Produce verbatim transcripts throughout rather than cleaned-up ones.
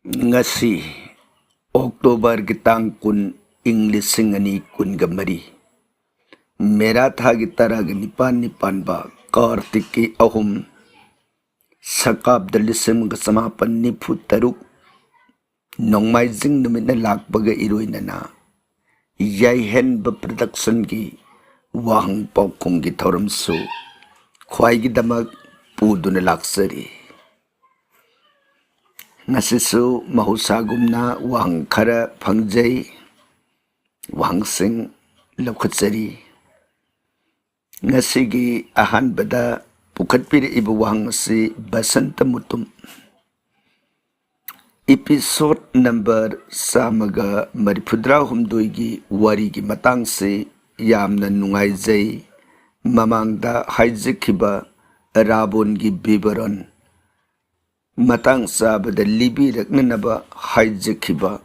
ꯉꯁꯤ ꯑꯣꯛꯇꯣꯕꯔꯒꯤ ꯇꯥꯡ ꯀꯨꯟ, ꯏꯪ ꯂꯤꯁꯤꯡ ꯑꯅꯤ ꯀꯨꯟꯒ ꯃꯔꯤ, ꯃꯦꯔꯥ ꯊꯥꯒꯤ ꯇꯔꯥꯒ ꯅꯤꯄꯥꯟꯅꯤ ꯄꯥꯟꯕ ꯀꯥꯔꯇꯤꯛꯀꯤ ꯑꯍꯨꯝ, ꯁꯀꯥꯞꯇ ꯂꯤꯁꯤꯡ ꯑꯃꯒ ꯆꯃꯥꯄꯟ ꯅꯤꯐꯨ ꯇꯔꯨꯛ, ꯅꯣꯡꯃꯥꯏꯖꯤꯡ ꯅꯨꯃꯤꯠꯅ ꯂꯥꯛꯄꯒ ꯏꯔꯣꯏꯅꯅ ꯌꯥꯏꯍꯟꯕ ꯄ꯭ꯔꯗꯛꯁꯟꯒꯤ ꯋꯥꯍꯪ ꯄꯥꯎꯈꯨꯝꯒꯤ ꯊꯧꯔꯝꯁꯨ ꯈ꯭ꯋꯥꯏꯒꯤꯗꯃꯛ ꯄꯨꯗꯨꯅ ꯂꯥꯛꯆꯔꯤ꯫ ꯉꯁꯤꯁꯨ ꯃꯍꯧꯁꯥꯒꯨꯝꯅ ꯋꯥꯍꯪ ꯈꯔ ꯐꯪꯖꯩ, ꯋꯥꯍꯪꯁꯤꯡ ꯂꯧꯈꯠꯆꯔꯤ꯫ ꯉꯁꯤꯒꯤ ꯑꯍꯥꯟꯕꯗ ꯄꯨꯈꯠꯄꯤꯔꯛꯏꯕ ꯋꯥꯍꯪ ꯑꯁꯤ ꯕꯁꯟꯇ ꯃꯨꯇꯨꯝ, episode number ꯆꯥꯝꯃꯒ ꯃꯔꯤꯐꯨꯇꯔꯥ ꯍꯨꯝꯗꯣꯏꯒꯤ ꯋꯥꯔꯤꯒꯤ ꯃꯇꯥꯡꯁꯤ ꯌꯥꯝꯅ ꯅꯨꯡꯉꯥꯏꯖꯩ꯫ ꯃꯃꯥꯡꯗ ꯍꯥꯏꯖꯈꯤꯕ ꯔꯥꯕꯣꯟꯒꯤ ꯕꯤꯕꯔꯟ ꯃꯇꯥꯡ ꯆꯥꯕꯗ ꯂꯤꯕꯤꯔꯛꯅꯅꯕ ꯍꯥꯏꯖꯈꯤꯕ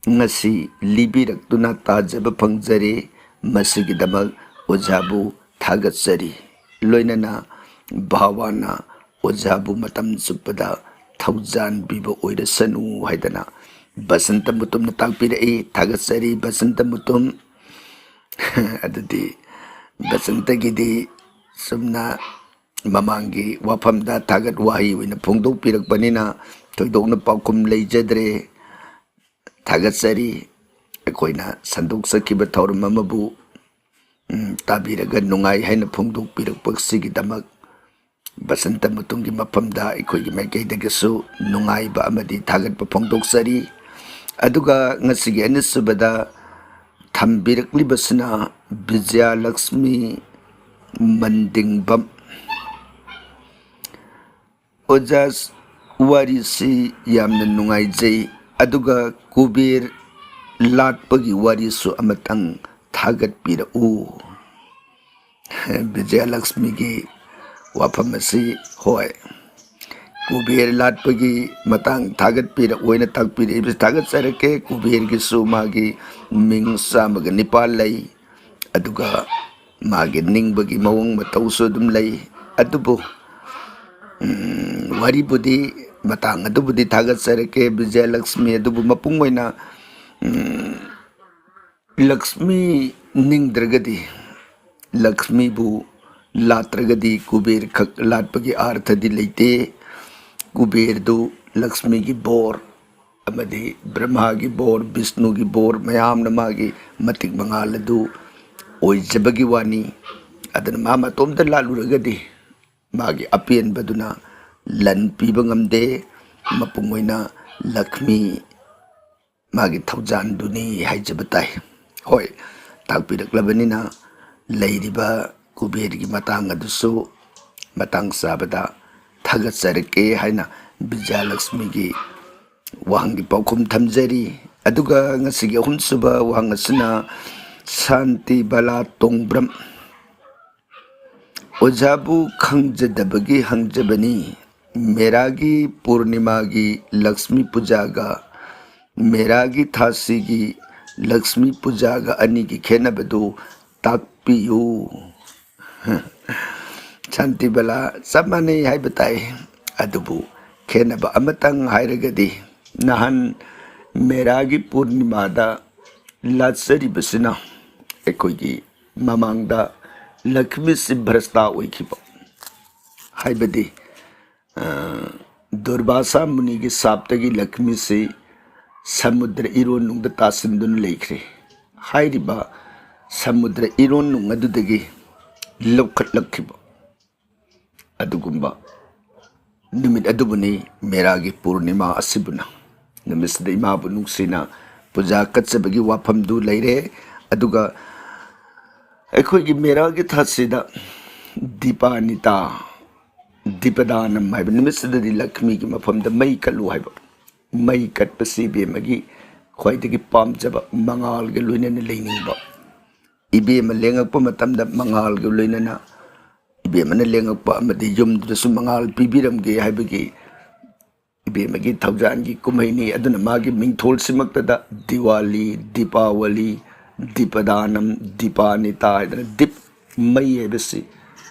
ꯉꯁꯤ ꯂꯤꯕꯤꯔꯛꯇꯨꯅ ꯇꯥꯖꯕ ꯐꯪꯖꯔꯦ꯫ ꯃꯁꯤꯒꯤꯗꯃꯛ ꯑꯣꯖꯥꯕꯨ ꯊꯥꯒꯠꯆꯔꯤ꯫ ꯂꯣꯏꯅꯅ ꯚꯥꯋꯥꯅ ꯑꯣꯖꯥꯕꯨ ꯃꯇꯝ ꯆꯨꯞꯄꯗ ꯊꯧꯖꯥꯟꯕꯤꯕ ꯑꯣꯏꯔꯁꯅꯨ ꯍꯥꯏꯗꯅ ꯕꯁꯟꯇ ꯃꯨꯇꯨꯝꯅ ꯇꯥꯛꯄꯤꯔꯛꯏ꯫ ꯊꯥꯒꯠꯆꯔꯤ ꯕꯁꯟꯇ ꯃꯨꯇꯨꯝ꯫ ꯑꯗꯨꯗꯤ ꯕꯁꯟꯇꯒꯤꯗꯤ ꯆꯨꯝꯅ ꯃꯃꯥꯡꯒꯤ ꯋꯥꯐꯝꯗ ꯊꯥꯒꯠ ꯋꯥꯍꯩ ꯑꯣꯏꯅ ꯐꯣꯡꯗꯣꯛꯄꯤꯔꯛꯄꯅꯤꯅ ꯊꯣꯏꯗꯣꯛꯅ ꯄꯥꯎꯈꯨꯝ ꯂꯩꯖꯗ꯭ꯔꯦ꯫ ꯊꯥꯒꯠꯆꯔꯤ꯫ ꯑꯩꯈꯣꯏꯅ ꯁꯟꯗꯣꯛꯆꯈꯤꯕ ꯊꯧꯔꯝ ꯑꯃꯕꯨ, ꯎꯝ, ꯇꯥꯕꯤꯔꯒ ꯅꯨꯡꯉꯥꯏ ꯍꯥꯏꯅ ꯐꯣꯡꯗꯣꯛꯄꯤꯔꯛꯄꯁꯤꯒꯤꯗꯃꯛ ꯕꯁꯟꯇ ꯃꯨꯇꯨꯝꯒꯤ ꯃꯐꯝꯗ ꯑꯩꯈꯣꯏꯒꯤ ꯃꯥꯏꯀꯩꯗꯒꯤꯁꯨ ꯅꯨꯡꯉꯥꯏꯕ ꯑꯃꯗꯤ ꯊꯥꯒꯠꯄ ꯐꯣꯡꯗꯣꯛꯆꯔꯤ꯫ ꯑꯗꯨꯒ ꯉꯁꯤꯒꯤ ꯑꯅꯤꯁꯨꯕꯗ ꯊꯝꯕꯤꯔꯛꯂꯤꯕꯁꯤꯅ ꯕꯤꯖꯌꯂꯛꯁꯃꯤ ꯃꯟꯗꯤꯡꯕꯝ꯫ ꯑꯣꯖꯥ, ꯋꯥꯔꯤꯁꯤ ꯌꯥꯝꯅ ꯅꯨꯡꯉꯥꯏꯖꯩ, ꯑꯗꯨꯒ ꯀꯨꯕꯦꯔ ꯂꯥꯠꯄꯒꯤ ꯋꯥꯔꯤꯁꯨ ꯑꯃꯇꯪ ꯊꯥꯒꯠꯄꯤꯔꯛꯎ꯫ ꯕꯤꯖꯌꯂꯛꯁꯃꯤꯒꯤ ꯋꯥꯐꯝ ꯑꯁꯤ, ꯍꯣꯏ, ꯀꯨꯕꯦꯔ ꯂꯥꯠꯄꯒꯤ ꯃꯇꯥꯡ ꯊꯥꯒꯠꯄꯤꯔꯛꯑꯣꯏꯅ ꯇꯥꯛꯄꯤꯔꯛꯏꯕꯁꯤ ꯊꯥꯒꯠꯆꯔꯛꯀꯦ꯫ ꯀꯨꯕꯦꯔꯒꯤꯁꯨ ꯃꯥꯒꯤ ꯃꯤꯡ ꯆꯥꯝꯃꯒ ꯅꯤꯄꯥꯜ ꯂꯩ, ꯑꯗꯨꯒ ꯃꯥꯒꯤ ꯅꯤꯡꯕꯒꯤ ꯃꯑꯣꯡ ꯃꯇꯧꯁꯨ ꯑꯗꯨꯝ ꯂꯩ꯫ ꯑꯗꯨꯕꯨ, ꯎꯝ, ꯋꯥꯔꯤꯕꯨꯗꯤ ꯃꯇꯥꯡ ꯑꯗꯨꯕꯨꯗꯤ ꯊꯥꯒꯠꯆꯔꯛꯀꯦ ꯕꯤꯖꯌꯂꯛꯁꯃꯤ꯫ ꯑꯗꯨꯕꯨ ꯃꯄꯨꯡ ꯑꯣꯏꯅ, ꯎꯝ, ꯂꯛꯁꯃꯤ ꯅꯤꯡꯗ꯭ꯔꯒꯗꯤ, ꯂꯛꯁꯃꯤꯕꯨ ꯂꯥꯠꯇ꯭ꯔꯒꯗꯤ ꯀꯨꯕꯦꯔ ꯈꯛ ꯂꯥꯠꯄꯒꯤ ꯑꯥꯔꯊꯗꯤ ꯂꯩꯇꯦ꯫ ꯀꯨꯕꯦꯔꯗꯨ ꯂꯛꯁꯃꯤꯒꯤ ꯕꯣꯔ ꯑꯃꯗꯤ ꯕ꯭ꯔꯍ꯭ꯃꯥꯒꯤ ꯕꯣꯔ, ꯕꯤꯁꯅꯨꯒꯤ ꯕꯣꯔ ꯃꯌꯥꯝꯅ ꯃꯥꯒꯤ ꯃꯇꯤꯛ ꯃꯉꯥꯜ ꯑꯗꯨ ꯑꯣꯏꯖꯕꯒꯤ ꯋꯥꯅꯤ꯫ ꯑꯗꯨꯅ ꯃꯥ ꯃꯇꯣꯝꯇ ꯂꯥꯠꯂꯨꯔꯒꯗꯤ ꯃꯥꯒꯤ ꯑꯄꯦꯟꯕꯗꯨꯅ ꯂꯟ ꯄꯤꯕ ꯉꯝꯗꯦ꯫ ꯃꯄꯨꯡ ꯑꯣꯏꯅ ꯂꯛꯁꯃꯤ ꯃꯥꯒꯤ ꯊꯧꯖꯥꯟꯗꯨꯅꯤ ꯍꯥꯏꯖꯕ ꯇꯥꯏ꯫ ꯍꯣꯏ, ꯇꯥꯛꯄꯤꯔꯛꯂꯕꯅꯤꯅ ꯂꯩꯔꯤꯕ ꯀꯨꯕꯦꯔꯒꯤ ꯃꯇꯥꯡ ꯑꯗꯨꯁꯨ ꯃꯇꯥꯡ ꯆꯥꯕꯗ ꯊꯥꯒꯠꯆꯔꯛꯀꯦ ꯍꯥꯏꯅ ꯕꯤꯖꯌꯂꯛꯁꯃꯤꯒꯤ ꯋꯥꯍꯪꯒꯤ ꯄꯥꯎꯈꯨꯝ ꯊꯝꯖꯔꯤ꯫ ꯑꯗꯨꯒ ꯉꯁꯤꯒꯤ ꯑꯍꯨꯝꯁꯨꯕ ꯋꯥꯍꯪ ꯑꯁꯤꯅ ꯁꯥꯟꯇꯤ ꯕꯂꯥ ꯇꯣꯡꯕ꯭ꯔꯝ, ꯑꯣꯖꯥꯕꯨ ꯈꯪꯖꯗꯕꯒꯤ ꯍꯪꯖꯕꯅꯤ꯫ ꯃꯦꯔꯥꯒꯤ ꯄꯨꯔꯅꯤꯃꯥꯒꯤ ꯂꯛꯁꯃꯤ ꯄꯨꯖꯥꯒ ꯃꯦꯔꯥꯒꯤ ꯊꯥꯁꯤꯒꯤ ꯂꯛꯁꯃꯤ ꯄꯨꯖꯥꯒ ꯑꯅꯤꯒꯤ ꯈꯦꯠꯅꯕꯗꯨ ꯇꯥꯛꯄꯤꯌꯨ꯫ ꯁꯥꯟꯇꯤꯕꯂꯥ, ꯆꯞ ꯃꯥꯟꯅꯩ ꯍꯥꯏꯕ ꯇꯥꯏ, ꯑꯗꯨꯕꯨ ꯈꯦꯠꯅꯕ ꯑꯃꯇꯪ ꯍꯥꯏꯔꯒꯗꯤ ꯅꯍꯥꯟ ꯃꯦꯔꯥꯒꯤ ꯄꯨꯔꯅꯤꯃꯥꯗ ꯂꯥꯠꯆꯔꯤꯕꯁꯤꯅ ꯑꯩꯈꯣꯏꯒꯤ ꯃꯃꯥꯡꯗ ꯂꯛꯁꯃꯤꯁꯤ ꯚ꯭ꯔꯁꯇ ꯑꯣꯏꯈꯤꯕ, ꯍꯥꯏꯕꯗꯤ, ꯑ, ꯗꯨꯔꯕꯥꯁꯥ ꯃꯨꯅꯤꯒꯤ ꯁꯥꯞꯇꯒꯤ ꯂꯛꯁꯃꯤꯁꯤ ꯁꯃꯨꯗ꯭ꯔ ꯏꯔꯣꯟꯅꯨꯡꯗ ꯇꯥꯁꯤꯟꯗꯨꯅ ꯂꯩꯈ꯭ꯔꯦ꯫ ꯍꯥꯏꯔꯤꯕ ꯁꯃꯨꯗ꯭ꯔ ꯏꯔꯣꯟꯅꯨꯡ ꯑꯗꯨꯗꯒꯤ ꯂꯧꯈꯠꯂꯛꯈꯤꯕ ꯑꯗꯨꯒꯨꯝꯕ ꯅꯨꯃꯤꯠ ꯑꯗꯨꯕꯨꯅꯤ ꯃꯦꯔꯥꯒꯤ ꯄꯨꯔꯅꯤꯃꯥ ꯑꯁꯤꯕꯨꯅ꯫ ꯅꯨꯃꯤꯠꯁꯤꯗ ꯏꯃꯥꯕꯨ ꯅꯨꯡꯁꯤꯅ ꯄꯨꯖꯥ ꯀꯠꯆꯕꯒꯤ ꯋꯥꯐꯝꯗꯨ ꯂꯩꯔꯦ꯫ ꯑꯗꯨꯒ ꯑꯩꯈꯣꯏꯒꯤ ꯃꯦꯔꯥꯒꯤ ꯊꯥꯁꯤꯗ ꯗꯤꯄꯥꯅꯤꯇꯥ, ꯗꯤꯄꯗꯥꯅꯝ ꯍꯥꯏꯕ ꯅꯨꯃꯤꯠꯁꯤꯗꯗꯤ ꯂꯛꯁꯃꯤꯒꯤ ꯃꯐꯝꯗ ꯃꯩ ꯀꯠꯂꯨ ꯍꯥꯏꯕ꯫ ꯃꯩ ꯀꯠꯄꯁꯤ ꯏꯕꯦꯝꯃꯒꯤ ꯈ꯭ꯋꯥꯏꯗꯒꯤ ꯄꯥꯝꯖꯕ, ꯃꯉꯥꯜꯒ ꯂꯣꯏꯅꯅ ꯂꯩꯅꯤꯡꯕ꯫ ꯏꯕꯦꯝꯃ ꯂꯦꯡꯉꯛꯄ ꯃꯇꯝꯗ ꯃꯉꯥꯜꯒ ꯂꯣꯏꯅꯅ ꯏꯕꯦꯝꯃꯅ ꯂꯦꯡꯉꯛꯄ ꯑꯃꯗꯤ ꯌꯨꯝꯗꯨꯗꯁꯨ ꯃꯉꯥꯜ ꯄꯤꯕꯤꯔꯝꯒꯦ ꯍꯥꯏꯕꯒꯤ ꯏꯕꯦꯝꯃꯒꯤ ꯊꯧꯖꯥꯟꯒꯤ ꯀꯨꯝꯍꯩꯅꯤ꯫ ꯑꯗꯨꯅ ꯃꯥꯒꯤ ꯃꯤꯡꯊꯣꯜꯁꯤꯃꯛꯇꯗ ꯗꯤꯋꯥꯂꯤ, ꯗꯤꯄꯥꯋꯂꯤ, ꯗꯤꯄꯗꯥꯅꯝ, ꯗꯤꯄꯥꯅꯤꯇꯥ ꯍꯥꯏꯗꯅ ꯗꯤꯞ, ꯃꯩ ꯍꯥꯏꯕꯁꯤ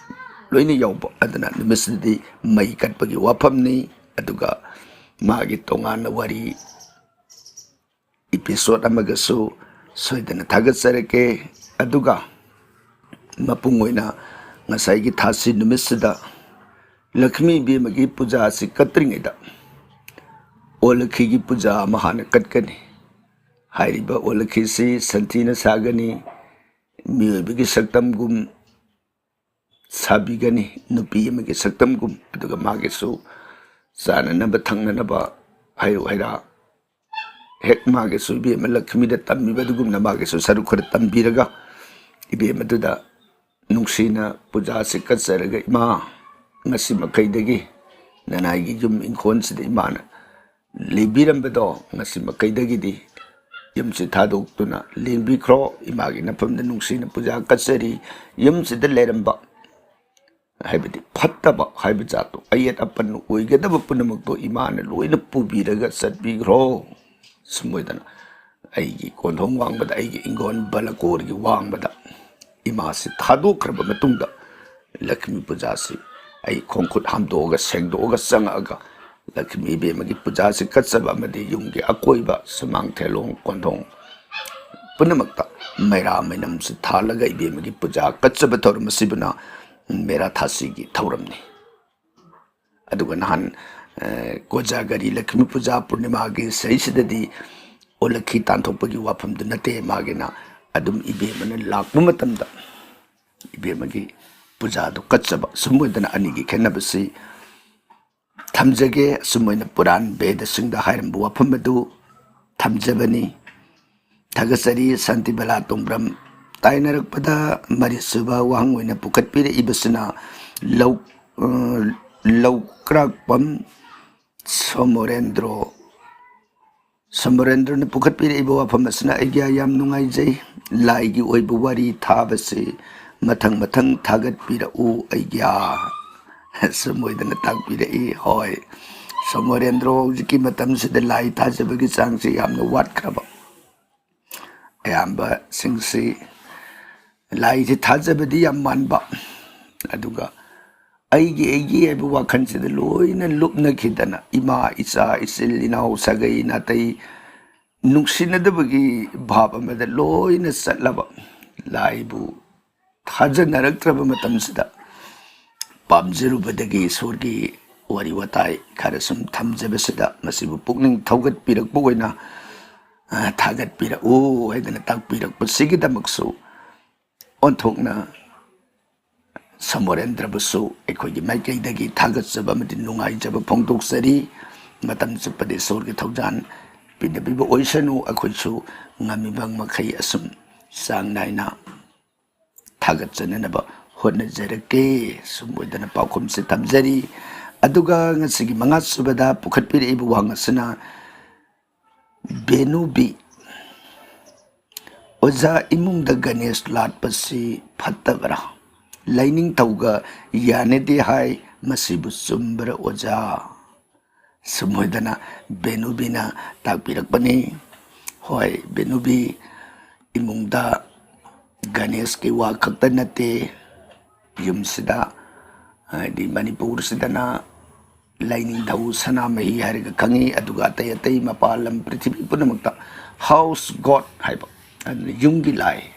ꯂꯣꯏꯅ ꯌꯥꯎꯕ꯫ ꯑꯗꯨꯅ ꯅꯨꯃꯤꯠꯁꯤꯗꯗꯤ ꯃꯩ ꯀꯠꯄꯒꯤ ꯋꯥꯐꯝꯅꯤ꯫ ꯑꯗꯨꯒ ꯃꯥꯒꯤ ꯇꯣꯉꯥꯟꯅ ꯋꯥꯔꯤ episode ꯑꯃꯒꯁꯨ ꯁꯣꯏꯗꯅ ꯊꯥꯒꯠꯆꯔꯛꯀꯦ꯫ ꯑꯗꯨꯒ ꯃꯄꯨꯡ ꯑꯣꯏꯅ ꯉꯁꯥꯏꯒꯤ ꯊꯥꯁꯤ ꯅꯨꯃꯤꯠꯁꯤꯗ ꯂꯛꯁꯃꯤ ꯏꯕꯦꯝꯃꯒꯤ ꯄꯨꯖꯥ ꯑꯁꯤ ꯀꯠꯇ꯭ꯔꯤꯉꯩꯗ ꯑꯣꯂꯈꯤꯒꯤ ꯄꯨꯖꯥ ꯑꯃ ꯍꯥꯟꯅ ꯀꯠꯀꯅꯤ꯫ ꯍꯥꯏꯔꯤꯕ ꯑꯣꯂꯈꯤꯁꯤ ꯁꯟꯊꯤꯅ ꯁꯥꯒꯅꯤ, ꯃꯤꯑꯣꯏꯕꯒꯤ ꯁꯛꯇꯝꯒꯨꯝ ꯁꯥꯕꯤꯒꯅꯤ, ꯅꯨꯄꯤ ꯑꯃꯒꯤ ꯁꯛꯇꯝꯒꯨꯝ꯫ ꯑꯗꯨꯒ ꯃꯥꯒꯤꯁꯨ ꯆꯥꯅꯅꯕ ꯊꯛꯅꯅꯕ ꯍꯩꯔꯨ ꯍꯩꯔꯥ ꯍꯦꯛ ꯃꯥꯒꯤꯁꯨ ꯏꯕꯦꯝꯃ ꯂꯛꯁꯃꯤꯗ ꯇꯝꯃꯤꯕ ꯑꯗꯨꯒꯨꯝꯅ ꯃꯥꯒꯤꯁꯨ ꯁꯔꯨꯛ ꯈꯔ ꯇꯝꯕꯤꯔꯒ ꯏꯕꯦꯝꯃꯗꯨꯗ ꯅꯨꯡꯁꯤꯅ ꯄꯨꯖꯥꯁꯤ ꯀꯠꯆꯔꯒ, "ꯏꯃꯥ, ꯉꯁꯤ ꯃꯈꯩꯗꯒꯤ ꯅꯅꯥꯏꯒꯤ ꯌꯨꯝ ꯏꯪꯈꯣꯜꯁꯤꯗ ꯏꯃꯥꯅ ꯂꯩꯕꯤꯔꯝꯕꯗꯣ ꯉꯁꯤ ꯃꯈꯩꯗꯒꯤꯗꯤ ꯌꯨꯝꯁꯤ ꯊꯥꯗꯣꯛꯇꯨꯅ ꯂꯦꯡꯕꯤꯈ꯭ꯔꯣ꯫ ꯏꯃꯥꯒꯤ ꯅꯐꯝꯗ ꯅꯨꯡꯁꯤꯅ ꯄꯨꯖꯥ ꯀꯠꯆꯔꯤ꯫ ꯌꯨꯝꯁꯤꯗ ꯂꯩꯔꯝꯕ, ꯍꯥꯏꯕꯗꯤ ꯐꯠꯇꯕ ꯍꯥꯏꯕ ꯖꯥꯠꯇꯣ, ꯑꯌꯦꯠ ꯑꯄꯟ ꯑꯣꯏꯒꯗꯕ ꯄꯨꯝꯅꯃꯛꯇꯣ ꯏꯃꯥꯅ ꯂꯣꯏꯅ ꯄꯨꯕꯤꯔꯒ ꯆꯠꯄꯤꯈ꯭ꯔꯣ꯫ ꯁꯨꯝ ꯑꯣꯏꯗꯅ ꯑꯩꯒꯤ ꯀꯣꯟꯊꯣꯡ ꯋꯥꯡꯃꯗ, ꯑꯩꯒꯤ ꯏꯪꯈꯣꯜ ꯕꯂꯀꯣꯔꯒꯤ ꯋꯥꯡꯃꯗ ꯏꯃꯥꯁꯤ ꯊꯥꯗꯣꯛꯈ꯭ꯔꯕ ꯃꯇꯨꯡꯗ ꯂꯛꯁꯃꯤ ꯄꯨꯖꯥꯁꯤ ꯑꯩ ꯈꯣꯡꯈꯨꯠ ꯍꯥꯝꯗꯣꯛꯑꯒ, ꯁꯦꯡꯗꯣꯛꯑꯒ ꯆꯪꯉꯛꯑꯒ ꯂꯛꯁꯃꯤ ꯏꯕꯦꯝꯃꯒꯤ ꯄꯨꯖꯥꯁꯤ ꯀꯠꯆꯕ ꯑꯃꯗꯤ ꯌꯨꯝꯒꯤ ꯑꯀꯣꯏꯕ ꯁꯨꯃꯥꯡ, ꯊꯦꯂꯣꯡ, ꯀꯣꯟꯊꯣꯡ ꯄꯨꯝꯅꯃꯛꯇ ꯃꯩꯔꯥ ꯃꯩꯅꯝꯁꯤ ꯊꯥꯜꯂꯒ ꯏꯕꯦꯝꯃꯒꯤ ꯄꯨꯖꯥ ꯀꯠꯆꯕ ꯊꯧꯔꯝ ꯑꯁꯤꯕꯨꯅ ꯃꯦꯔꯥ ꯊꯥꯁꯤꯒꯤ ꯊꯧꯔꯝꯅꯤ꯫ ꯑꯗꯨꯒ ꯅꯍꯥꯟ, ꯑ, ꯀꯣꯖꯥꯒꯔꯤ ꯂꯛꯁꯃꯤ ꯄꯨꯖꯥ ꯄꯨꯔꯅꯤꯃꯥꯒꯤ ꯁꯤꯗꯩꯁꯤꯗꯗꯤ ꯑꯣꯂꯛꯈꯤ ꯇꯥꯟꯊꯣꯛꯄꯒꯤ ꯋꯥꯐꯝꯗꯨ ꯅꯠꯇꯦ꯫ ꯃꯥꯒꯤꯅ ꯑꯗꯨꯝ ꯏꯕꯦꯝꯃꯅ ꯂꯥꯛꯄ ꯃꯇꯝꯗ ꯏꯕꯦꯝꯃꯒꯤ ꯄꯨꯖꯥꯗꯨ ꯀꯠꯆꯕ꯫ ꯁꯨꯝ ꯑꯣꯏꯗꯅ ꯑꯅꯤꯒꯤ ꯈꯦꯠꯅꯕꯁꯤ ꯊꯝꯖꯒꯦ꯫ ꯑꯁꯨꯝ ꯑꯣꯏꯅ ꯄꯨꯔꯥꯟ ꯕꯦꯗꯁꯤꯡꯗ ꯍꯥꯏꯔꯝꯕ ꯋꯥꯐꯝ ꯑꯗꯨ ꯊꯝꯖꯕꯅꯤ꯫ ꯊꯥꯒꯠꯆꯔꯤ꯫ ꯁꯥꯟꯇꯤꯕꯂꯥ ꯇꯣꯡꯕ꯭ꯔꯝ ꯇꯥꯏꯅꯔꯛꯄꯗ ꯃꯔꯤꯁꯨꯕ ꯋꯥꯍꯪ ꯑꯣꯏꯅ ꯄꯨꯈꯠꯄꯤꯔꯛꯏꯕꯁꯤꯅ ꯂꯧ-, ꯑ, ꯂꯧꯀ꯭ꯔꯥꯛꯄꯝ ꯁꯣꯃꯣꯔꯦꯟꯗ꯭ꯔꯣ, ꯁꯣꯃꯣꯔꯦꯟꯗ꯭ꯔꯣꯅ ꯄꯨꯈꯠꯄꯤꯔꯛꯏꯕ ꯋꯥꯐꯝ ꯑꯁꯤꯅ ꯑꯩꯒꯤ ꯌꯥꯝ ꯅꯨꯡꯉꯥꯏꯖꯩ꯫ ꯂꯥꯏꯒꯤ ꯑꯣꯏꯕ ꯋꯥꯔꯤ ꯊꯥꯕꯁꯤ ꯃꯊꯪ ꯃꯊꯪ ꯊꯥꯒꯠꯄꯤꯔꯛꯎ ꯑꯩꯒꯤ꯫ ꯁꯨꯝ ꯑꯣꯏꯗꯅ ꯇꯥꯛꯄꯤꯔꯛꯏ꯫ ꯍꯣꯏ, ꯁꯣꯃꯣꯔꯦꯟꯗ꯭ꯔꯣ, ꯍꯧꯖꯤꯛꯀꯤ ꯃꯇꯝꯁꯤꯗ ꯂꯥꯏ ꯊꯥꯖꯕꯒꯤ ꯆꯥꯡꯁꯤ ꯌꯥꯝꯅ ꯋꯥꯠꯈ꯭ꯔꯕ꯫ ꯑꯌꯥꯝꯕꯁꯤꯡꯁꯤ ꯂꯥꯏꯁꯤ ꯊꯥꯖꯕꯗꯤ ꯌꯥꯝ ꯃꯥꯟꯕ, ꯑꯗꯨꯒ ꯑꯩꯒꯤ, ꯑꯩꯒꯤ ꯍꯥꯏꯕ ꯋꯥꯈꯜꯁꯤꯗ ꯂꯣꯏꯅ ꯂꯨꯞꯅꯈꯤꯗꯅ, ꯏꯃꯥ, ꯏꯆꯥ, ꯏꯆꯤꯜ, ꯏꯅꯥꯎ, ꯁꯥꯒꯩ, ꯅꯥꯇꯩ, ꯅꯨꯡꯁꯤꯅꯗꯕꯒꯤ ꯚꯥꯕ ꯑꯃꯗ ꯂꯣꯏꯅ ꯆꯠꯂꯕ, ꯂꯥꯏꯕꯨ ꯊꯥꯖꯅꯔꯛꯇ꯭ꯔꯕ ꯃꯇꯝꯁꯤꯗ, ꯄꯥꯝꯖꯔꯨꯕꯗꯒꯤ ꯏꯁꯣꯔꯒꯤ ꯋꯥꯔꯤ ꯋꯥꯇꯥꯏ ꯈꯔ ꯁꯨꯝ ꯊꯝꯖꯕꯁꯤꯗ, ꯃꯁꯤꯕꯨ ꯄꯨꯛꯅꯤꯡ ꯊꯧꯒꯠꯄꯤꯔꯛꯄ ꯑꯣꯏꯅ, ꯑ, ꯊꯥꯒꯠꯄꯤꯔꯛꯎ ꯍꯥꯏꯗꯅ ꯇꯥꯛꯄꯤꯔꯛꯄꯁꯤꯒꯤꯗꯃꯛꯁꯨ ꯑꯣꯟꯊꯣꯛꯅ ꯁꯃꯣꯔꯦꯟꯗ꯭ꯔꯕꯨꯁꯨ ꯑꯩꯈꯣꯏꯒꯤ ꯃꯥꯏꯀꯩꯗꯒꯤ ꯊꯥꯒꯠꯆꯕ ꯑꯃꯗꯤ ꯅꯨꯡꯉꯥꯏꯖꯕ ꯐꯣꯡꯗꯣꯛꯆꯔꯤ꯫ ꯃꯇꯝ ꯆꯨꯞꯄꯗ ꯏꯁꯣꯔꯒꯤ ꯊꯧꯖꯥꯜ ꯄꯤꯅꯕꯤꯕ ꯑꯣꯏꯁꯅꯨ꯫ ꯑꯩꯈꯣꯏꯁꯨ ꯉꯝꯃꯤꯕ ꯃꯈꯩ ꯑꯁꯨꯝ ꯆꯥꯡ ꯅꯥꯏꯅ ꯊꯥꯒꯠꯆꯅꯅꯕ ꯍꯣꯠꯅꯖꯔꯛꯀꯦ꯫ ꯁꯨꯝ ꯑꯣꯏꯗꯅ ꯄꯥꯎꯈꯨꯝꯁꯦ ꯊꯝꯖꯔꯤ꯫ ꯑꯗꯨꯒ ꯉꯁꯤꯒꯤ ꯃꯉꯥ ꯁꯨꯕꯗ ꯄꯨꯈꯠꯄꯤꯔꯛꯏꯕ ꯋꯥꯍꯪ ꯑꯁꯤꯅ, ꯕꯦꯅꯨꯕꯤ, ꯑꯣꯖꯥ, ꯏꯃꯨꯡꯗ ꯒꯅꯦꯁ ꯂꯥꯠꯄꯁꯤ ꯐꯠꯇꯕ꯭ꯔꯥ? ꯂꯥꯏꯅꯤꯡꯊꯧꯒ ꯌꯥꯅꯗꯦ ꯍꯥꯏ, ꯃꯁꯤꯕꯨ ꯆꯨꯝꯕ꯭ꯔꯥ ꯑꯣꯖꯥ? ꯁꯨꯝ ꯑꯣꯏꯗꯅ ꯕꯦꯅꯨꯕꯤꯅ ꯇꯥꯛꯄꯤꯔꯛꯄꯅꯤ꯫ ꯍꯣꯏ, ꯕꯦꯅꯨꯕꯤ, ꯏꯃꯨꯡꯗ ꯒꯅꯦꯁꯀꯤ ꯋꯥ ꯈꯛꯇ ꯅꯠꯇꯦ, ꯌꯨꯝꯁꯤꯗ, ꯍꯥꯏꯗꯤ ꯃꯅꯤꯄꯨꯔꯁꯤꯗꯅ ꯂꯥꯏꯅꯤꯡꯊꯧ ꯁꯅꯥꯃꯍꯤ ꯍꯥꯏꯔꯒ ꯈꯪꯉꯤ, ꯑꯗꯨꯒ ꯑꯇꯩ ꯑꯇꯩ ꯃꯄꯥꯟ ꯂꯝ ꯄ꯭ꯔꯤꯊꯤꯕꯤ ꯄꯨꯝꯅꯃꯛꯇ house god ꯍꯥꯏꯕ, ꯑꯗꯨꯅ ꯌꯨꯝꯒꯤ ꯂꯥꯏ꯫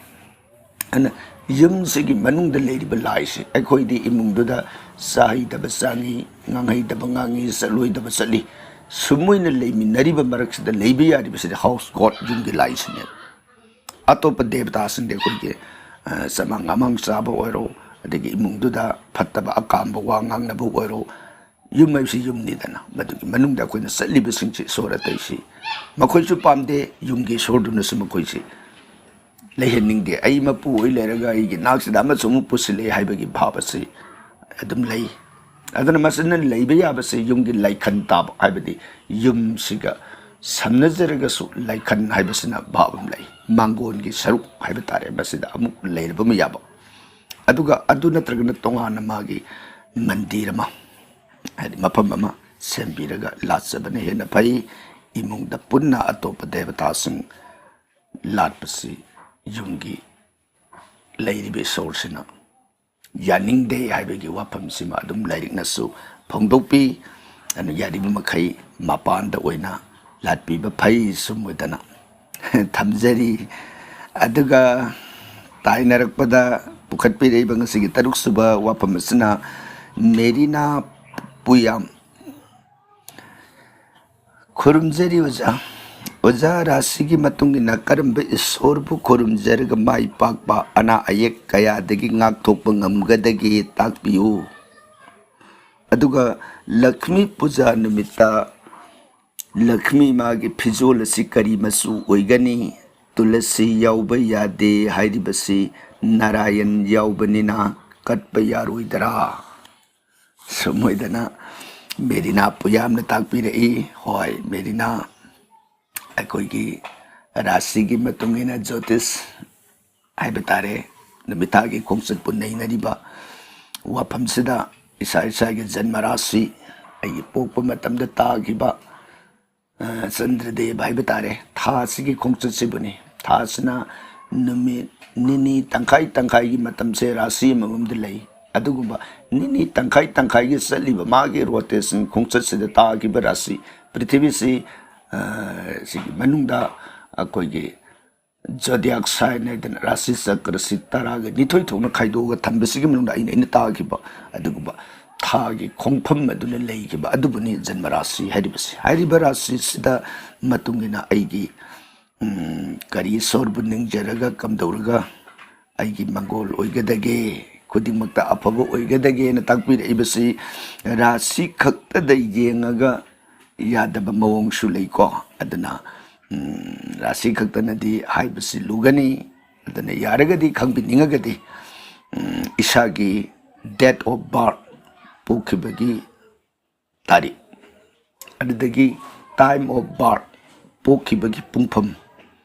ꯑꯗꯨꯅ ꯌꯨꯝꯁꯤꯒꯤ ꯃꯅꯨꯡꯗ ꯂꯩꯔꯤꯕ ꯂꯥꯏꯁꯦ, ꯑꯩꯈꯣꯏꯗꯤ ꯏꯃꯨꯡꯗꯨꯗ ꯆꯥꯍꯩꯗꯕ ꯆꯥꯉꯤ, ꯉꯥꯡꯍꯩꯗꯕ ꯉꯥꯡꯉꯤ, ꯆꯠꯂꯣꯏꯗꯕ ꯆꯠꯂꯤ, ꯁꯨꯝ ꯑꯣꯏꯅ ꯂꯩꯃꯤꯟꯅꯔꯤꯕ ꯃꯔꯛꯁꯤꯗ ꯂꯩꯕ ꯌꯥꯔꯤꯕꯁꯤꯗꯤ house god, ꯌꯨꯝꯒꯤ ꯂꯥꯏꯁꯤꯅꯦꯕ꯫ ꯑꯇꯣꯞꯄ ꯗꯦꯕꯇꯥꯁꯤꯡꯗꯤ ꯑꯩꯈꯣꯏꯒꯤ, ꯑ, ꯆꯃꯥꯡ ꯑꯃꯥꯡ ꯆꯥꯕ ꯑꯣꯏꯔꯣ, ꯑꯗꯒꯤ ꯏꯃꯨꯡꯗꯨꯗ ꯐꯠꯇꯕ ꯑꯀꯥꯝꯕ ꯋꯥ ꯉꯥꯡꯅꯕ ꯑꯣꯏꯔꯣ, ꯌꯨꯝ ꯍꯥꯏꯕꯁꯤ ꯌꯨꯝꯅꯤꯗꯅ, ꯃꯗꯨꯒꯤ ꯃꯅꯨꯡꯗ ꯑꯩꯈꯣꯏꯅ ꯆꯠꯂꯤꯕꯁꯤꯡꯁꯤ ꯏꯁꯣꯔ ꯑꯇꯩꯁꯤ ꯃꯈꯣꯏꯁꯨ ꯄꯥꯝꯗꯦ, ꯌꯨꯝꯒꯤ ꯏꯁꯣꯔꯗꯨꯅꯁꯨ ꯃꯈꯣꯏꯁꯤ ꯂꯩꯍꯟꯅꯤꯡꯗꯦ꯫ ꯑꯩ ꯃꯄꯨ ꯑꯣꯏ ꯂꯩꯔꯒ ꯑꯩꯒꯤ ꯅꯥꯛꯁꯤꯗ ꯑꯃꯁꯨ ꯑꯃꯨꯛ ꯄꯨꯁꯤꯜꯂꯛꯑꯦ ꯍꯥꯏꯕꯒꯤ ꯚꯥꯕ ꯑꯁꯤ ꯑꯗꯨꯝ ꯂꯩ꯫ ꯑꯗꯨꯅ ꯃꯁꯤꯅ ꯂꯩꯕ ꯌꯥꯕꯁꯤ ꯌꯨꯝꯒꯤ ꯂꯥꯏꯈꯟ ꯇꯥꯕ, ꯍꯥꯏꯕꯗꯤ ꯌꯨꯝꯁꯤꯒ ꯁꯝꯅꯖꯔꯒꯁꯨ ꯂꯥꯏꯈꯟ ꯍꯥꯏꯕꯁꯤꯅ ꯚꯥꯕ ꯑꯃ ꯂꯩ, ꯃꯥꯡꯒꯣꯟꯒꯤ ꯁꯔꯨꯛ ꯍꯥꯏꯕ ꯇꯥꯔꯦ, ꯃꯁꯤꯗ ꯑꯃꯨꯛ ꯂꯩꯔꯕ ꯑꯃ ꯌꯥꯕ꯫ ꯑꯗꯨꯒ ꯑꯗꯨ ꯅꯠꯇ꯭ꯔꯒꯅ ꯇꯣꯉꯥꯟꯅ ꯃꯥꯒꯤ ꯃꯟꯗꯤꯔ ꯑꯃ, ꯍꯥꯏꯗꯤ ꯃꯐꯝ ꯑꯃ ꯁꯦꯝꯕꯤꯔꯒ ꯂꯥꯠꯆꯕꯅ ꯍꯦꯟꯅ ꯐꯩ꯫ ꯏꯃꯨꯡꯗ ꯄꯨꯟꯅ ꯑꯇꯣꯞꯄ ꯗꯦꯕꯇꯥꯁꯤꯡ ꯂꯥꯠꯄꯁꯤ ꯌꯨꯝꯒꯤ ꯂꯩꯔꯤꯕ ꯏꯁꯣꯔꯁꯤꯅ ꯌꯥꯅꯤꯡꯗꯦ ꯍꯥꯏꯕꯒꯤ ꯋꯥꯐꯝꯁꯤꯃ ꯑꯗꯨꯝ ꯂꯥꯏꯔꯤꯛꯅꯁꯨ ꯐꯣꯡꯗꯣꯛꯄꯤ꯫ ꯑꯗꯨꯅ ꯌꯥꯔꯤꯕ ꯃꯈꯩ ꯃꯄꯥꯟꯗ ꯑꯣꯏꯅ ꯂꯥꯠꯄꯤꯕ ꯐꯩ꯫ ꯁꯨꯝ ꯑꯣꯏꯗꯅ ꯊꯝꯖꯔꯤ꯫ ꯑꯗꯨꯒ ꯇꯥꯏꯅꯔꯛꯄꯗ ꯄꯨꯈꯠꯄꯤꯔꯛꯏꯕ ꯉꯁꯤꯒꯤ ꯇꯔꯨꯛ ꯁꯨꯕ ꯋꯥꯐꯝ ꯑꯁꯤꯅ ꯃꯦꯔꯤꯅꯥ ꯄꯨꯌꯥꯝ꯫ ꯈꯨꯔꯨꯝꯖꯔꯤ ꯑꯣꯖꯥ꯫ ꯑꯣꯖꯥ, ꯔꯥꯁꯤꯒꯤ ꯃꯇꯨꯡ ꯏꯟꯅ ꯀꯔꯝꯕ ꯏꯁꯣꯔꯕꯨ ꯈꯨꯔꯨꯝꯖꯔꯒ ꯃꯥꯏ ꯄꯥꯛꯄ, ꯑꯅꯥ ꯑꯌꯦꯛ ꯀꯌꯥꯗꯒꯤ ꯉꯥꯛꯊꯣꯛꯄ ꯉꯝꯒꯗꯒꯦ ꯇꯥꯛꯄꯤꯌꯨ꯫ ꯑꯗꯨꯒ ꯂꯛꯁꯃꯤ ꯄꯨꯖꯥ ꯅꯨꯃꯤꯠꯇ ꯂꯛꯁꯃꯤ ꯃꯥꯒꯤ ꯐꯤꯖꯣꯜ ꯑꯁꯤ ꯀꯔꯤ ꯃꯆꯨ ꯑꯣꯏꯒꯅꯤ? ꯇꯨꯂꯁꯤ ꯌꯥꯎꯕ ꯌꯥꯗꯦ ꯍꯥꯏꯔꯤꯕꯁꯤ ꯅꯥꯔꯥꯌꯟ ꯌꯥꯎꯕꯅꯤꯅ ꯀꯠꯄ ꯌꯥꯔꯣꯏꯗ꯭ꯔꯥ? ꯁꯨꯝ ꯑꯣꯏꯗꯅ ꯃꯦꯔꯤꯅꯥ ꯄꯨꯌꯥꯝꯅ ꯇꯥꯛꯄꯤꯔꯛꯏ꯫ ꯍꯣꯏ, ꯃꯦꯔꯤꯅꯥ, ꯑꯩꯈꯣꯏꯒꯤ ꯔꯥꯁꯤꯒꯤ ꯃꯇꯨꯡ ꯏꯟꯅ ꯖꯣꯇꯤꯁ ꯍꯥꯏꯕ ꯇꯥꯔꯦ, ꯅꯨꯃꯤꯠ ꯊꯥꯒꯤ ꯈꯣꯡꯆꯠꯄꯨ ꯅꯩꯅꯔꯤꯕ ꯋꯥꯐꯝꯁꯤꯗ ꯏꯁꯥ ꯏꯁꯥꯒꯤ ꯖꯟꯃ ꯔꯥꯁꯤ, ꯑꯩꯒꯤ ꯄꯣꯛꯄ ꯃꯇꯝꯗ ꯇꯥꯈꯤꯕ, ꯑ, ꯆꯟꯗ꯭ꯔꯗꯦꯕ ꯍꯥꯏꯕ ꯇꯥꯔꯦ, ꯊꯥ ꯑꯁꯤꯒꯤ ꯈꯣꯡꯆꯠꯁꯤꯕꯨꯅꯤ꯫ ꯊꯥ ꯑꯁꯤꯅ ꯅꯨꯃꯤꯠ ꯅꯤꯅꯤ ꯇꯪꯈꯥꯏ ꯇꯪꯈꯥꯏꯒꯤ ꯃꯇꯝꯁꯦ ꯔꯥꯁꯤ ꯑꯃꯃꯝꯗ ꯂꯩ꯫ ꯑꯗꯨꯒꯨꯝꯕ ꯅꯤꯅꯤ ꯇꯪꯈꯥꯏ ꯇꯪꯈꯥꯏꯒꯤ ꯆꯠꯂꯤꯕ ꯃꯥꯒꯤ ꯔꯣꯇꯦꯁꯟ ꯈꯣꯡꯆꯠꯁꯤꯗ ꯇꯥꯈꯤꯕ ꯔꯥꯁꯤ, ꯄ꯭ꯔꯤꯊꯤꯕꯤꯁꯤ, ꯑ, ꯁꯤꯒꯤ ꯃꯅꯨꯡꯗ ꯑꯩꯈꯣꯏꯒꯤ ꯖꯣꯗꯤꯌꯥꯛ ꯁꯥꯏꯟ ꯍꯥꯏꯗꯅ ꯔꯥꯁꯤ ꯆꯀ꯭ꯔꯁꯤ ꯇꯔꯥꯒ ꯅꯤꯊꯣꯏ ꯊꯣꯛꯅ ꯈꯥꯏꯗꯣꯛꯑꯒ ꯊꯝꯕꯁꯤꯒꯤ ꯃꯅꯨꯡꯗ ꯑꯩꯅ, ꯑꯩꯅ ꯇꯥꯈꯤꯕ ꯑꯗꯨꯒꯨꯝꯕ ꯊꯥꯒꯤ ꯈꯣꯡꯐꯝ ꯑꯗꯨꯅ ꯂꯩꯈꯤꯕ ꯑꯗꯨꯕꯨꯅꯤ ꯖꯟꯃ ꯔꯥꯁꯤ ꯍꯥꯏꯔꯤꯕꯁꯤ꯫ ꯍꯥꯏꯔꯤꯕ ꯔꯥꯁꯤꯁꯤꯗ ꯃꯇꯨꯡ ꯏꯟꯅ ꯑꯩꯒꯤ, ꯎꯝ, ꯀꯔꯤ ꯏꯁꯣꯔꯕꯨ ꯅꯤꯡꯖꯔꯒ ꯀꯝꯗꯧꯔꯒ ꯑꯩꯒꯤ ꯃꯪꯒꯣꯜ ꯑꯣꯏꯒꯗꯒꯦ, ꯈꯨꯗꯤꯡꯃꯛꯇ ꯑꯐꯕ ꯑꯣꯏꯒꯗꯒꯦꯅ ꯇꯥꯛꯄꯤꯔꯛꯏꯕꯁꯤ ꯔꯥꯁꯤ ꯈꯛꯇꯗ ꯌꯦꯡꯉꯒ ꯌꯥꯗꯕ ꯃꯑꯣꯡꯁꯨ ꯂꯩꯀꯣ꯫ ꯑꯗꯨꯅ, ꯎꯝ, ꯔꯥꯁꯤ ꯈꯛꯇꯅꯗꯤ ꯍꯥꯏꯕꯁꯤ ꯂꯨꯒꯅꯤ꯫ ꯑꯗꯨꯅ ꯌꯥꯔꯒꯗꯤ, ꯈꯪꯕꯤꯅꯤꯡꯉꯒꯗꯤ, ꯎꯝ, ꯏꯁꯥꯒꯤ date of birth, ꯄꯣꯛꯈꯤꯕꯒꯤ ꯇꯥꯔꯤꯛ, ꯑꯗꯨꯗꯒꯤ time of birth, ꯄꯣꯛꯈꯤꯕꯒꯤ ꯄꯨꯡꯐꯝ,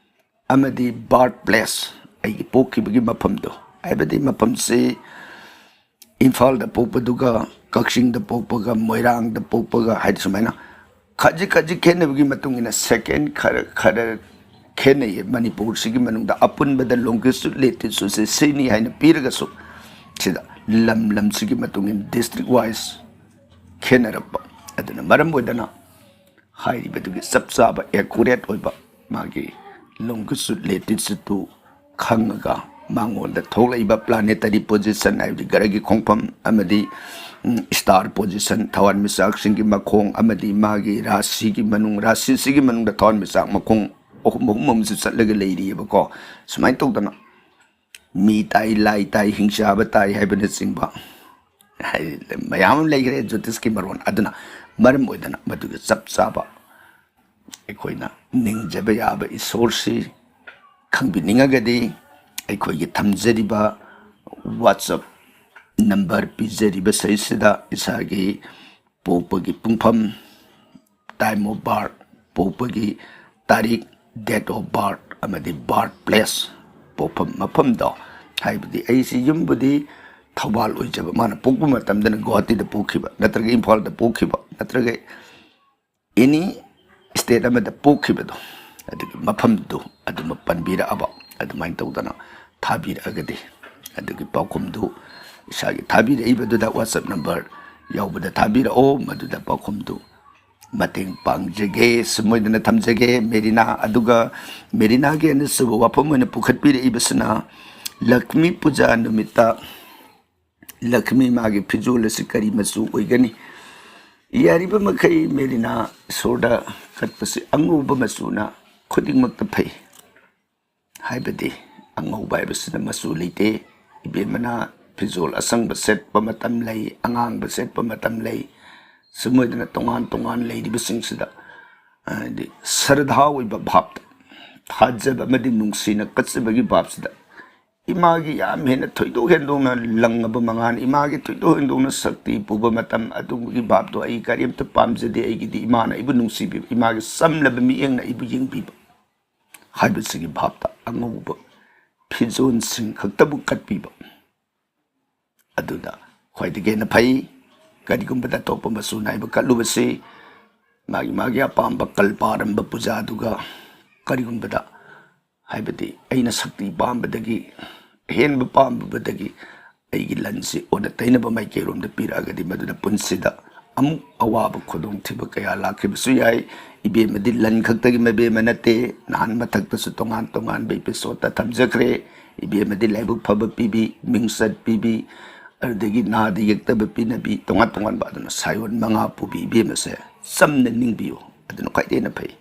ꯑꯃꯗꯤ birth place, ꯑꯩꯒꯤ ꯄꯣꯛꯈꯤꯕꯒꯤ ꯃꯐꯝꯗꯣ, ꯍꯥꯏꯕꯗꯤ ꯃꯐꯝꯁꯤ ꯏꯝꯐꯥꯜꯗ ꯄꯣꯛꯄꯗꯨꯒ ꯀꯛꯆꯤꯡꯗ ꯄꯣꯛꯄꯒ ꯃꯣꯏꯔꯥꯡꯗ ꯄꯣꯛꯄꯒ ꯍꯥꯏꯗꯤ ꯁꯨꯃꯥꯏꯅ ꯈꯖꯤꯛ ꯈꯖꯤꯛ ꯈꯦꯠꯅꯕꯒꯤ ꯃꯇꯨꯡ ꯏꯟꯅ second ꯈꯔ ꯈꯔ ꯈꯦꯠꯅꯩꯌꯦ꯫ ꯃꯅꯤꯄꯨꯔꯁꯤꯒꯤ ꯃꯅꯨꯡꯗ ꯑꯄꯨꯟꯕꯗ longitude latitudeꯁꯦ ꯁꯤꯅꯤ ꯍꯥꯏꯅ ꯄꯤꯔꯒꯁꯨ, ꯁꯤꯗ ꯂꯝ ꯂꯝꯁꯤꯒꯤ ꯃꯇꯨꯡ ꯏꯟꯅ district wise ꯈꯦꯠꯅꯔꯛꯄ꯫ ꯑꯗꯨꯅ ꯃꯔꯝ ꯑꯣꯏꯗꯅ ꯍꯥꯏꯔꯤꯕꯗꯨꯒꯤ ꯆꯞ ꯆꯥꯕ accurate ꯑꯣꯏꯕ ꯃꯥꯒꯤ longitude latitude ꯇꯨ ꯈꯪꯉꯒ ꯃꯉꯣꯟꯗ ꯊꯣꯛꯂꯛꯏꯕ planetary position, ꯍꯥꯏꯕꯗꯤ ꯒ꯭ꯔꯍꯒꯤ ꯈꯣꯡꯐꯝ ꯑꯃꯗꯤ, ꯎꯝ, star position, ꯊꯋꯥꯟꯃꯤꯆꯥꯛꯁꯤꯡꯒꯤ ꯃꯈꯣꯡ ꯑꯃꯗꯤ ꯃꯥꯒꯤ ꯔꯥꯁꯤꯒꯤ ꯃꯅꯨꯡ, ꯔꯥꯁꯤꯁꯤꯒꯤ ꯃꯅꯨꯡꯗ ꯊꯋꯥꯟꯃꯤꯆꯥꯛ ꯃꯈꯣꯡ ꯑꯍꯨꯝ ꯑꯍꯨꯝ ꯑꯃꯁꯨ ꯆꯠꯂꯒ ꯂꯩꯔꯤꯑꯕꯀꯣ꯫ ꯁꯨꯃꯥꯏꯅ ꯇꯧꯗꯅ ꯃꯤ ꯇꯥꯏ, ꯂꯥꯏ ꯇꯥꯏ, ꯍꯤꯡꯆꯥꯕ ꯇꯥꯏ ꯍꯥꯏꯕꯅꯆꯤꯡꯕ ꯍꯥꯏꯗꯤ ꯃꯌꯥꯝ ꯑꯃ ꯂꯩꯈ꯭ꯔꯦ ꯖꯣꯇꯤꯁꯀꯤ ꯃꯔꯣꯟ꯫ ꯑꯗꯨꯅ ꯃꯔꯝ ꯑꯣꯏꯗꯅ ꯃꯗꯨꯒꯤ ꯆꯞ ꯆꯥꯕ ꯑꯩꯈꯣꯏꯅ ꯅꯤꯡꯖꯕ ꯌꯥꯕ ꯏꯁꯣꯔꯁꯤ ꯈꯪꯕꯤꯅꯤꯡꯉꯒꯗꯤ ꯑꯩꯈꯣꯏꯒꯤ ꯊꯝꯖꯔꯤꯕ WhatsApp number ꯄꯤꯖꯔꯤꯕ ꯁꯤꯗꯩꯁꯤꯗ ꯏꯁꯥꯒꯤ ꯄꯣꯛꯄꯒꯤ ꯄꯨꯡꯐꯝ, time of birth, ꯄꯣꯛꯄꯒꯤ ꯇꯥꯔꯤꯛ, date of birth ꯑꯃꯗꯤ birth place, ꯄꯣꯛꯐꯝ ꯃꯐꯝꯗꯣ, ꯍꯥꯏꯕꯗꯤ ꯑꯩꯁꯤ ꯌꯨꯝꯕꯨꯗꯤ ꯊꯧꯕꯥꯜ ꯑꯣꯏꯖꯕ, ꯃꯥꯅ ꯄꯣꯛꯄ ꯃꯇꯝꯗꯅ ꯒꯨꯋꯥꯍꯥꯇꯤꯗ ꯄꯣꯛꯈꯤꯕ ꯅꯠꯇ꯭ꯔꯒ ꯏꯝꯐꯥꯜꯗ ꯄꯣꯛꯈꯤꯕ ꯅꯠꯇ꯭ꯔꯒ any state ꯑꯃꯗ ꯄꯣꯛꯈꯤꯕꯗꯣ, ꯑꯗꯨꯒꯤ ꯃꯐꯝꯗꯨ ꯑꯗꯨꯃꯛ ꯄꯟꯕꯤꯔꯛꯑꯕ, ꯑꯗꯨꯃꯥꯏꯅ ꯇꯧꯗꯅ ꯊꯥꯕꯤꯔꯛꯑꯒꯗꯤ ꯑꯗꯨꯒꯤ ꯄꯥꯎꯈꯨꯝꯗꯨ ꯏꯁꯥꯒꯤ ꯊꯥꯕꯤꯔꯛꯏꯕꯗꯨꯗ WhatsApp number ꯌꯥꯎꯕꯗ ꯊꯥꯕꯤꯔꯛꯑꯣ꯫ ꯃꯗꯨꯗ ꯄꯥꯎꯈꯨꯝꯗꯨ ꯃꯇꯦꯡ ꯄꯥꯡꯖꯒꯦ, ꯁꯨꯝ ꯑꯣꯏꯗꯅ ꯊꯝꯖꯒꯦ ꯃꯦꯔꯤꯅꯥ꯫ ꯑꯗꯨꯒ ꯃꯦꯔꯤꯅꯥꯒꯤ ꯑꯅꯤꯁꯨꯕ ꯋꯥꯐꯝ ꯑꯣꯏꯅ ꯄꯨꯈꯠꯄꯤꯔꯛꯏꯕꯁꯤꯅ ꯂꯛꯁꯃꯤ ꯄꯨꯖꯥ ꯅꯨꯃꯤꯠꯇ ꯂꯛꯁꯃꯤ ꯃꯥꯒꯤ ꯐꯤꯖꯣꯜ ꯑꯁꯤ ꯀꯔꯤ ꯃꯆꯨ ꯑꯣꯏꯒꯅꯤ? ꯌꯥꯔꯤꯕ ꯃꯈꯩ ꯃꯦꯔꯤꯅꯥ ꯏꯁꯣꯔꯗ ꯀꯠꯄꯁꯤ ꯑꯉꯧꯕ ꯃꯆꯨꯅ ꯈꯨꯗꯤꯡꯃꯛꯇ ꯐꯩ꯫ ꯍꯥꯏꯕꯗꯤ ꯑꯉꯧꯕ ꯍꯥꯏꯕꯁꯤꯅ ꯃꯆꯨ ꯂꯩꯇꯦ꯫ ꯏꯕꯦꯝꯃꯅ ꯐꯤꯖꯣꯜ ꯑꯁꯪꯕ ꯁꯦꯠꯄ ꯃꯇꯝ ꯂꯩ, ꯑꯉꯥꯡꯕ ꯁꯦꯠꯄ ꯃꯇꯝ ꯂꯩ꯫ ꯁꯨꯝ ꯑꯣꯏꯗꯅ ꯇꯣꯉꯥꯟ ꯇꯣꯉꯥꯟ ꯂꯩꯔꯤꯕꯁꯤꯡꯁꯤꯗ ꯍꯥꯏꯗꯤ ꯁ꯭ꯔꯗꯥ ꯑꯣꯏꯕ ꯚꯥꯞꯇ, ꯊꯥꯖꯕ ꯑꯃꯗꯤ ꯅꯨꯡꯁꯤꯅ ꯀꯠꯆꯕꯒꯤ ꯚꯥꯞꯁꯤꯗ ꯏꯃꯥꯒꯤ ꯌꯥꯝ ꯍꯦꯟꯅ ꯊꯣꯏꯗꯣꯛ ꯍꯦꯟꯗꯣꯛꯅ ꯂꯪꯉꯕ ꯃꯉꯥꯜ, ꯏꯃꯥꯒꯤ ꯊꯣꯏꯗꯣꯛ ꯍꯦꯟꯗꯣꯛꯅ ꯁꯛꯇꯤ ꯄꯨꯕ ꯃꯇꯝ ꯑꯗꯨꯒꯤ ꯚꯥꯞꯇꯣ ꯑꯩ ꯀꯔꯤꯝꯇ ꯄꯥꯝꯖꯗꯦ꯫ ꯑꯩꯒꯤꯗꯤ ꯏꯃꯥꯅ ꯑꯩꯕꯨ ꯅꯨꯡꯁꯤꯕꯤꯕ, ꯏꯃꯥꯒꯤ ꯆꯝꯂꯕ ꯃꯤꯠꯌꯦꯡꯅ ꯑꯩꯕꯨ ꯌꯦꯡꯕꯤꯕ ꯍꯥꯏꯕꯁꯤꯒꯤ ꯚꯥꯞꯇ ꯑꯉꯧꯕ ꯐꯤꯖꯣꯜꯁꯤꯡ ꯈꯛꯇꯕꯨ ꯀꯠꯄꯤꯕ ꯑꯗꯨꯅ ꯈ꯭ꯋꯥꯏꯗꯒꯤ ꯍꯦꯟꯅ ꯐꯩ꯫ ꯀꯔꯤꯒꯨꯝꯕꯗ ꯑꯇꯣꯞꯄ ꯃꯆꯨ ꯅꯥꯏꯕ ꯀꯠꯂꯨꯕꯁꯤ ꯃꯥꯒꯤ ꯃꯥꯒꯤ ꯑꯄꯥꯝꯕ ꯀꯜ ꯄꯥꯔꯝꯕ ꯄꯨꯖꯥꯗꯨꯒ ꯀꯔꯤꯒꯨꯝꯕꯗ ꯍꯥꯏꯕꯗꯤ ꯑꯩꯅ ꯁꯛꯇꯤ ꯄꯥꯝꯕꯗꯒꯤ, ꯑꯍꯦꯟꯕ ꯄꯥꯝꯕꯗꯒꯤ ꯑꯩꯒꯤ ꯂꯟꯁꯤ ꯑꯣꯟꯅ ꯇꯩꯅꯕ ꯃꯥꯏꯀꯩꯔꯣꯝꯗ ꯄꯤꯔꯛꯑꯒꯗꯤ ꯃꯗꯨꯅ ꯄꯨꯟꯁꯤꯗ ꯑꯃꯨꯛ ꯑꯋꯥꯕ ꯈꯨꯗꯣꯡꯊꯤꯕ ꯀꯌꯥ ꯂꯥꯛꯈꯤꯕꯁꯨ ꯌꯥꯏ꯫ ꯏꯕꯦꯝꯃꯗꯤ ꯂꯟ ꯈꯛꯇꯒꯤ ꯃꯕꯦꯝꯃ ꯅꯠꯇꯦ꯫ ꯅꯍꯥꯟ ꯃꯊꯛꯇꯁꯨ ꯇꯣꯉꯥꯟ ꯇꯣꯉꯥꯟꯕ ꯏꯄꯤꯁꯣꯠꯇ ꯊꯝꯖꯈ꯭ꯔꯦ꯫ ꯏꯕꯦꯝꯃꯗꯤ ꯂꯥꯏꯕꯛ ꯐꯕ ꯄꯤꯕꯤ, ꯃꯤꯡꯆꯠ ꯄꯤꯕꯤ, ꯑꯗꯨꯗꯒꯤ ꯅꯥꯗ ꯌꯦꯛꯇꯕ ꯄꯤꯅꯕꯤ, ꯇꯣꯉꯥꯟ ꯇꯣꯉꯥꯟꯕ, ꯑꯗꯨꯅ ꯁꯥꯌꯣꯟ ꯃꯉꯥ ꯄꯨꯕꯤ ꯏꯕꯦꯝꯃꯁꯦ ꯆꯝꯅ ꯅꯤꯡꯕꯤꯌꯨ꯫ ꯑꯗꯨꯅ ꯈ꯭ꯋꯥꯏꯗꯒꯤ ꯍꯦꯟꯅ ꯐꯩ꯫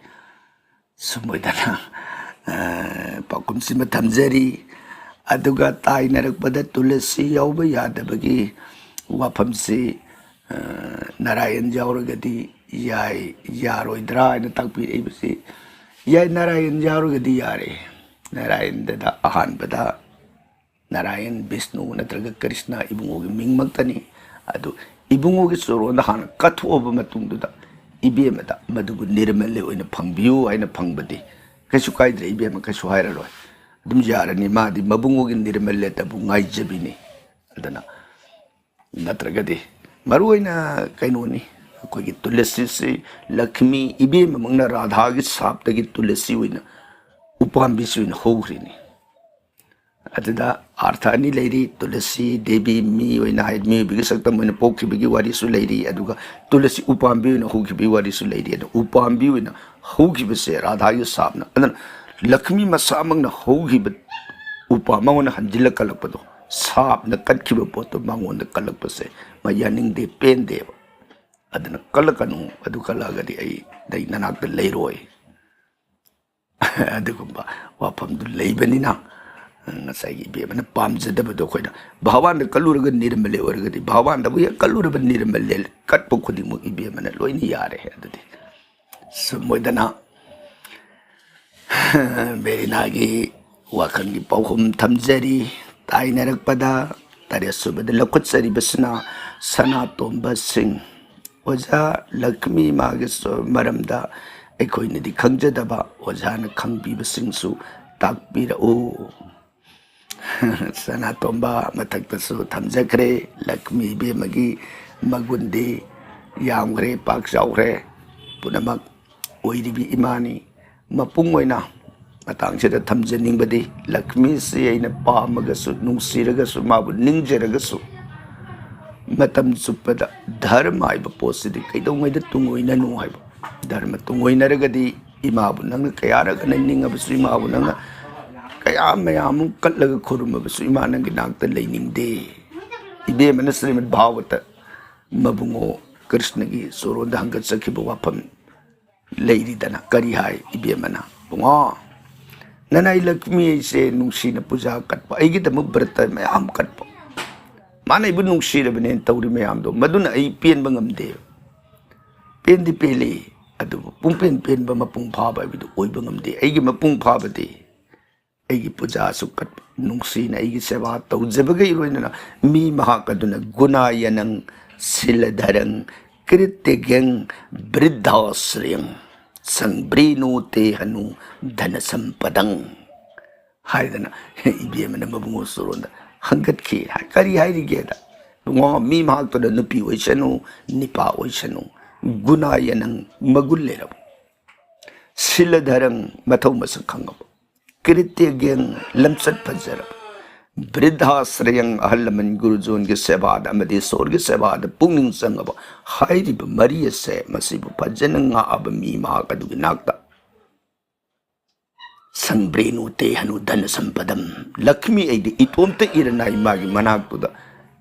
ꯁꯨꯝ ꯑꯣꯏꯗꯅ, ꯑ, ꯄꯥꯎꯈꯨꯝꯁꯤꯃ ꯊꯝꯖꯔꯤ꯫ ꯑꯗꯨꯒ ꯇꯥꯏꯅꯔꯛꯄꯗ ꯇꯨꯂꯁꯤ ꯌꯥꯎꯕ ꯌꯥꯗꯕꯒꯤ ꯋꯥꯐꯝꯁꯤ, ꯑ, ꯅꯥꯔꯥꯌꯟ ꯌꯥꯎꯔꯒꯗꯤ ꯌꯥꯏ, ꯌꯥꯔꯣꯏꯗ꯭ꯔꯥ ꯍꯥꯏꯅ ꯇꯥꯛꯄꯤꯔꯛꯏꯕꯁꯤ, ꯌꯥꯏ, ꯅꯥꯔꯥꯌꯟ ꯌꯥꯎꯔꯒꯗꯤ ꯌꯥꯔꯦ꯫ ꯅꯥꯔꯥꯌꯟꯗꯗ ꯑꯍꯥꯟꯕꯗ ꯅꯥꯔꯥꯌꯟ, ꯕꯤꯁꯅꯨ ꯅꯠꯇ꯭ꯔꯒ ꯀ꯭ꯔꯤꯁꯅ ꯏꯕꯨꯡꯉꯣꯒꯤ ꯃꯤꯡꯃꯛꯇꯅꯤ꯫ ꯑꯗꯨ ꯏꯕꯨꯡꯉꯣꯒꯤ ꯆꯣꯔꯣꯟꯗ ꯍꯥꯟꯅ ꯀꯠꯊꯣꯛꯑꯕ ꯃꯇꯨꯡꯗꯨꯗ ꯏꯕꯦꯝꯃꯗ ꯃꯗꯨꯕꯨ ꯅꯤꯔꯃꯜꯂꯤ ꯑꯣꯏꯅ ꯐꯪꯕꯤꯌꯨ ꯍꯥꯏꯅ ꯐꯪꯕꯗꯤ ꯀꯩꯁꯨ ꯀꯥꯏꯗ꯭ꯔꯦ, ꯏꯕꯦꯝꯃ ꯀꯩꯁꯨ ꯍꯥꯏꯔꯔꯣꯏ, ꯑꯗꯨꯝ ꯌꯥꯔꯅꯤ꯫ ꯃꯥꯗꯤ ꯃꯕꯨꯡꯉꯣꯒꯤ ꯅꯤꯔꯃꯜꯂꯦꯇꯕꯨ ꯉꯥꯏꯖꯕꯤꯅꯤ꯫ ꯑꯗꯨꯅ ꯅꯠꯇ꯭ꯔꯒꯗꯤ ꯃꯔꯨꯑꯣꯏꯅ ꯀꯩꯅꯣꯅꯤ, ꯑꯩꯈꯣꯏꯒꯤ ꯇꯨꯂꯁꯤꯁꯤ ꯂꯛꯈꯃꯤ ꯏꯕꯦꯝꯃꯃꯛꯅ ꯔꯥꯙꯥꯒꯤ ꯁꯥꯞꯇꯒꯤ ꯇꯨꯂꯁꯤ ꯑꯣꯏꯅ ꯎꯄꯥꯝꯕꯤꯁꯤ ꯑꯣꯏꯅ ꯍꯧꯈ꯭ꯔꯤꯅꯤ꯫ ꯑꯗꯨꯗ ꯑꯥꯔꯊ ꯑꯅꯤ ꯂꯩꯔꯤ꯫ ꯇꯨꯂꯁꯤ ꯗꯦꯕꯤ ꯃꯤ ꯑꯣꯏꯅ ꯍꯥꯏ, ꯃꯤꯑꯣꯏꯕꯒꯤ ꯁꯛꯇꯝ ꯑꯣꯏꯅ ꯄꯣꯛꯈꯤꯕꯒꯤ ꯋꯥꯔꯤꯁꯨ ꯂꯩꯔꯤ, ꯑꯗꯨꯒ ꯇꯨꯂꯁꯤ ꯎꯄꯥꯝꯕꯤ ꯑꯣꯏꯅ ꯍꯧꯈꯤꯕꯒꯤ ꯋꯥꯔꯤꯁꯨ ꯂꯩꯔꯤ꯫ ꯑꯗꯣ ꯎꯄꯥꯝꯕꯤ ꯑꯣꯏꯅ ꯍꯧꯈꯤꯕꯁꯦ ꯔꯥꯙꯥꯒꯤ ꯁꯥꯞꯅ, ꯑꯗꯨꯅ ꯂꯛꯈꯃꯤ ꯃꯁꯥꯃꯛꯅ ꯍꯧꯈꯤꯕ ꯎꯄꯥꯝꯕ ꯃꯉꯣꯟꯗ ꯍꯟꯖꯤꯜꯂ ꯀꯜꯂꯛꯄꯗꯣ, ꯁꯥꯞꯅ ꯀꯠꯈꯤꯕ ꯄꯣꯠꯇꯣ ꯃꯉꯣꯟꯗ ꯀꯜꯂꯛꯄꯁꯦ ꯃꯥ ꯌꯥꯅꯤꯡꯗꯦ, ꯄꯦꯟꯗꯦꯕ꯫ ꯑꯗꯨꯅ ꯀꯜꯂꯛꯀꯅꯨ, ꯑꯗꯨ ꯀꯜꯂꯛꯑꯒꯗꯤ ꯑꯩ ꯅꯪ ꯅꯅꯥꯛꯇ ꯂꯩꯔꯣꯏ꯫ ꯑꯗꯨꯒꯨꯝꯕ ꯋꯥꯐꯝꯗꯨ ꯂꯩꯕꯅꯤꯅ, ꯉꯁꯥꯏꯒꯤ ꯏꯕꯦꯝꯃꯅ ꯄꯥꯝꯖꯗꯕꯗꯣ ꯑꯩꯈꯣꯏꯅ ꯚꯒꯋꯥꯟꯗ ꯀꯜꯂꯨꯔꯒ ꯅꯤꯔꯃꯜꯂꯦ ꯑꯣꯏꯔꯒꯗꯤ, ꯚꯒꯋꯥꯟꯗꯕꯨ ꯍꯦꯛ ꯀꯜꯂꯨꯔꯕ ꯅꯤꯔꯃꯜꯂꯦ ꯀꯠꯄ ꯈꯨꯗꯤꯡꯃꯛ ꯏꯕꯦꯝꯃꯅ ꯂꯣꯏꯅ ꯌꯥꯔꯦ꯫ ꯑꯗꯨꯗꯤ ꯁꯨꯝ ꯑꯣꯏꯗꯅ ꯕꯦꯔꯤꯅꯥꯒꯤ ꯋꯥꯈꯜꯒꯤ ꯄꯥꯎꯈꯨꯝ ꯊꯝꯖꯔꯤ꯫ ꯇꯥꯏꯅꯔꯛꯄꯗ ꯇꯔꯦꯠ ꯁꯨꯕꯗ ꯂꯧꯈꯠꯆꯔꯤꯕꯁꯤꯅ ꯁꯅꯥꯇꯣꯝꯕ ꯁꯤꯡ꯫ ꯑꯣꯖꯥ ꯂꯛꯃꯤ ꯃꯥꯒꯤ ꯃꯔꯝꯗ ꯑꯩꯈꯣꯏꯅꯗꯤ ꯈꯪꯖꯗꯕ, ꯑꯣꯖꯥꯅ ꯈꯪꯕꯤꯕꯁꯤꯡꯁꯨ ꯇꯥꯛꯄꯤꯔꯛꯎ꯫ ꯁꯅꯥꯇꯣꯝꯕ ꯃꯊꯛꯇꯁꯨ ꯊꯝꯖꯈ꯭ꯔꯦ꯫ ꯂꯛꯃꯤ ꯏꯕꯦꯝꯃꯒꯤ ꯃꯒꯨꯟꯗꯤ ꯌꯥꯝꯈ꯭ꯔꯦ, ꯄꯥꯛ ꯆꯥꯎꯈ꯭ꯔꯦ꯫ ꯄꯨꯝꯅꯃꯛ ꯑꯣꯏꯔꯤꯕꯤ ꯏꯃꯥꯅꯤ꯫ ꯃꯄꯨꯡ ꯑꯣꯏꯅ ꯃꯇꯥꯡꯁꯤꯗ ꯊꯝꯖꯅꯤꯡꯕꯗꯤ, ꯂꯛꯁꯃꯤꯁꯤ ꯑꯩꯅ ꯄꯥꯝꯃꯒꯁꯨ, ꯅꯨꯡꯁꯤꯔꯒꯁꯨ, ꯃꯥꯕꯨ ꯅꯤꯡꯖꯔꯒꯁꯨ, ꯃꯇꯝ ꯆꯨꯞꯄꯗ ꯙꯔꯃ ꯍꯥꯏꯕ ꯄꯣꯠꯁꯤꯗꯤ ꯀꯩꯗꯧꯉꯩꯗ ꯇꯨꯡꯑꯣꯏꯅꯅꯨ ꯍꯥꯏꯕ꯫ ꯙꯔꯃ ꯇꯨꯡꯑꯣꯏꯅꯔꯒꯗꯤ ꯏꯃꯥꯕꯨ ꯅꯪꯅ ꯀꯌꯥꯔꯛ ꯑꯅ ꯅꯤꯡꯉꯕꯁꯨ, ꯏꯃꯥꯕꯨ ꯅꯪꯅ ꯀꯌꯥ ꯃꯌꯥꯝ ꯑꯃ ꯀꯠꯂꯒ ꯈꯨꯔꯨꯝꯃꯕꯁꯨ, ꯏꯃꯥ ꯅꯪꯒꯤ ꯅꯥꯛꯇ ꯂꯩꯅꯤꯡꯗꯦ꯫ ꯏꯕꯦꯝꯃꯅ ꯁ꯭ꯔꯤꯃꯗ ꯚꯥꯒꯋꯇ ꯃꯕꯨꯡꯉꯣ ꯀ꯭ꯔꯤꯁꯅꯒꯤ ꯆꯣꯔꯣꯟꯗ ꯍꯪꯒꯠꯆꯈꯤꯕ ꯋꯥꯐꯝ ꯂꯩꯔꯤꯗꯅ꯫ ꯀꯔꯤ ꯍꯥꯏ ꯏꯕꯦꯝꯃꯅ? "ꯕꯨꯡꯉꯣ, ꯅꯅꯥꯏ ꯂꯛꯁꯃꯤ ꯑꯩꯁꯦ ꯅꯨꯡꯁꯤꯅ ꯄꯨꯖꯥ ꯀꯠꯄ, ꯑꯩꯒꯤꯗꯃꯛ ꯕ꯭ꯔꯇ ꯃꯌꯥꯝ ꯀꯠꯄ, ꯃꯥꯅ ꯑꯩꯕꯨ ꯅꯨꯡꯁꯤꯔꯕꯅꯦꯅ ꯇꯧꯔꯤ ꯃꯌꯥꯝꯗꯣ, ꯃꯗꯨꯅ ꯑꯩ ꯄꯦꯟꯕ ꯉꯝꯗꯦ, ꯄꯦꯟꯗꯤ ꯄꯦꯜꯂꯤ, ꯑꯗꯨꯕꯨ ꯄꯨꯡꯄꯦꯟ ꯄꯦꯟꯕ, ꯃꯄꯨꯡ ꯐꯥꯕ ꯍꯥꯏꯕꯗꯨ ꯑꯣꯏꯕ ꯉꯝꯗꯦ꯫ ꯑꯩꯒꯤ ꯃꯄꯨꯡ ꯐꯥꯕꯗꯤ ꯑꯩꯒꯤ ꯄꯨꯖꯥ ꯑꯁꯨꯛ ꯀꯠꯄ, ꯅꯨꯡꯁꯤꯅ ꯑꯩꯒꯤ ꯁꯦꯕꯥ ꯇꯧꯖꯕꯒ ꯏꯔꯣꯏꯅꯅ ꯃꯤ ꯃꯍꯥꯛ ꯑꯗꯨꯅ ꯒꯨꯅꯥꯌꯅꯪ ꯁꯤꯂꯙꯔꯪ ꯀ꯭ꯔꯤꯇ꯭ꯌꯒ꯭ꯌꯪ ꯕ꯭ꯔꯤꯗꯥꯁ꯭ꯔꯌꯪ ꯁꯪꯕ꯭ꯔꯦꯅꯣ ꯇꯦ ꯍꯅꯨ ꯙꯅ ꯁꯝꯄꯗꯪ" ꯍꯥꯏꯗꯅ ꯏꯕꯦꯝꯃꯅ ꯃꯕꯨꯡꯉꯣ ꯆꯣꯔꯣꯟꯗ ꯍꯪꯒꯠꯈꯤ꯫ ꯍꯥꯏ, ꯀꯔꯤ ꯍꯥꯏꯔꯤꯒꯦꯗ? "ꯕꯨꯡꯉꯣ, ꯃꯤ ꯃꯍꯥꯛꯇꯨꯅ ꯅꯨꯄꯤ ꯑꯣꯏꯁꯅꯨ, ꯅꯤꯄꯥ ꯑꯣꯏꯁꯅꯨ, ꯒꯨꯅꯥꯌꯅꯪ ꯃꯒꯨꯟ ꯂꯩꯔꯕ, ꯁꯤꯂꯙꯔꯪ ꯃꯊꯧ ꯃꯁꯛ ꯈꯪꯉꯕ, ꯀ꯭ꯔꯤꯇ꯭ꯌꯒ꯭ꯌꯪ ꯂꯝꯆꯠ ꯐꯖꯔꯕ, ꯕ꯭ꯔꯤꯗꯥꯁ꯭ꯔꯌꯪ ꯑꯍꯜ ꯂꯃꯟ ꯒꯨꯔꯨꯖꯣꯟꯒꯤ ꯁꯦꯕꯥꯗ ꯑꯃꯗꯤ ꯏꯁꯣꯔꯒꯤ ꯁꯦꯕꯥꯗ ꯄꯨꯛꯅꯤꯡ ꯆꯪꯉꯕ ꯍꯥꯏꯔꯤꯕ ꯃꯔꯤ ꯑꯁꯦ, ꯃꯁꯤꯕꯨ ꯐꯖꯅ ꯉꯥꯛꯑꯕ ꯃꯤ ꯃꯍꯥꯛ ꯑꯗꯨꯒꯤ ꯅꯥꯛꯇ ꯁꯪꯕ꯭ꯔꯦꯅꯨ ꯇꯦ ꯍꯅꯨ ꯙꯅ ꯁꯝꯄꯗꯝ, ꯂꯛꯁꯃꯤ ꯑꯩꯗꯤ ꯏꯇꯣꯝꯇ ꯏꯔꯅꯥꯏ ꯃꯥꯒꯤ ꯃꯅꯥꯛꯇꯨꯗ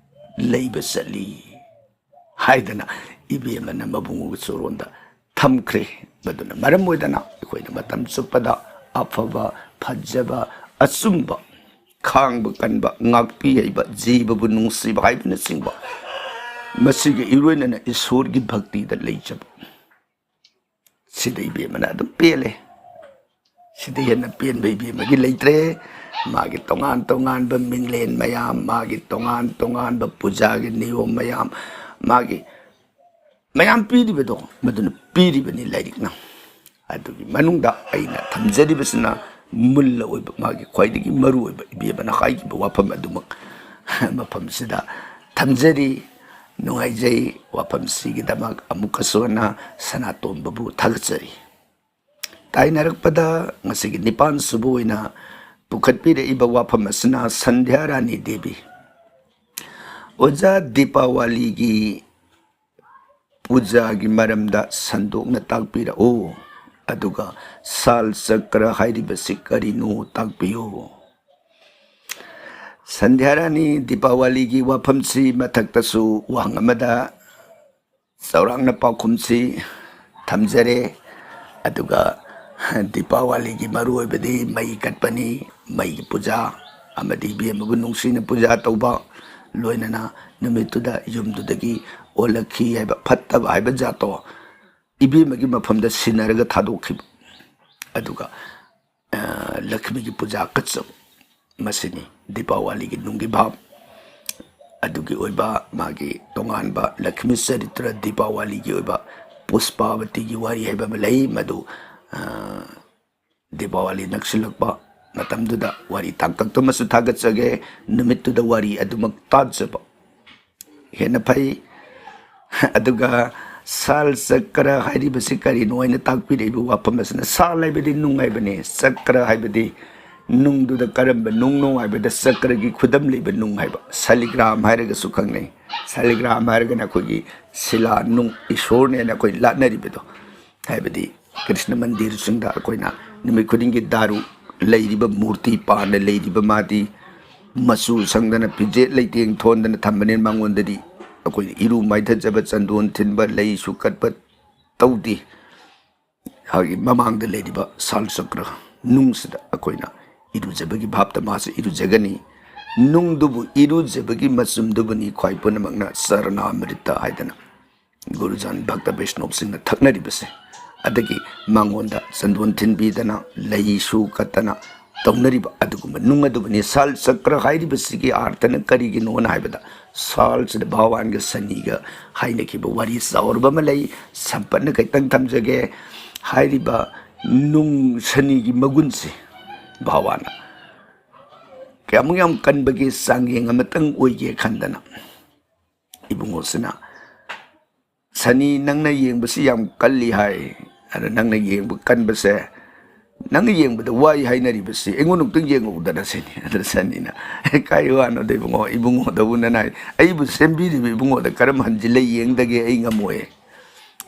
ꯂꯩꯕ ꯆꯠꯂꯤ" ꯍꯥꯏꯗꯅ ꯏꯕꯦꯝꯃꯅ ꯃꯕꯨꯡꯉꯣ ꯆꯣꯔꯣꯟꯗ ꯊꯝꯈ꯭ꯔꯦ꯫ ꯃꯗꯨꯅ ꯃꯔꯝ ꯑꯣꯏꯗꯅ ꯑꯩꯈꯣꯏꯅ ꯃꯇꯝ ꯆꯨꯞꯄꯗ ꯑꯐꯕ, ꯐꯖꯕ, ꯑꯆꯨꯝꯕ, ꯈꯥꯡꯕ ꯀꯟꯕ, ꯉꯥꯛꯄꯤ ꯍꯩꯕ, ꯖꯤꯕꯕꯨ ꯅꯨꯡꯁꯤꯕ ꯍꯥꯏꯕꯅꯆꯤꯡꯕ, ꯃꯁꯤꯒ ꯏꯔꯣꯏꯅꯅ ꯏꯁꯣꯔꯒꯤ ꯚꯛꯇꯤꯗ ꯂꯩꯖꯕ, ꯁꯤꯗ ꯏꯕꯦꯝꯃꯅ ꯑꯗꯨꯝ ꯄꯦꯜꯂꯦ꯫ ꯁꯤꯗ ꯍꯦꯟꯅ ꯄꯦꯟꯕ ꯏꯕꯦꯝꯃꯒꯤ ꯂꯩꯇ꯭ꯔꯦ꯫ ꯃꯥꯒꯤ ꯇꯣꯉꯥꯟ ꯇꯣꯉꯥꯟꯕ ꯃꯤꯡꯂꯦꯟ ꯃꯌꯥꯝ, ꯃꯥꯒꯤ ꯇꯣꯉꯥꯟ ꯇꯣꯉꯥꯟꯕ ꯄꯨꯖꯥꯒꯤ ꯅꯤꯌꯣꯝ ꯃꯌꯥꯝ, ꯃꯥꯒꯤ ꯃꯌꯥꯝ ꯄꯤꯔꯤꯕꯗꯣ, ꯃꯗꯨꯅ ꯄꯤꯔꯤꯕꯅꯤ ꯂꯥꯏꯔꯤꯛꯅ꯫ ꯑꯗꯨꯒꯤ ꯃꯅꯨꯡꯗ ꯑꯩꯅ ꯊꯝꯖꯔꯤꯕꯁꯤꯅ ꯃꯨꯜꯂ ꯑꯣꯏꯕ, ꯃꯥꯒꯤ ꯈ꯭ꯋꯥꯏꯗꯒꯤ ꯃꯔꯨ ꯑꯣꯏꯕ ꯏꯕꯦꯝꯃꯅ ꯍꯥꯏꯈꯤꯕ ꯋꯥꯐꯝ ꯑꯗꯨꯃꯛ ꯃꯐꯝꯁꯤꯗ ꯊꯝꯖꯔꯤ꯫ ꯅꯨꯡꯉꯥꯏꯖꯩ꯫ ꯋꯥꯐꯝꯁꯤꯒꯤꯗꯃꯛ ꯑꯃꯨꯛꯀꯁꯨ ꯍꯟꯅ ꯁꯅꯥꯇꯣꯝꯕꯕꯨ ꯊꯥꯒꯠꯆꯔꯤ꯫ ꯇꯥꯏꯅꯔꯛꯄꯗ ꯉꯁꯤꯒꯤ ꯅꯤꯄꯥꯟ ꯁꯨꯕ ꯑꯣꯏꯅ ꯄꯨꯈꯠꯄꯤꯔꯛꯏꯕ ꯋꯥꯐꯝ ꯑꯁꯤꯅ ꯁꯟꯙ꯭ꯌꯥ ꯔꯥꯅꯤ ꯗꯦꯕꯤ, ꯑꯣꯖꯥ, ꯗꯤꯄꯥꯋꯥꯂꯤꯒꯤ ꯄꯨꯖꯥꯒꯤ ꯃꯔꯝꯗ ꯁꯟꯗꯣꯛꯅ ꯇꯥꯛꯄꯤꯔꯛꯎ, ꯑꯗꯨꯒ ꯁꯥꯜ ꯆꯀ꯭ꯔ ꯍꯥꯏꯔꯤꯕꯁꯤ ꯀꯔꯤꯅꯣ ꯇꯥꯛꯄꯤꯌꯨ꯫ ꯁꯟꯙ꯭ꯌꯥ ꯔꯥꯅꯤ, ꯗꯤꯄꯥꯋꯥꯂꯤꯒꯤ ꯋꯥꯐꯝꯁꯤ ꯃꯊꯛꯇꯁꯨ ꯋꯥꯍꯪ ꯑꯃꯗ ꯆꯥꯎꯔꯥꯛꯅ ꯄꯥꯎꯈꯨꯝꯁꯤ ꯊꯝꯖꯔꯦ꯫ ꯑꯗꯨꯒ ꯗꯤꯄꯥꯋꯥꯂꯤꯒꯤ ꯃꯔꯨꯑꯣꯏꯕꯗꯤ ꯃꯩ ꯀꯠꯄꯅꯤ, ꯃꯩꯒꯤ ꯄꯨꯖꯥ ꯑꯃꯗꯤ ꯏꯕꯦꯝꯃꯕꯨ ꯅꯨꯡꯁꯤꯅ ꯄꯨꯖꯥ ꯇꯧꯕ, ꯂꯣꯏꯅꯅ ꯅꯨꯃꯤꯠꯇꯨꯗ ꯌꯨꯝꯗꯨꯗꯒꯤ ꯑꯣꯜꯂꯛꯈꯤ ꯍꯥꯏꯕ ꯐꯠꯇꯕ ꯍꯥꯏꯕ ꯖꯥꯠꯇꯣ ꯏꯕꯦꯝꯃꯒꯤ ꯃꯐꯝꯗ ꯁꯤꯟꯅꯔꯒ ꯊꯥꯗꯣꯛꯈꯤꯕ, ꯑꯗꯨꯒ, ꯑ, ꯂꯛꯁꯃꯤꯒꯤ ꯄꯨꯖꯥ ꯀꯠꯆꯕ, ꯃꯁꯤꯅꯤ ꯗꯤꯄꯥꯋꯥꯂꯤꯒꯤ ꯅꯨꯡꯒꯤ ꯚꯥꯞ꯫ ꯑꯗꯨꯒꯤ ꯑꯣꯏꯕ ꯃꯥꯒꯤ ꯇꯣꯉꯥꯟꯕ ꯂꯛꯁꯃꯤ ꯆꯔꯤꯇ꯭ꯔ ꯗꯤꯄꯥꯋꯥꯂꯤꯒꯤ ꯑꯣꯏꯕ ꯄꯨꯁꯄꯥꯕꯇꯤꯒꯤ ꯋꯥꯔꯤ ꯍꯥꯏꯕ ꯑꯃ ꯂꯩ, ꯃꯗꯨ, ꯑ, ꯗꯤꯄꯥꯋꯥꯂꯤ ꯅꯛꯁꯤꯜꯂꯛꯄ ꯃꯇꯝꯗꯨꯗ ꯋꯥꯔꯤ ꯇꯥꯡꯀꯛꯇꯃꯁꯨ ꯊꯥꯒꯠꯆꯒꯦ꯫ ꯅꯨꯃꯤꯠꯇꯨꯗ ꯋꯥꯔꯤ ꯑꯗꯨꯃꯛ ꯇꯥꯖꯕ ꯍꯦꯟꯅ ꯐꯩ꯫ ꯑꯗꯨꯒ ꯁꯥꯜ ꯆꯀ꯭ꯔ ꯍꯥꯏꯔꯤꯕꯁꯤ ꯀꯔꯤꯅꯣ ꯍꯥꯏꯅ ꯇꯥꯛꯄꯤꯔꯛꯏꯕ ꯋꯥꯐꯝ ꯑꯁꯤꯅ, ꯁꯥꯜ ꯍꯥꯏꯕꯗꯤ ꯅꯨꯡ ꯍꯥꯏꯕꯅꯤ, ꯆꯀ꯭ꯔ ꯍꯥꯏꯕꯗꯤ ꯅꯨꯡꯗꯨꯗ ꯀꯔꯝꯕ ꯅꯨꯡꯅꯣ ꯍꯥꯏꯕꯗ ꯆꯀ꯭ꯔꯒꯤ ꯈꯨꯗꯝ ꯂꯩꯕ ꯅꯨꯡ ꯍꯥꯏꯕ, ꯁꯥꯂꯤꯒ꯭ꯔꯥꯝ ꯍꯥꯏꯔꯒꯁꯨ ꯈꯪꯅꯩ꯫ ꯁꯥꯂꯤꯒ꯭ꯔꯥꯝ ꯍꯥꯏꯔꯒꯅ ꯑꯩꯈꯣꯏꯒꯤ ꯁꯤꯂꯥ ꯅꯨꯡ, ꯏꯁꯣꯔꯅꯦꯅ ꯑꯩꯈꯣꯏ ꯂꯥꯠꯅꯔꯤꯕꯗꯣ, ꯍꯥꯏꯕꯗꯤ ꯀ꯭ꯔꯤꯁꯅ ꯃꯟꯗꯤꯔꯁꯤꯡꯗ ꯑꯩꯈꯣꯏꯅ ꯅꯨꯃꯤꯠ ꯈꯨꯗꯤꯡꯒꯤ ꯗꯥꯔꯨ ꯂꯩꯔꯤꯕ ꯃꯨꯔꯇꯤ ꯄꯥꯟꯅ ꯂꯩꯔꯤꯕ ꯃꯥꯗꯤ ꯃꯆꯨ ꯁꯪꯗꯅ ꯐꯤꯖꯦꯠ ꯂꯩꯇꯦꯡ ꯊꯣꯟꯗꯅ ꯊꯝꯕꯅꯤꯅ ꯃꯉꯣꯟꯗꯗꯤ ꯑꯩꯈꯣꯏꯅ ꯏꯔꯨ ꯃꯥꯏꯊꯖꯕ, ꯆꯟꯗꯣꯟ ꯊꯤꯟꯕ, ꯂꯩꯁꯨ ꯀꯠꯄ ꯇꯧꯗꯦ꯫ ꯍꯧꯖꯤꯛ ꯃꯃꯥꯡꯗ ꯂꯩꯔꯤꯕ ꯁꯥꯜ ꯆꯀ꯭ꯔ ꯅꯨꯡꯁꯤꯗ ꯑꯩꯈꯣꯏꯅ ꯏꯔꯨꯖꯕꯒꯤ ꯚꯥꯞꯇ ꯃꯥꯁꯨ ꯏꯔꯨꯖꯒꯅꯤ꯫ ꯅꯨꯡꯗꯨꯕꯨ ꯏꯔꯨꯖꯕꯒꯤ ꯃꯆꯨꯝꯗꯨꯕꯨꯅꯤ ꯈ꯭ꯋꯥꯏ ꯄꯨꯝꯅꯃꯛꯅ ꯆꯔꯅꯥꯃ꯭ꯔꯤꯇ ꯍꯥꯏꯗꯅ ꯒꯨꯔꯨꯖꯥꯟ ꯚꯛꯇ ꯕꯩꯁꯅꯣꯞꯁꯤꯡꯅ ꯊꯛꯅꯔꯤꯕꯁꯦ꯫ ꯑꯗꯒꯤ ꯃꯉꯣꯟꯗ ꯆꯟꯗꯣꯟ ꯊꯤꯟꯕꯤꯗꯅ, ꯂꯩꯁꯨ ꯀꯠꯇꯅ ꯇꯧꯅꯔꯤꯕ ꯑꯗꯨꯒꯨꯝꯕ ꯅꯨꯡ ꯑꯗꯨꯕꯨꯅꯤ꯫ ꯁꯥꯜ ꯆꯀ꯭ꯔ ꯍꯥꯏꯔꯤꯕꯁꯤꯒꯤ ꯑꯥꯔꯊꯅ ꯀꯔꯤꯒꯤꯅꯣꯅ ꯍꯥꯏꯕꯗ, ꯁꯥꯜꯁꯤꯗ ꯚꯒꯋꯥꯟꯒ ꯁꯅꯤꯒ ꯍꯥꯏꯅꯈꯤꯕ ꯋꯥꯔꯤ ꯆꯥꯎꯔꯕ ꯑꯃ ꯂꯩ꯫ ꯁꯝꯄꯠꯅ ꯈꯤꯇꯪ ꯊꯝꯖꯒꯦ꯫ ꯍꯥꯏꯔꯤꯕ ꯅꯨꯡ ꯁꯅꯤꯒꯤ ꯃꯒꯨꯟꯁꯦ ꯚꯒꯋꯥꯟꯅ ꯀꯌꯥꯃꯨꯛ ꯌꯥꯝ ꯀꯟꯕꯒꯤ ꯆꯥꯡꯌꯦꯡ ꯑꯃꯇꯪ ꯑꯣꯏꯒꯦ ꯈꯟꯗꯅ ꯏꯕꯨꯡꯉꯣꯁꯤꯅ, "ꯁꯅꯤ, ꯅꯪꯅ ꯌꯦꯡꯕꯁꯤ ꯌꯥꯝ ꯀꯜꯂꯤ ꯍꯥꯏ, ꯑꯗ ꯅꯪꯅ ꯌꯦꯡꯕ ꯀꯟꯕꯁꯦ, ꯅꯪꯅ ꯌꯦꯡꯕꯗ ꯋꯥꯏ ꯍꯥꯏꯅꯔꯤꯕꯁꯤ ꯑꯩꯉꯣꯟꯗ ꯑꯃꯨꯛꯇꯪ ꯌꯦꯡꯉꯛꯎꯗꯅ ꯁꯤꯅꯤ꯫ ꯑꯗ ꯁꯅꯤꯅ, "ꯀꯥꯏ ꯋꯥꯅꯣꯗ ꯏꯕꯨꯡꯉꯣ, ꯏꯕꯨꯡꯉꯣꯗꯕꯨ ꯅꯅꯥꯏ ꯑꯩꯕꯨ ꯁꯦꯝꯕꯤꯔꯤꯕ ꯏꯕꯨꯡꯉꯣꯗ ꯀꯔꯝ ꯍꯟꯖꯤꯜꯂ ꯌꯦꯡꯗꯒꯦ? ꯑꯩ ꯉꯝꯃꯣꯏ꯫"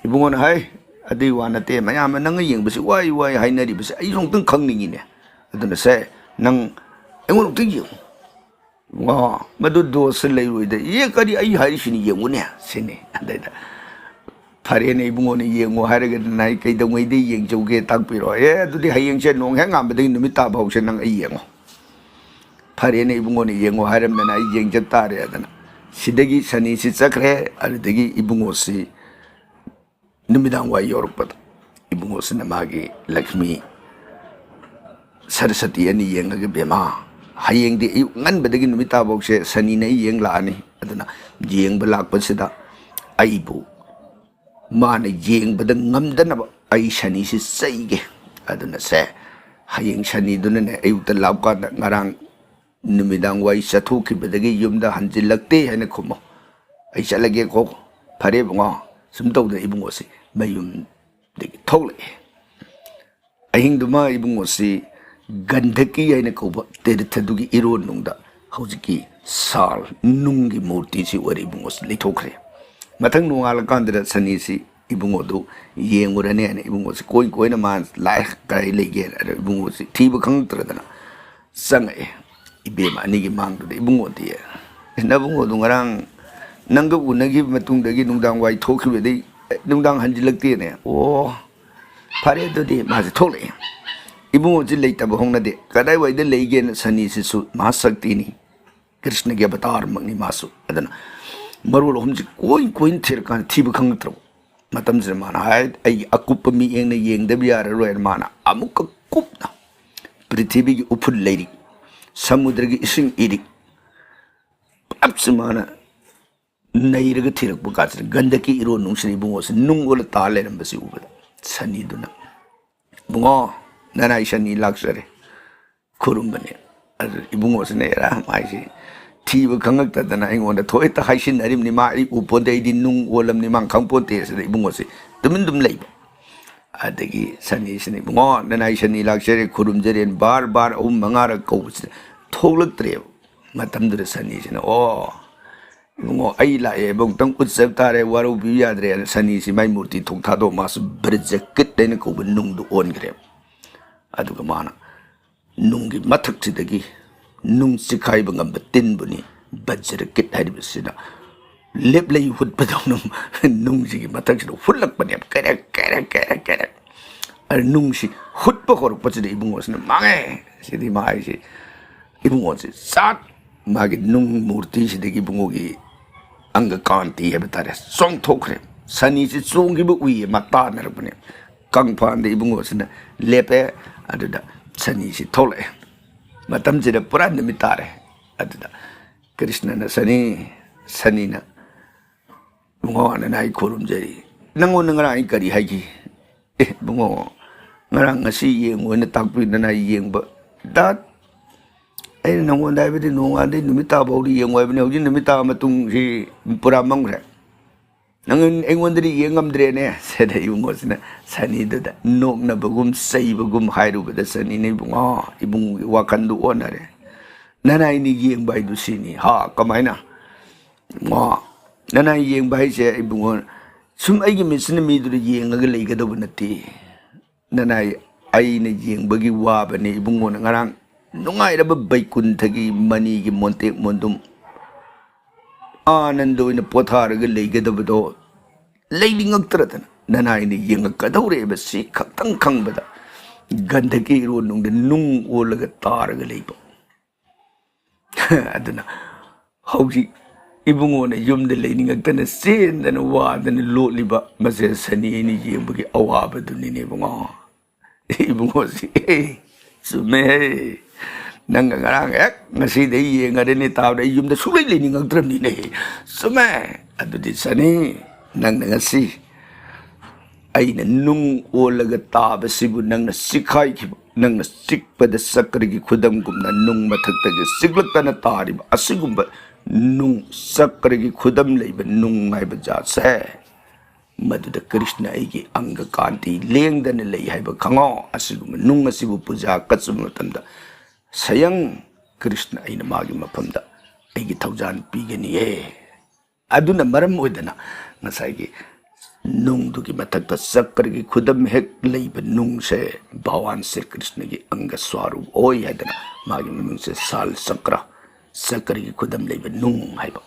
ꯏꯕꯨꯡꯉꯣꯅ, "ꯍꯥꯏ, ꯑꯗꯨꯏ ꯋꯥ ꯅꯠꯇꯦ, ꯃꯌꯥꯝꯅ ꯅꯪꯅ ꯌꯦꯡꯕꯁꯤ ꯋꯥꯏ ꯋꯥꯏ ꯍꯥꯏꯅꯔꯤꯕꯁꯤ ꯑꯩꯁꯨ ꯑꯃꯨꯛꯇꯪ ꯈꯪꯅꯤꯡꯉꯤꯅꯦ꯫ ꯑꯗꯨꯅ ꯁꯦ, ꯅꯪ ꯑꯩꯉꯣꯟꯗ ꯑꯃꯨꯛꯇꯪ ꯌꯦꯡꯉꯨ꯫" "ꯋꯥ, ꯃꯗꯨ ꯗꯣꯁꯁꯨ ꯂꯩꯔꯣꯏꯗ꯫" "ꯑꯦ, ꯀꯔꯤ, ꯑꯩ ꯍꯥꯏꯔꯤꯁꯤꯅꯤ, ꯌꯦꯡꯉꯨꯅꯦ ꯁꯤꯅꯤ꯫" ꯑꯗꯩꯗ, "ꯐꯔꯦꯅꯦ ꯏꯕꯨꯡꯉꯣꯅ ꯌꯦꯡꯉꯣ ꯍꯥꯏꯔꯒꯗꯤ ꯅꯥꯏ ꯀꯩꯗꯧꯉꯩꯗꯩ ꯌꯦꯡꯖꯧꯒꯦ ꯇꯥꯛꯄꯤꯔꯣ꯫ ꯑꯦ, ꯑꯗꯨꯗꯤ ꯍꯌꯦꯡꯁꯦ ꯅꯣꯡ ꯍꯦꯛ ꯉꯥꯟꯕꯗꯒꯤ ꯅꯨꯃꯤꯠ ꯇꯥꯕ ꯍꯧꯁꯦ ꯅꯪ ꯑꯩ ꯌꯦꯡꯉꯣ꯫ ꯐꯔꯦꯅꯦ ꯏꯕꯨꯡꯉꯣꯅ ꯌꯦꯡꯉꯣ ꯍꯥꯏꯔꯝꯗꯅ ꯑꯩ ꯌꯦꯡꯖ ꯇꯥꯔꯦ꯫" ꯑꯗꯨꯅ ꯁꯤꯗꯒꯤ ꯁꯅꯤꯁꯤ ꯆꯠꯈ꯭ꯔꯦ꯫ ꯑꯗꯨꯗꯒꯤ ꯏꯕꯨꯡꯉꯣꯁꯤ ꯅꯨꯃꯤꯗꯥꯡ ꯋꯥꯏ ꯌꯧꯔꯛꯄꯗ ꯏꯕꯨꯡꯉꯣꯁꯤꯅ ꯃꯥꯒꯤ ꯂꯛꯁꯃꯤ ꯁꯔꯁꯇꯤ ꯑꯅꯤ ꯌꯦꯡꯉꯒ, "ꯕꯦꯝꯃ, ꯍꯌꯦꯡꯗꯤ ꯑꯌꯨꯛ ꯉꯟꯕꯗꯒꯤ ꯅꯨꯃꯤꯠ ꯇꯥꯐꯥꯎꯁꯦ ꯁꯅꯤꯅ ꯑꯩ ꯌꯦꯡ ꯂꯥꯛꯑꯅꯤ꯫ ꯑꯗꯨꯅ ꯌꯦꯡꯕ ꯂꯥꯛꯄꯁꯤꯗ ꯑꯩꯕꯨ ꯃꯥꯅ ꯌꯦꯡꯕꯗ ꯉꯝꯗꯅꯕ ꯑꯩ ꯁꯅꯤꯁꯤ ꯆꯩꯒꯦ꯫ ꯑꯗꯨꯅ ꯁꯦ, ꯍꯌꯦꯡ ꯁꯅꯤꯗꯨꯅꯅꯦ ꯑꯌꯨꯛꯇ ꯂꯥꯛꯄ ꯀꯥꯟꯗ ꯉꯔꯥꯡ ꯅꯨꯃꯤꯗꯥꯡ ꯋꯥꯏ ꯆꯠꯊꯣꯛꯈꯤꯕꯗꯒꯤ ꯌꯨꯝꯗ ꯍꯟꯖꯤꯜꯂꯛꯇꯦ ꯍꯥꯏꯅ ꯈꯨꯝꯃꯣ꯫ ꯑꯩ ꯆꯠꯂꯒꯦꯀꯣ꯫" "ꯐꯔꯦ ꯏꯕꯨꯡꯉꯣ꯫" ꯁꯨꯝ ꯇꯧꯗꯅ ꯏꯕꯨꯡꯉꯣꯁꯤ ꯃꯌꯨꯝꯗꯒꯤ ꯊꯣꯛꯂꯛꯑꯦ꯫ ꯑꯍꯤꯡꯗꯨꯃ ꯏꯕꯨꯡꯉꯣꯁꯤ ꯒꯟꯙꯀꯤ ꯍꯥꯏꯅ ꯀꯧꯕ ꯇꯤꯔꯊꯗꯨꯒꯤ ꯏꯔꯣꯟꯅꯨꯡꯗ ꯍꯧꯖꯤꯛꯀꯤ ꯁꯥꯜ ꯅꯨꯡꯒꯤ ꯃꯨꯔꯇꯤꯁꯤ ꯑꯣꯏꯔ ꯏꯕꯨꯡꯉꯣꯁꯤ ꯂꯩꯊꯣꯛꯈ꯭ꯔꯦ꯫ ꯃꯊꯪ ꯅꯣꯡꯉꯥꯜꯂꯀꯥꯟꯗꯨꯗ ꯁꯅꯤꯁꯤ ꯏꯕꯨꯡꯉꯣꯗꯨ ꯌꯦꯡꯉꯨꯔꯅꯤ ꯍꯥꯏꯅ ꯏꯕꯨꯡꯉꯣꯁꯤ ꯀꯣꯏ ꯀꯣꯏꯅ ꯃꯥ ꯂꯥꯛꯑꯦ, ꯀꯗꯥꯏ ꯂꯩꯒꯦꯅ꯫ ꯑꯗ ꯏꯕꯨꯡꯉꯣꯁꯤ ꯊꯤꯕ ꯈꯪꯉꯛꯇ꯭ꯔꯗꯅ ꯆꯪꯉꯛꯑꯦ ꯏꯕꯦꯝꯃ ꯑꯅꯤꯒꯤ ꯃꯥꯡꯗꯨꯗ꯫ "ꯏꯕꯨꯡꯉꯣꯗꯤ?" "ꯅꯕꯨꯡꯉꯣꯗꯨ ꯉꯔꯥꯡ ꯅꯪꯒ ꯎꯅꯈꯤꯕ ꯃꯇꯨꯡꯗꯒꯤ ꯅꯨꯡꯗꯥꯡ ꯋꯥꯏ ꯊꯣꯛꯈꯤꯕꯗꯩ ꯅꯨꯡꯗꯥꯡ ꯍꯟꯖꯤꯜꯂꯛꯇꯦꯅꯦ꯫" "ꯑꯣ, ꯐꯔꯦ ꯑꯗꯨꯗꯤ꯫" ꯃꯥꯁꯦ ꯊꯣꯛꯂꯛꯑꯦ꯫ ꯏꯕꯨꯡꯉꯣꯁꯤ ꯂꯩꯇꯕ ꯍꯧꯅꯗꯦ꯫ "ꯀꯗꯥꯏꯋꯥꯏꯗ ꯂꯩꯒꯦꯅ?" ꯁꯅꯤꯁꯤꯁꯨ ꯃꯍꯥꯁꯛꯇꯤꯅꯤ, ꯀ꯭ꯔꯤꯁꯅꯒꯤ ꯑꯕꯇꯥꯔꯃꯛꯅꯤ ꯃꯥꯁꯨ꯫ ꯑꯗꯨꯅ ꯃꯔꯣꯜ ꯑꯍꯨꯝꯁꯤ ꯀꯣꯏ ꯀꯣꯏꯅ ꯊꯤꯔꯀꯥꯟꯗ ꯊꯤꯕ ꯈꯪꯉꯛꯇ꯭ꯔꯕ ꯃꯇꯝꯁꯤꯗ ꯃꯥꯅ ꯍꯥꯏ, "ꯑꯩꯒꯤ ꯑꯀꯨꯞꯄ ꯃꯤꯠꯌꯦꯡꯅ ꯌꯦꯡꯗꯕ ꯌꯥꯔꯔꯣꯏꯅ" ꯃꯥꯅ ꯑꯃꯨꯛꯀ ꯀꯨꯞꯅ ꯄ꯭ꯔꯤꯊꯤꯕꯤꯒꯤ ꯎꯐꯨꯜ ꯂꯩꯔꯤ, ꯁꯃꯨꯗ꯭ꯔꯒꯤ ꯏꯁꯤꯡ ꯏꯔꯤ, ꯄꯨꯂꯞꯁꯤ ꯃꯥꯅ ꯅꯩꯔꯒ ꯊꯤꯔꯛꯄ ꯀꯥꯟꯁꯤꯗ ꯒꯟꯙꯀꯤ ꯏꯔꯣꯟ ꯅꯨꯡꯁꯤꯅ ꯏꯕꯨꯡꯉꯣꯁꯤ ꯅꯨꯡ ꯑꯣꯜꯂ ꯇꯥ ꯂꯩꯔꯝꯕꯁꯤ ꯎꯕꯗ ꯁꯅꯤꯗꯨꯅ, "ꯏꯕꯨꯡꯉꯣ, ꯅꯅꯥꯏ ꯁꯅꯤ ꯂꯥꯛꯆꯔꯦ꯫" ꯈꯨꯔꯨꯝꯕꯅꯦ꯫ ꯑꯗꯨ ꯏꯕꯨꯡꯉꯣꯁꯤꯅ, "ꯑꯦꯔꯥ, ꯃꯥꯏꯁꯤ ꯊꯤꯕ ꯈꯪꯉꯛꯇꯗꯅ ꯑꯩꯉꯣꯟꯗ ꯊꯣꯛꯍꯦꯛꯇ ꯍꯥꯏꯁꯤꯟꯅꯔꯤꯕꯅꯤ, ꯃꯥ ꯑꯩ ꯎꯄꯣꯟꯗꯦ, ꯑꯩꯗꯤ ꯅꯨꯡ ꯑꯣꯜꯂꯝꯅꯤ, ꯃꯥ ꯈꯪꯄꯣꯟꯇꯦ" ꯁꯤꯗ ꯏꯕꯨꯡꯉꯣꯁꯤ ꯇꯨꯃꯤꯟ ꯑꯗꯨꯝ ꯂꯩꯕ꯫ ꯑꯗꯒꯤ ꯁꯅꯤꯁꯤꯅ, "ꯏꯕꯨꯡꯉꯣ, ꯅꯅꯥꯏ ꯁꯅꯤ ꯂꯥꯛꯆꯔꯦ, ꯈꯨꯔꯨꯝꯖꯔꯦꯅ" ꯕꯥꯔ ꯕꯥꯔ ꯑꯍꯨꯝ ꯃꯉꯥꯔꯛ ꯀꯧꯕꯁꯤꯗ ꯊꯣꯛꯂꯛꯇ꯭ꯔꯦꯕ꯫ ꯃꯇꯝꯗꯨꯗ ꯁꯅꯤꯁꯤꯅ, "ꯑꯣ, ꯏꯕꯨꯡꯉꯣ, ꯑꯩ ꯂꯥꯛꯑꯦ, ꯑꯃꯨꯛꯇꯪ ꯎꯠꯆꯕ ꯇꯥꯔꯦ, ꯋꯥꯔꯧꯕꯤꯕ ꯌꯥꯗ꯭ꯔꯦꯅ" ꯁꯅꯤꯁꯤ ꯃꯥꯏ ꯃꯨꯔꯇꯤ ꯊꯣꯡ ꯊꯥꯗꯣꯛꯑ ꯃꯥꯁꯨ ꯕ꯭ꯔꯖꯀꯤꯠ ꯍꯥꯏꯅ ꯀꯧꯕ ꯅꯨꯡꯗꯨ ꯑꯣꯟꯈ꯭ꯔꯦꯕ꯫ ꯑꯗꯨꯒ ꯃꯥꯅ ꯅꯨꯡꯒꯤ ꯃꯊꯛꯁꯤꯗꯒꯤ ꯅꯨꯡ ꯆꯤꯈꯥꯏꯕ ꯉꯝꯕ ꯇꯤꯟꯕꯨꯅꯤ ꯕꯖ꯭ꯔꯀꯤꯠ ꯍꯥꯏꯔꯤꯕꯁꯤꯅ ꯂꯦꯞꯂꯩ ꯍꯨꯠꯄꯗꯧꯅ ꯅꯨꯡꯁꯤꯒꯤ ꯃꯊꯛꯁꯤꯗ ꯍꯨꯠꯂꯛꯄꯅꯦꯕ꯫ ꯀꯦꯔꯦꯛ, ꯀꯦꯔꯦꯛ, ꯀꯦꯔꯦꯛ, ꯀꯦꯔꯦꯛ꯫ ꯑꯗ ꯅꯨꯡꯁꯤ ꯍꯨꯠꯄ ꯍꯧꯔꯛꯄꯁꯤꯗ ꯏꯕꯨꯡꯉꯣꯁꯤꯅ ꯃꯥꯡꯉꯦ꯫ ꯁꯤꯗꯤ ꯃꯥ ꯑꯩꯁꯦ, ꯏꯕꯨꯡꯉꯣꯁꯦ ꯆꯥꯛ, ꯃꯥꯒꯤ ꯅꯨꯡ ꯃꯨꯔꯇꯤꯁꯤꯗꯒꯤ ꯏꯕꯨꯡꯉꯣꯒꯤ ꯑꯪꯒ ꯀꯥꯟꯇꯤ ꯍꯥꯏꯕ ꯇꯥꯔꯦ, ꯆꯣꯡꯊꯣꯛꯈ꯭ꯔꯦ꯫ ꯁꯅꯤꯁꯤ ꯆꯣꯡꯈꯤꯕ ꯎꯏꯌꯦ, ꯃꯥ ꯇꯥꯟꯅꯔꯛꯄꯅꯦ꯫ ꯀꯪꯐꯥꯟꯗ ꯏꯕꯨꯡꯉꯣꯁꯤꯅ ꯂꯦꯞꯄꯦ꯫ ꯑꯗꯨꯗ ꯁꯅꯤꯁꯤ ꯊꯣꯛꯂꯛꯑꯦ꯫ ꯃꯇꯝꯁꯤꯗ ꯄꯨꯔꯥ ꯅꯨꯃꯤꯠ ꯇꯥꯔꯦ꯫ ꯑꯗꯨꯗ ꯀ꯭ꯔꯤꯁꯅꯅ ꯁꯅꯤ, ꯁꯅꯤꯅ, "ꯏꯕꯨꯡꯉꯣ, ꯅꯅꯥꯏ ꯈꯨꯔꯨꯝꯖꯔꯤ꯫ ꯅꯪꯉꯣꯟꯗ ꯉꯔꯥꯡ ꯑꯩ ꯀꯔꯤ ꯍꯥꯏꯈꯤ?" "ꯑꯦ, ꯏꯕꯨꯡꯉꯣ, ꯉꯔꯥꯡ ꯉꯁꯤ ꯌꯦꯡꯉꯨ ꯍꯥꯏꯅ ꯇꯥꯛꯄꯤ, ꯅꯅꯥꯏ ꯌꯦꯡꯕ꯫ ꯗꯥꯠ, ꯑꯩꯅ ꯅꯪꯉꯣꯟꯗ ꯍꯥꯏꯕꯗꯤ ꯅꯣꯡꯉꯥꯟꯗꯩ ꯅꯨꯃꯤꯠ ꯇꯥꯕꯧꯗꯤ ꯌꯦꯡꯉꯨ ꯍꯥꯏꯕꯅꯤ, ꯍꯧꯖꯤꯛ ꯅꯨꯃꯤꯠ ꯇꯥꯕ ꯃꯇꯨꯡꯁꯤ ꯄꯨꯔꯥ ꯃꯝꯈ꯭ꯔꯦ꯫ ꯅꯪ ꯑꯩꯉꯣꯟꯗꯗꯤ ꯌꯦꯡ ꯉꯝꯗ꯭ꯔꯦꯅꯦ"꯫ ꯁꯤꯗ ꯏꯕꯨꯡꯉꯣꯁꯤꯅ ꯁꯅꯤꯗꯨꯗ ꯅꯣꯛꯅꯕꯒꯨꯝ ꯆꯩꯕꯒꯨꯝ ꯍꯥꯏꯔꯨꯕꯗ ꯁꯅꯤꯅ, "ꯏꯕꯨꯡꯉꯣ, ꯏꯕꯨꯡꯒꯤ ꯋꯥꯈꯜꯗꯨ ꯑꯣꯟꯅꯔꯦ꯫ ꯅꯅꯥꯏꯅ ꯌꯦꯡꯕ ꯍꯥꯏꯗꯨ ꯁꯤꯅꯤ"꯫ "ꯍꯥ, ꯀꯃꯥꯏꯅ?" "ꯏꯕꯨꯡꯉꯣ, ꯅꯅꯥꯏ ꯌꯦꯡꯕ ꯍꯥꯏꯁꯦ, ꯏꯕꯨꯡꯉꯣ, ꯁꯨꯝ ꯑꯩꯒꯤ ꯃꯤꯠꯁꯤꯅ ꯃꯤꯗꯨꯗ ꯌꯦꯡꯉꯒ ꯂꯩꯒꯗꯧꯕ ꯅꯠꯇꯦ꯫ ꯅꯅꯥꯏ ꯑꯩꯅ ꯌꯦꯡꯕꯒꯤ ꯋꯥꯕꯅꯤ꯫ ꯏꯕꯨꯡꯉꯣꯅ ꯉꯔꯥꯡ ꯅꯨꯡꯉꯥꯏꯔꯕ ꯕꯩꯀꯨꯟꯊꯒꯤ ꯃꯅꯤꯒꯤ ꯃꯣꯟꯇꯦꯛ ꯃꯣꯟꯗꯨꯝ ꯑꯥꯅꯟꯗ ꯑꯣꯏꯅ ꯄꯣꯊꯥꯔꯒ ꯂꯩꯒꯗꯕꯗꯣ ꯂꯩꯅꯤꯡꯉꯛꯇ꯭ꯔꯗꯅ ꯅꯅꯥꯏꯅ ꯌꯦꯡꯉꯛꯀꯗꯧꯔꯦꯕ꯫ ꯁꯤ ꯈꯛꯇꯪ ꯈꯪꯕꯗ ꯒꯟꯙꯀꯤ ꯏꯔꯣꯟꯅꯨꯡꯗ ꯅꯨꯡ ꯑꯣꯜꯂꯒ ꯇꯥꯔꯒ ꯂꯩꯕ꯫ ꯑꯗꯨꯅ ꯍꯧꯖꯤꯛ ꯏꯕꯨꯡꯉꯣꯅ ꯌꯨꯝꯗ ꯂꯩꯅꯤꯡꯉꯛꯇꯅ ꯆꯦꯟꯗꯅ ꯋꯥꯗꯅ ꯂꯣꯠꯂꯤꯕ ꯃꯁꯦ ꯁꯅꯤ ꯑꯩꯅ ꯌꯦꯡꯕꯒꯤ ꯑꯋꯥꯕꯗꯨꯅꯤꯅꯦ ꯏꯕꯨꯡꯉꯣ"꯫ ꯏꯕꯨꯡꯉꯣꯁꯤ, "ꯑꯦ, ꯆꯨꯝꯃꯦꯍꯦ꯫ ꯅꯪꯒ ꯉꯔꯥꯡ ꯍꯦꯛ ꯉꯁꯤꯗꯩ ꯌꯦꯡꯉꯔꯦꯅꯦ ꯇꯥꯕꯗ ꯑꯩ ꯌꯨꯝꯗ ꯁꯨꯡꯂꯩ ꯂꯩꯅꯤꯡꯉꯛꯇ꯭ꯔꯕꯅꯤꯅꯦ꯫ ꯆꯨꯝꯃꯦ꯫ ꯑꯗꯨꯗꯤ ꯁꯅꯤ, ꯅꯪꯅ ꯉꯁꯤ ꯑꯩꯅ ꯅꯨꯡ ꯑꯣꯜꯂꯒ ꯇꯥꯕꯁꯤꯕꯨ ꯅꯪꯅ ꯆꯤꯛꯈꯥꯏꯈꯤꯕ, ꯅꯪꯅ ꯆꯤꯛꯄꯗ ꯆꯀ꯭ꯔꯒꯤ ꯈꯨꯗꯝꯒꯨꯝꯅ ꯅꯨꯡ ꯃꯊꯛꯇꯒꯤ ꯆꯤꯛꯂꯛꯇꯅ ꯇꯥꯔꯤꯕ ꯑꯁꯤꯒꯨꯝꯕ ꯅꯨꯡ, ꯆꯀ꯭ꯔꯒꯤ ꯈꯨꯗꯝ ꯂꯩꯕ ꯅꯨꯡ ꯍꯥꯏꯕ ꯖꯥꯠꯁꯦ, ꯃꯗꯨꯗ ꯀ꯭ꯔꯤꯁꯅ ꯑꯩꯒꯤ ꯑꯪꯒ ꯀꯥꯟꯇꯤ ꯂꯦꯡꯗꯅ ꯂꯩ ꯍꯥꯏꯕ ꯈꯪꯉꯣ꯫ ꯑꯁꯤꯒꯨꯝꯕ ꯅꯨꯡ ꯑꯁꯤꯕꯨ ꯄꯨꯖꯥ ꯀꯠꯆꯕ ꯃꯇꯝꯗ ꯁꯌꯪ ꯀ꯭ꯔꯤꯁꯅ ꯑꯩꯅ ꯃꯥꯒꯤ ꯃꯐꯝꯗ ꯑꯩꯒꯤ ꯊꯧꯖꯥꯜ ꯄꯤꯒꯅꯤꯌꯦ꯫ ꯑꯗꯨꯅ ꯃꯔꯝ ꯑꯣꯏꯗꯅ ꯉꯁꯥꯏꯒꯤ ꯅꯨꯡꯗꯨꯒꯤ ꯃꯊꯛꯇ ꯆꯀ꯭ꯔꯒꯤ ꯈꯨꯗꯝ ꯍꯦꯛ ꯂꯩꯕ ꯅꯨꯡꯁꯦ ꯚꯒꯋꯥꯟ ꯁ꯭ꯔꯤ ꯀ꯭ꯔꯤꯁꯅꯒꯤ ꯑꯪꯒ ꯁ꯭ꯋꯥꯔꯨꯞ ꯑꯣꯏ ꯍꯥꯏꯗꯅ ꯃꯥꯒꯤ ꯃꯃꯤꯡꯁꯦ ꯁꯥꯜ ꯆꯀ꯭ꯔ, ꯆꯀ꯭ꯔꯒꯤ ꯈꯨꯗꯝ ꯂꯩꯕ ꯅꯨꯡ ꯍꯥꯏꯕ꯫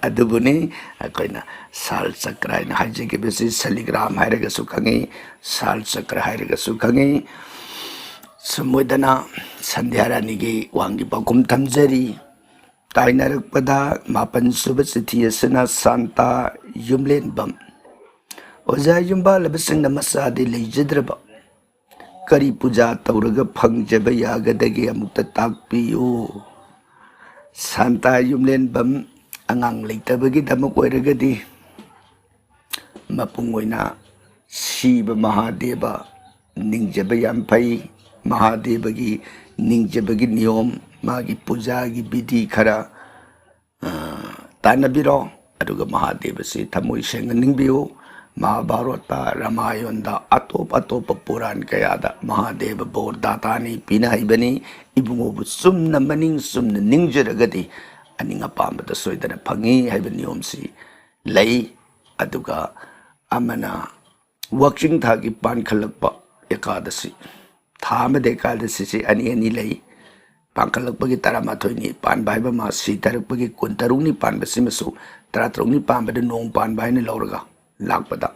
ꯑꯗꯨꯕꯨꯅꯤ ꯑꯩꯈꯣꯏꯅ ꯁꯥꯜ ꯆꯀ꯭ꯔ ꯍꯥꯏꯅ ꯍꯥꯏꯖꯈꯤꯕꯁꯤ ꯁꯂꯤꯒ꯭ꯔꯥꯝ ꯍꯥꯏꯔꯒꯁꯨ ꯈꯪꯉꯤ, ꯁꯥꯜ ꯆꯀ꯭ꯔ ꯍꯥꯏꯔꯒꯁꯨ ꯈꯪꯉꯤ꯫ ꯁꯨꯝ ꯑꯣꯏꯗꯅ ꯁꯟꯙ꯭ꯌꯥ ꯔꯥꯅꯤꯒꯤ ꯋꯥꯍꯪꯒꯤ ꯄꯥꯎꯈꯨꯝ ꯊꯝꯖꯔꯤ꯫ ꯇꯥꯏꯅꯔꯛꯄꯗ ꯃꯥꯄꯟ ꯁꯨꯕ ꯆꯤꯊꯤ ꯑꯁꯤꯅ ꯁꯥꯟꯇꯥ ꯌꯨꯝꯂꯦꯟꯕꯝ꯫ ꯑꯣꯖꯥ, ꯌꯨꯝꯕꯥꯜꯂꯕꯁꯤꯡꯅ ꯃꯆꯥꯗꯤ ꯂꯩꯖꯗ꯭ꯔꯕ, ꯀꯔꯤ ꯄꯨꯖꯥ ꯇꯧꯔꯒ ꯐꯪꯖꯕ ꯌꯥꯒꯗꯒꯦ, ꯑꯃꯨꯛꯇ ꯇꯥꯛꯄꯤꯌꯨ꯫ ꯁꯥꯟꯇꯥ ꯌꯨꯝꯂꯦꯟꯕꯝ, ꯑꯉꯥꯡ ꯂꯩꯇꯕꯒꯤꯗꯃꯛ ꯑꯣꯏꯔꯒꯗꯤ ꯃꯄꯨꯡ ꯑꯣꯏꯅ ꯁꯤꯕ ꯃꯍꯥꯗꯦꯕ ꯅꯤꯡꯖꯕ ꯌꯥꯝ ꯐꯩ꯫ ꯃꯍꯥꯗꯦꯕꯒꯤ ꯅꯤꯡꯖꯕꯒꯤ ꯅꯤꯌꯣꯝ, ꯃꯥꯒꯤ ꯄꯨꯖꯥꯒꯤ ꯕꯤꯙꯤ ꯈꯔ, ꯑ, ꯇꯥꯟꯅꯕꯤꯔꯣ꯫ ꯑꯗꯨꯒ ꯃꯍꯥꯗꯦꯕꯁꯤ ꯊꯃꯣꯏ ꯁꯦꯡꯅ ꯅꯤꯡꯕꯤꯌꯨ꯫ ꯃꯍꯥꯚꯥꯔꯠꯇ, ꯔꯥꯃꯥꯌꯟꯗ, ꯑꯇꯣꯞ ꯑꯇꯣꯞꯄ ꯄꯨꯔꯥꯟ ꯀꯌꯥꯗ ꯃꯍꯥꯗꯦꯕ ꯕꯣꯔ ꯗꯥꯇꯥꯅꯤ, ꯄꯤꯅ ꯍꯩꯕꯅꯤ꯫ ꯏꯕꯨꯡꯉꯣꯕꯨ ꯆꯨꯝꯅ ꯃꯅꯤꯡ ꯆꯨꯝꯅ ꯅꯤꯡꯖꯔꯒꯗꯤ ꯑꯅꯤꯡ ꯑꯄꯥꯝꯕꯗ ꯁꯣꯏꯗꯅ ꯐꯪꯉꯤ ꯍꯥꯏꯕ ꯅꯤꯌꯣꯝꯁꯤ ꯂꯩ꯫ ꯑꯗꯨꯒ ꯑꯃꯅ ꯋꯥꯛꯆꯤꯡ ꯊꯥꯒꯤ ꯄꯥꯟꯈꯠꯂꯛꯄ ꯑꯦꯀꯥꯗꯁꯤ꯫ ꯊꯥ ꯑꯃꯗ ꯑꯦꯀꯥꯗꯁꯤꯁꯤ ꯑꯅꯤ ꯑꯅꯤ ꯂꯩ꯫ ꯄꯥꯟꯈꯠꯂꯛꯄꯒꯤ ꯇꯔꯥꯃꯥꯊꯣꯏꯅꯤ ꯄꯥꯟꯕ ꯍꯥꯏꯕ ꯑꯃ, ꯁꯤꯊꯔꯛꯄꯒꯤ ꯀꯨꯟꯇꯔꯨꯛꯅꯤ ꯄꯥꯟꯕꯁꯤꯃꯁꯨ, ꯇꯔꯥꯇꯔꯨꯛꯅꯤ ꯄꯥꯟꯕꯗ ꯅꯣꯡ ꯄꯥꯟꯕ ꯍꯥꯏꯅ ꯂꯧꯔꯒ ꯂꯥꯛꯄꯗ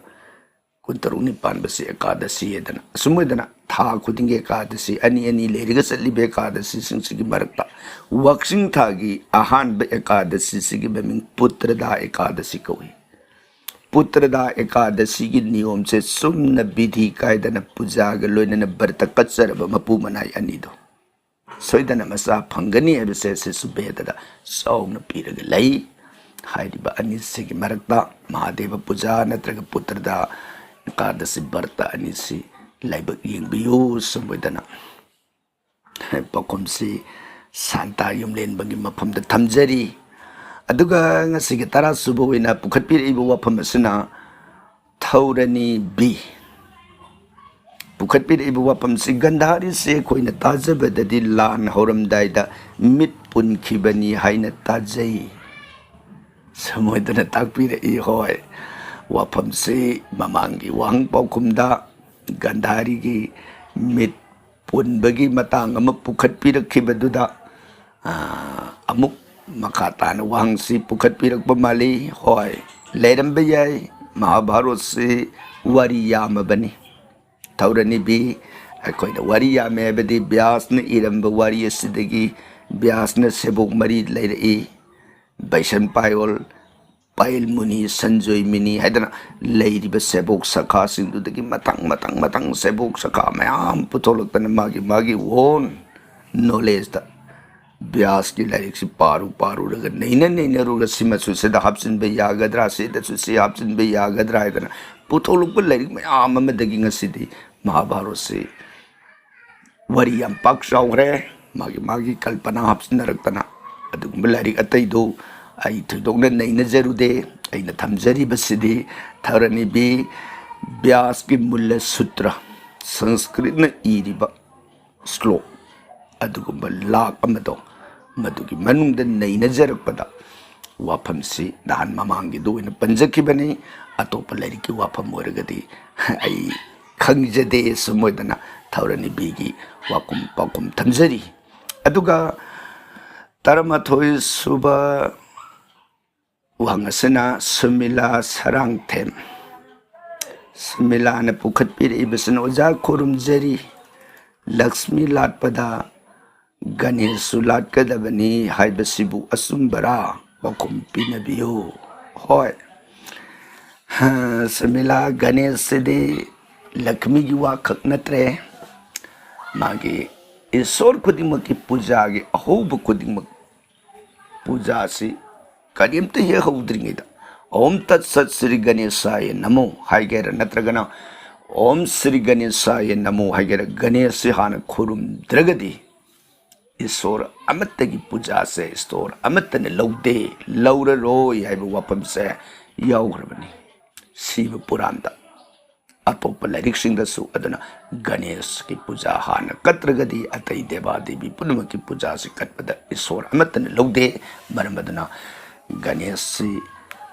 ꯀꯨꯟꯇꯔꯨꯛꯅꯤ ꯄꯥꯟꯕꯁꯤ ꯑꯦꯀꯥꯗꯁꯤ ꯍꯥꯏꯗꯅ꯫ ꯑꯁꯨꯝ ꯑꯣꯏꯗꯅ ꯊꯥ ꯈꯨꯗꯤꯡꯒꯤ ꯑꯦꯀꯥꯗꯁꯤ ꯑꯅꯤ ꯑꯅꯤ ꯂꯩꯔꯒ ꯆꯠꯂꯤꯕ ꯑꯦꯀꯥꯗꯁꯤꯁꯤꯡꯁꯤꯒꯤ ꯃꯔꯛꯇ ꯋꯥꯛꯆꯤꯡ ꯊꯥꯒꯤ ꯑꯍꯥꯟꯕ ꯑꯦꯀꯥꯗꯁꯤꯁꯤꯒꯤ ꯃꯃꯤꯡ ꯄꯨꯇ꯭ꯔꯗꯥ ꯑꯦꯀꯥꯗꯁꯤ ꯀꯧꯏ꯫ ꯄꯨꯇ꯭ꯔꯗꯥ ꯑꯦꯀꯥꯗꯁꯤꯒꯤ ꯅꯤꯌꯣꯝꯁꯦ ꯆꯨꯝꯅ ꯕꯤꯙꯤ ꯀꯥꯏꯗꯅ ꯄꯨꯖꯥꯒ ꯂꯣꯏꯅꯅ ꯕ꯭ꯔꯇ ꯀꯠꯆꯔꯕ ꯃꯄꯨ ꯃꯅꯥꯏ ꯑꯅꯤꯗꯣ ꯁꯣꯏꯗꯅ ꯃꯆꯥ ꯐꯪꯒꯅꯤ ꯍꯥꯏꯕꯁꯦ ꯁꯤꯁꯨ ꯕꯦꯗꯗ ꯆꯥꯎꯅ ꯄꯤꯔꯒ ꯂꯩ꯫ ꯍꯥꯏꯔꯤꯕ ꯑꯅꯤꯁꯤꯒꯤ ꯃꯔꯛꯇ ꯃꯍꯥꯗꯦꯕ ꯄꯨꯖꯥ ꯅꯠꯇ꯭ꯔꯒ ꯄꯨꯇ꯭ꯔꯗꯥ ꯑꯦꯀꯥꯗꯁꯤ ꯕ꯭ꯔꯇ ꯑꯅꯤꯁꯤ ꯂꯥꯏꯕꯛ ꯌꯦꯡꯕꯤꯌꯨ꯫ ꯁꯨꯝ ꯑꯣꯏꯗꯅ ꯄꯥꯎꯈꯨꯝꯁꯤ ꯁꯥꯟꯇꯥ ꯌꯨꯝꯂꯦꯟꯕꯒꯤ ꯃꯐꯝꯗ ꯊꯝꯖꯔꯤ꯫ ꯑꯗꯨꯒ ꯉꯁꯤꯒꯤ ꯇꯔꯥ ꯁꯨꯕ ꯑꯣꯏꯅ ꯄꯨꯈꯠꯄꯤꯔꯛꯏꯕ ꯋꯥꯐꯝ ꯑꯁꯤꯅ ꯊꯧꯔꯅꯤ ꯕꯤ ꯄꯨꯈꯠꯄꯤꯔꯛꯏꯕ ꯋꯥꯐꯝꯁꯤ, ꯒꯟꯙꯥꯔꯤꯁꯤ ꯑꯩꯈꯣꯏꯅ ꯇꯥꯖꯕꯗꯗꯤ ꯂꯥꯟ ꯍꯧꯔꯝꯗꯥꯏꯗ ꯃꯤꯠ ꯄꯨꯟꯈꯤꯕꯅꯤ ꯍꯥꯏꯅ ꯇꯥꯖꯩ꯫ ꯁꯃꯣꯏꯗꯅ ꯇꯥꯛꯄꯤꯔꯛꯏ꯫ ꯍꯣꯏ, ꯋꯥꯐꯝꯁꯤ ꯃꯃꯥꯡꯒꯤ ꯋꯥꯍꯪ ꯄꯥꯎꯈꯨꯝꯗ ꯒꯟꯙꯥꯔꯤꯒꯤ ꯃꯤꯠ ꯄꯨꯟꯕꯒꯤ ꯃꯇꯥꯡ ꯑꯃ ꯄꯨꯈꯠꯄꯤꯔꯛꯈꯤꯕꯗꯨꯗ, ꯑꯥ, ꯑꯃꯨꯛ ꯃꯈꯥ ꯇꯥꯅ ꯋꯥꯍꯪꯁꯤ ꯄꯨꯈꯠꯄꯤꯔꯛꯄ ꯃꯥꯜꯂꯤ꯫ ꯍꯣꯏ, ꯂꯩꯔꯝꯕ ꯌꯥꯏ꯫ ꯃꯍꯥꯚꯥꯔꯠꯁꯤ ꯋꯥꯔꯤ ꯌꯥꯝꯃꯕꯅꯤ꯫ ꯊꯧꯔꯅꯤꯕꯤ, ꯑꯩꯈꯣꯏꯅ ꯋꯥꯔꯤ ꯌꯥꯝꯃꯦ ꯍꯥꯏꯕꯗꯤ ꯕ꯭ꯌꯥꯁꯅ ꯏꯔꯝꯕ ꯋꯥꯔꯤ ꯑꯁꯤꯗꯒꯤ ꯕ꯭ꯌꯥꯁꯅ ꯁꯦꯕꯣꯛ ꯃꯔꯤ ꯂꯩꯔꯛꯏ꯫ ꯕꯩꯁꯟ ꯄꯥꯌꯣꯜ, ꯄꯥꯌꯜ ꯃꯨꯅꯤ, ꯁꯟꯖꯣꯏ ꯃꯨꯅꯤ ꯍꯥꯏꯗꯅ ꯂꯩꯔꯤꯕ ꯁꯦꯕꯣꯛ ꯁꯈꯥꯁꯤꯡꯗꯨꯗꯒꯤ ꯃꯊꯪ, ꯃꯊꯪ, ꯃꯊꯪ ꯁꯦꯕꯣꯛ ꯁꯈꯥ ꯃꯌꯥꯝ ꯄꯨꯊꯣꯛꯂꯛꯇꯅ ꯃꯥꯒꯤ, ꯃꯥꯒꯤ own knowledgeꯇ ꯕ꯭ꯌꯥꯁꯀꯤ ꯂꯥꯏꯔꯤꯛꯁꯤ ꯄꯥꯔꯨ, ꯄꯥꯔꯨꯔꯒ ꯅꯩꯅ, ꯅꯩꯅꯔꯨꯔꯒ ꯁꯤꯃꯁꯨ ꯁꯤꯗ ꯍꯥꯞꯆꯤꯟꯕ ꯌꯥꯒꯗ꯭ꯔꯥ, ꯁꯤꯗꯁꯨ ꯁꯤ ꯍꯥꯞꯆꯤꯟꯕ ꯌꯥꯒꯗ꯭ꯔꯥ ꯍꯥꯏꯗꯅ ꯄꯨꯊꯣꯛꯂꯛꯄ ꯂꯥꯏꯔꯤꯛ ꯃꯌꯥꯝ ꯑꯃꯗꯒꯤ ꯉꯁꯤꯗꯤ ꯃꯍꯥꯚꯥꯔꯠꯁꯤ ꯋꯥꯔꯤ ꯌꯥꯝ ꯄꯥꯛ ꯆꯥꯎꯈ꯭ꯔꯦ꯫ ꯃꯥꯒꯤ, ꯃꯥꯒꯤ ꯀꯜꯄꯅꯥ ꯍꯥꯞꯆꯤꯟꯅꯔꯛꯇꯅ ꯑꯗꯨꯒꯨꯝꯕ ꯂꯥꯏꯔꯤꯛ ꯑꯇꯩꯗꯨ ꯑꯩ ꯊꯣꯏꯗꯣꯛꯅ ꯅꯩꯅꯖꯔꯨꯗꯦ꯫ ꯑꯩꯅ ꯊꯝꯖꯔꯤꯕꯁꯤꯗꯤ ꯊꯧꯔꯅꯤꯕꯤ ꯕ꯭ꯌꯥꯁꯀꯤ ꯃꯨꯜꯂ ꯁꯨꯇ꯭ꯔ, ꯁꯪꯁꯀ꯭ꯔꯤꯠꯅ ꯏꯔꯤꯕ ꯁ꯭ꯂꯣꯛ ꯑꯗꯨꯒꯨꯝꯕ ꯂꯥꯛ ꯑꯃꯗꯣ, ꯃꯗꯨꯒꯤ ꯃꯅꯨꯡꯗ ꯅꯩꯅꯖꯔꯛꯄꯗ ꯋꯥꯐꯝꯁꯤ ꯅꯍꯥꯟ ꯃꯃꯥꯡꯒꯤꯗꯨ ꯑꯣꯏꯅ ꯄꯟꯖꯈꯤꯕꯅꯤ꯫ ꯑꯇꯣꯞꯄ ꯂꯥꯏꯔꯤꯛꯀꯤ ꯋꯥꯐꯝ ꯑꯣꯏꯔꯒꯗꯤ ꯑꯩ ꯈꯪꯖꯗꯦ꯫ ꯁꯨꯝ ꯑꯣꯏꯗꯅ ꯊꯧꯔꯅꯤꯕꯤꯒꯤ ꯋꯥꯐꯝ ꯄꯥꯎꯈꯨꯝ ꯊꯝꯖꯔꯤ꯫ ꯑꯗꯨꯒ ꯇꯔꯥꯃꯥꯊꯣꯏ ꯁꯨꯕ ꯋꯥꯍꯪ ꯑꯁꯤꯅ ꯁꯨꯃꯤꯂꯥ ꯁꯔꯥꯡꯊꯦꯝ, ꯁꯨꯃꯤꯂꯥꯅ ꯄꯨꯈꯠꯄꯤꯔꯛꯏꯕꯁꯤꯅ, "ꯑꯣꯖꯥ ꯈꯨꯔꯨꯝꯖꯔꯤ, ꯂꯛꯁꯃꯤ ꯂꯥꯠꯄꯗ ꯒꯅꯦꯁꯁꯨ ꯂꯥꯠꯀꯗꯕꯅꯤ ꯍꯥꯏꯕꯁꯤꯕꯨ ꯑꯆꯨꯝꯕꯔꯥ? ꯄꯥꯎꯈꯨꯝ ꯄꯤꯅꯕꯤꯌꯨ꯫" ꯍꯣꯏ, ꯍꯥ, ꯁꯨꯃꯤꯂꯥ, ꯒꯅꯦꯁꯁꯤꯗꯤ ꯂꯛꯁꯃꯤꯒꯤ ꯋꯥꯈꯛ ꯅꯠꯇ꯭ꯔꯦ, ꯃꯥꯒꯤ ꯏꯁꯣꯔ ꯈꯨꯗꯤꯡꯃꯛꯀꯤ ꯄꯨꯖꯥꯒꯤ ꯑꯍꯧꯕ ꯈꯨꯗꯤꯡꯃꯛ ꯄꯨꯖꯥꯁꯤ ꯀꯔꯤꯝꯇ ꯍꯦꯛ ꯍꯧꯗ꯭ꯔꯤꯉꯩꯗ "ꯑꯣꯝ ꯇꯠ ꯁꯠ ꯁ꯭ꯔꯤ ꯒꯅꯦꯁꯥꯌ ꯅꯃꯣ" ꯍꯥꯏꯒꯦꯔꯥ, ꯅꯠꯇ꯭ꯔꯒꯅ "ꯑꯣꯝ ꯁ꯭ꯔꯤ ꯒꯅꯦꯁꯥꯌ ꯅꯃꯣ" ꯍꯥꯏꯒꯦꯔꯥ, ꯒꯅꯦꯁꯁꯤ ꯍꯥꯟꯅ ꯈꯨꯔꯨꯝꯗ꯭ꯔꯒꯗꯤ ꯏꯁꯣꯔ ꯑꯃꯠꯇꯒꯤ ꯄꯨꯖꯥꯁꯦ ꯏꯁꯣꯔ ꯑꯃꯠꯇꯅ ꯂꯧꯗꯦ, ꯂꯧꯔꯔꯣꯏ ꯍꯥꯏꯕ ꯋꯥꯐꯝꯁꯦ ꯌꯥꯎꯈ꯭ꯔꯕꯅꯤ꯫ ꯁꯤꯕ ꯄꯨꯔꯥꯟꯗ, ꯑꯇꯣꯞꯄ ꯂꯥꯏꯔꯤꯛꯁꯤꯡꯗꯁꯨ꯫ ꯑꯗꯨꯅ ꯒꯅꯦꯁꯀꯤ ꯄꯨꯖꯥ ꯍꯥꯟꯅ ꯀꯠꯇ꯭ꯔꯒꯗꯤ ꯑꯇꯩ ꯗꯦꯕꯥ ꯗꯦꯕꯤ ꯄꯨꯝꯅꯃꯛꯀꯤ ꯄꯨꯖꯥꯁꯤ ꯀꯠꯄꯗ ꯏꯁꯣꯔ ꯑꯃꯠꯇꯅ ꯂꯧꯗꯦ꯫ ꯃꯔꯝ ꯑꯗꯨꯅ ꯒꯅꯦꯁꯁꯤ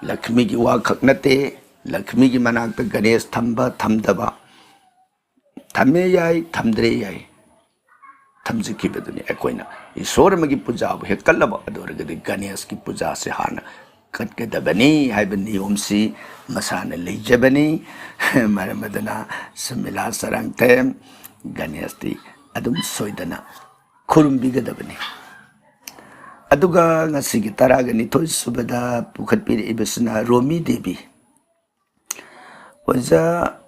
ꯂꯛꯁꯃꯤꯒꯤ ꯋꯥꯈꯛ ꯅꯠꯇꯦ꯫ ꯂꯛꯁꯃꯤꯒꯤ ꯃꯅꯥꯛꯇ ꯒꯅꯦꯁ ꯊꯝꯕ ꯊꯝꯗꯕ, ꯊꯝꯃꯦ ꯌꯥꯏ, ꯊꯝꯗ꯭ꯔꯦ ꯌꯥꯏ, ꯊꯝꯖꯈꯤꯕꯗꯨꯅꯤ꯫ ꯑꯩꯈꯣꯏꯅ ꯏꯁꯣꯔ ꯑꯃꯒꯤ ꯄꯨꯖꯥꯕꯨ ꯍꯦꯛ ꯀꯠꯂꯕ, ꯑꯗꯨ ꯑꯣꯏꯔꯒꯗꯤ ꯒꯅꯦꯁꯀꯤ ꯄꯨꯖꯥꯁꯤ ꯍꯥꯟꯅ ꯀꯠꯀꯗꯕꯅꯤ ꯍꯥꯏꯕ ꯅꯤꯌꯣꯝꯁꯤ ꯃꯁꯥꯅ ꯂꯩꯖꯕꯅꯤ꯫ ꯃꯔꯝ ꯑꯗꯨꯅ ꯁꯨꯃꯤꯂꯥ ꯆꯔꯥꯡꯊꯦꯝ, ꯒꯅꯦꯁꯇꯤ ꯑꯗꯨꯝ ꯁꯣꯏꯗꯅ ꯈꯨꯔꯨꯝꯕꯤꯒꯗꯕꯅꯤ꯫ ꯑꯗꯨꯒ ꯉꯁꯤꯒꯤ ꯇꯔꯥꯒ ꯅꯤꯊꯣꯏ ꯁꯨꯕꯗ ꯄꯨꯈꯠꯄꯤꯔꯛꯏꯕꯁꯤꯅ ꯔꯣꯃꯤ ꯗꯦꯕꯤ꯫ ꯑꯣꯖꯥ,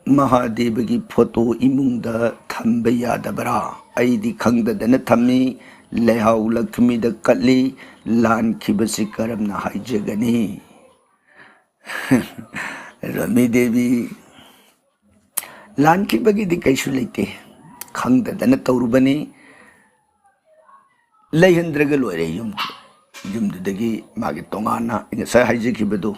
ꯃꯍꯥꯗꯦꯕꯒꯤ ꯐꯣꯇꯣ ꯏꯃꯨꯡꯗ ꯊꯝꯕ ꯌꯥꯗꯕ꯭ꯔꯥ? ꯑꯩꯗꯤ ꯈꯪꯗꯗꯅ ꯊꯝꯃꯤ꯫ ꯂꯩꯍꯥꯎ ꯂꯛꯈꯃꯤꯗ ꯀꯠꯂꯤ꯫ ꯂꯥꯟꯈꯤꯕꯁꯤ ꯀꯔꯝꯅ ꯍꯥꯏꯖꯒꯅꯤ? ꯔꯣꯃꯤ ꯗꯦꯕꯤ, ꯂꯥꯟꯈꯤꯕꯒꯤꯗꯤ ꯀꯩꯁꯨ ꯂꯩꯇꯦ, ꯈꯪꯗꯗꯅ ꯇꯧꯔꯨꯕꯅꯤ꯫ ꯂꯩꯍꯟꯗ꯭ꯔꯒ ꯂꯣꯏꯔꯦ ꯌꯨꯝ, ꯌꯨꯝꯗꯨꯗꯒꯤ ꯃꯥꯒꯤ ꯇꯣꯉꯥꯟꯅ ꯑꯩ ꯉꯁꯥꯏ ꯍꯥꯏꯖꯈꯤꯕꯗꯨ,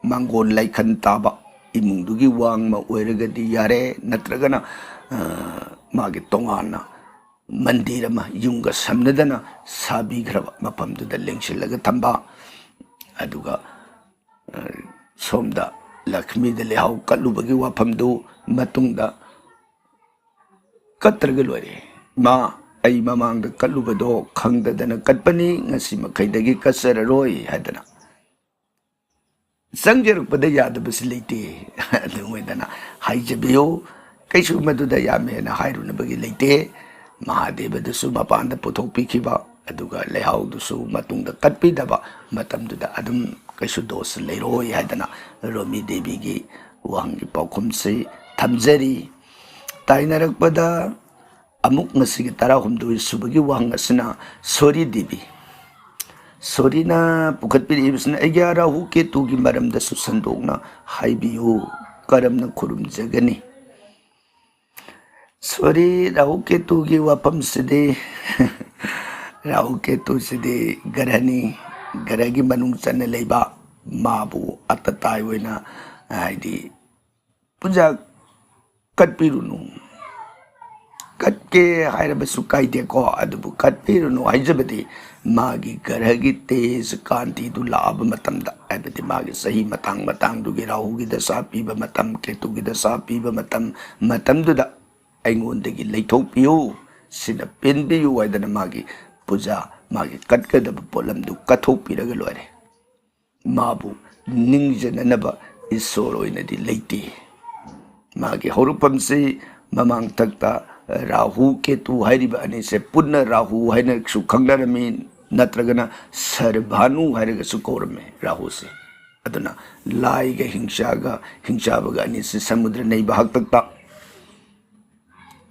ꯃꯥꯡꯒꯣꯜ ꯂꯥꯏꯈꯟ ꯇꯥꯕ ꯏꯃꯨꯡꯗꯨꯒꯤ ꯋꯥꯡꯃ ꯑꯣꯏꯔꯒꯗꯤ ꯌꯥꯔꯦ, ꯅꯠꯇ꯭ꯔꯒꯅ, ꯑ, ꯃꯥꯒꯤ ꯇꯣꯉꯥꯟꯅ ꯃꯟꯗꯤꯔ ꯑꯃ ꯌꯨꯝꯒ ꯁꯝꯅꯗꯅ ꯁꯥꯕꯤꯈ꯭ꯔꯕ ꯃꯐꯝꯗꯨꯗ ꯂꯦꯡꯁꯤꯜꯂꯒ ꯊꯝꯕ꯫ ꯑꯗꯨꯒ, ꯑ, ꯁꯣꯝꯗ ꯂꯛꯁꯃꯤꯗ ꯂꯩꯍꯥꯎ ꯀꯠꯂꯨꯕꯒꯤ ꯋꯥꯐꯝꯗꯨ ꯃꯇꯨꯡꯗ ꯀꯠꯇ꯭ꯔꯒ ꯂꯣꯏꯔꯦ꯫ ꯃꯥ, ꯑꯩ ꯃꯃꯥꯡꯗ ꯀꯠꯂꯨꯕꯗꯣ ꯈꯪꯗꯗꯅ ꯀꯠꯄꯅꯤ, ꯉꯁꯤ ꯃꯈꯩꯗꯒꯤ ꯀꯠꯆꯔꯔꯣꯏ ꯍꯥꯏꯗꯅ꯫ ꯆꯪꯖꯔꯛꯄꯗ ꯌꯥꯗꯕꯁꯨ ꯂꯩꯇꯦ꯫ ꯑꯗꯨ ꯑꯣꯏꯗꯅ ꯍꯥꯏꯖꯕꯤꯌꯨ, ꯀꯩꯁꯨ ꯃꯗꯨꯗ ꯌꯥꯝ ꯍꯦꯟꯅ ꯍꯥꯏꯔꯨꯅꯕꯒꯤ ꯂꯩꯇꯦ꯫ ꯃꯍꯥꯗꯦꯕꯗꯨꯁꯨ ꯃꯄꯥꯟꯗ ꯄꯨꯊꯣꯛꯄꯤꯈꯤꯕ, ꯑꯗꯨꯒ ꯂꯩꯍꯥꯎꯗꯨꯁꯨ ꯃꯇꯨꯡꯗ ꯀꯠꯄꯤꯗꯕ ꯃꯇꯝꯗꯨꯗ ꯑꯗꯨꯝ ꯀꯩꯁꯨ ꯗꯣꯁ ꯂꯩꯔꯣꯏ ꯍꯥꯏꯗꯅ ꯔꯣꯃꯤ ꯗꯦꯕꯤꯒꯤ ꯋꯥꯍꯪꯒꯤ ꯄꯥꯎꯈꯨꯝꯁꯤ ꯊꯝꯖꯔꯤ꯫ ꯇꯥꯏꯅꯔꯛꯄꯗ ꯑꯃꯨꯛ ꯉꯁꯤꯒꯤ ꯇꯔꯥꯍꯨꯝꯗꯣꯏ ꯁꯨꯕꯒꯤ ꯋꯥꯍꯪ ꯑꯁꯤꯅ ꯁꯣꯔꯤ ꯗꯦꯕꯤ꯫ ꯁꯣꯔꯤꯅ ꯄꯨꯈꯠꯄꯤꯔꯛꯏꯕꯁꯤꯅ, "ꯑꯩꯒꯤ ꯔꯥꯍꯨ ꯀꯦꯇꯨꯒꯤ ꯃꯔꯝꯗꯁꯨ ꯁꯟꯗꯣꯛꯅ ꯍꯥꯏꯕꯤꯌꯨ, ꯀꯔꯝꯅ ꯈꯨꯔꯨꯝꯖꯒꯅꯤ?" ꯁꯣꯔꯤ, ꯔꯥꯍꯨ ꯀꯦꯇꯨꯒꯤ ꯋꯥꯐꯝꯁꯤꯗꯤ, ꯔꯥꯍꯨ ꯀꯦꯇꯨꯁꯤꯗꯤ ꯒ꯭ꯔꯍꯅꯤ, ꯒ꯭ꯔꯍꯒꯤ ꯃꯅꯨꯡ ꯆꯟꯅ ꯂꯩꯕ, ꯃꯥꯕꯨ ꯑꯇꯇꯥꯏ ꯑꯣꯏꯅ ꯍꯥꯏꯗꯤ ꯄꯨꯖꯥ ꯀꯠꯄꯤꯔꯨꯅꯨ, ꯀꯠꯀꯦ ꯍꯥꯏꯔꯕꯁꯨ ꯀꯥꯏꯗꯦꯀꯣ, ꯑꯗꯨꯕꯨ ꯀꯠꯄꯤꯔꯨꯅꯨ ꯍꯥꯏꯖꯕꯗꯤ ꯃꯥꯒꯤ ꯒ꯭ꯔꯍꯒꯤ ꯇꯦꯖ ꯀꯥꯟꯇꯤꯗꯨ ꯂꯥꯛꯑꯕ ꯃꯇꯝꯗ, ꯍꯥꯏꯕꯗꯤ ꯃꯥꯒꯤ ꯆꯍꯤ ꯃꯇꯥꯡ ꯃꯇꯥꯡꯗꯨꯒꯤ ꯔꯥꯍꯨꯒꯤ ꯗꯁꯥ ꯄꯤꯕ ꯃꯇꯝ, ꯀꯦꯇꯨꯒꯤ ꯗꯁꯥ ꯄꯤꯕ ꯃꯇꯝ, ꯃꯇꯝꯗꯨꯗ ꯑꯩꯉꯣꯟꯗꯒꯤ ꯂꯩꯊꯣꯛꯄꯤꯌꯨ, ꯁꯤꯅ ꯄꯦꯟꯕꯤꯌꯨ ꯍꯥꯏꯗꯅ ꯃꯥꯒꯤ ꯄꯨꯖꯥ, ꯃꯥꯒꯤ ꯀꯠꯀꯗꯕ ꯄꯣꯠꯂꯝꯗꯨ ꯀꯠꯊꯣꯛꯄꯤꯔꯒ ꯂꯣꯏꯔꯦ꯫ ꯃꯥꯕꯨ ꯅꯤꯡꯖꯅꯅꯕ ꯏꯁꯣꯔ ꯑꯣꯏꯅꯗꯤ ꯂꯩꯇꯦ꯫ ꯃꯥꯒꯤ ꯍꯧꯔꯛꯐꯝꯁꯤ ꯃꯃꯥꯡꯊꯛꯇ ꯔꯥꯍꯨ ꯀꯦꯇꯨ ꯍꯥꯏꯔꯤꯕ ꯑꯅꯤꯁꯦ ꯄꯨꯟꯅ ꯔꯥꯍꯨ ꯍꯥꯏꯅꯁꯨ ꯈꯪꯅꯔꯝꯃꯤ, ꯅꯠꯇ꯭ꯔꯒꯅ ꯁꯔꯚꯥꯅꯨ ꯍꯥꯏꯔꯒꯁꯨ ꯀꯧꯔꯝꯃꯤ ꯔꯥꯍꯨꯁꯦ꯫ ꯑꯗꯨꯅ ꯂꯥꯏꯒ ꯍꯤꯡꯆꯥꯒ, ꯍꯤꯡꯆꯥꯕꯒ ꯑꯅꯤꯁꯤ ꯁꯃꯨꯗ꯭ꯔ ꯅꯩꯕ ꯍꯥꯛꯇꯛꯇ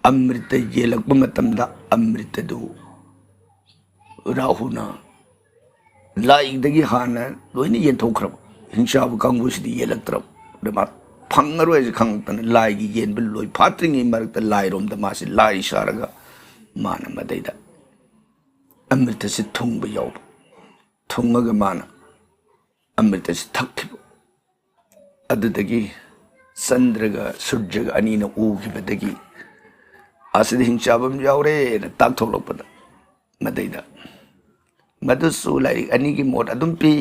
ꯑꯃ꯭ꯔꯤꯇ ꯌꯦꯜꯂꯛꯄ ꯃꯇꯝꯗ ꯑꯃ꯭ꯔꯤꯇꯗꯨ ꯔꯥꯍꯨꯅ ꯂꯥꯏꯗꯒꯤ ꯍꯥꯟꯅ ꯂꯣꯏꯅ ꯌꯦꯟꯊꯣꯛꯈ꯭ꯔꯕ, ꯍꯤꯡꯆꯥꯕ ꯀꯥꯡꯕꯨꯁꯤꯗꯤ ꯌꯦꯜꯂꯛꯇ꯭ꯔꯕ꯫ ꯑꯗ ꯃꯥ ꯐꯪꯉꯔꯣꯏ ꯍꯥꯏꯁꯦ ꯈꯪꯉꯛꯇꯅ ꯂꯥꯏꯒꯤ ꯌꯦꯟꯕ ꯂꯣꯏ ꯐꯥꯠꯇ꯭ꯔꯤꯉꯩ ꯃꯔꯛꯇ ꯂꯥꯏꯔꯣꯝꯗ ꯃꯥꯁꯤ ꯂꯥꯏ ꯁꯥꯔꯒ ꯃꯥꯅ ꯃꯗꯩꯗ ꯑꯃ꯭ꯔꯤꯇꯁꯤ ꯊꯨꯡꯕ ꯌꯥꯎꯕ, ꯊꯨꯡꯉꯒ ꯃꯥꯅ ꯑꯃ꯭ꯔꯤꯇꯁꯤ ꯊꯛꯈꯤꯕ꯫ ꯑꯗꯨꯗꯒꯤ ꯆꯟꯗ꯭ꯔꯒ ꯁꯨꯔꯖꯒ ꯑꯅꯤꯅ ꯎꯈꯤꯕꯗꯒꯤ ꯑꯁꯤꯗ ꯍꯤꯡꯆꯥꯕ ꯑꯃ ꯌꯥꯎꯔꯦꯅ ꯇꯥꯛꯊꯣꯛꯂꯛꯄꯗ, ꯃꯗꯩꯗ ꯃꯗꯨꯁꯨ ꯂꯥꯏꯔꯤꯛ ꯑꯅꯤꯒꯤ ꯃꯣꯠ ꯑꯗꯨꯝ ꯄꯤ꯫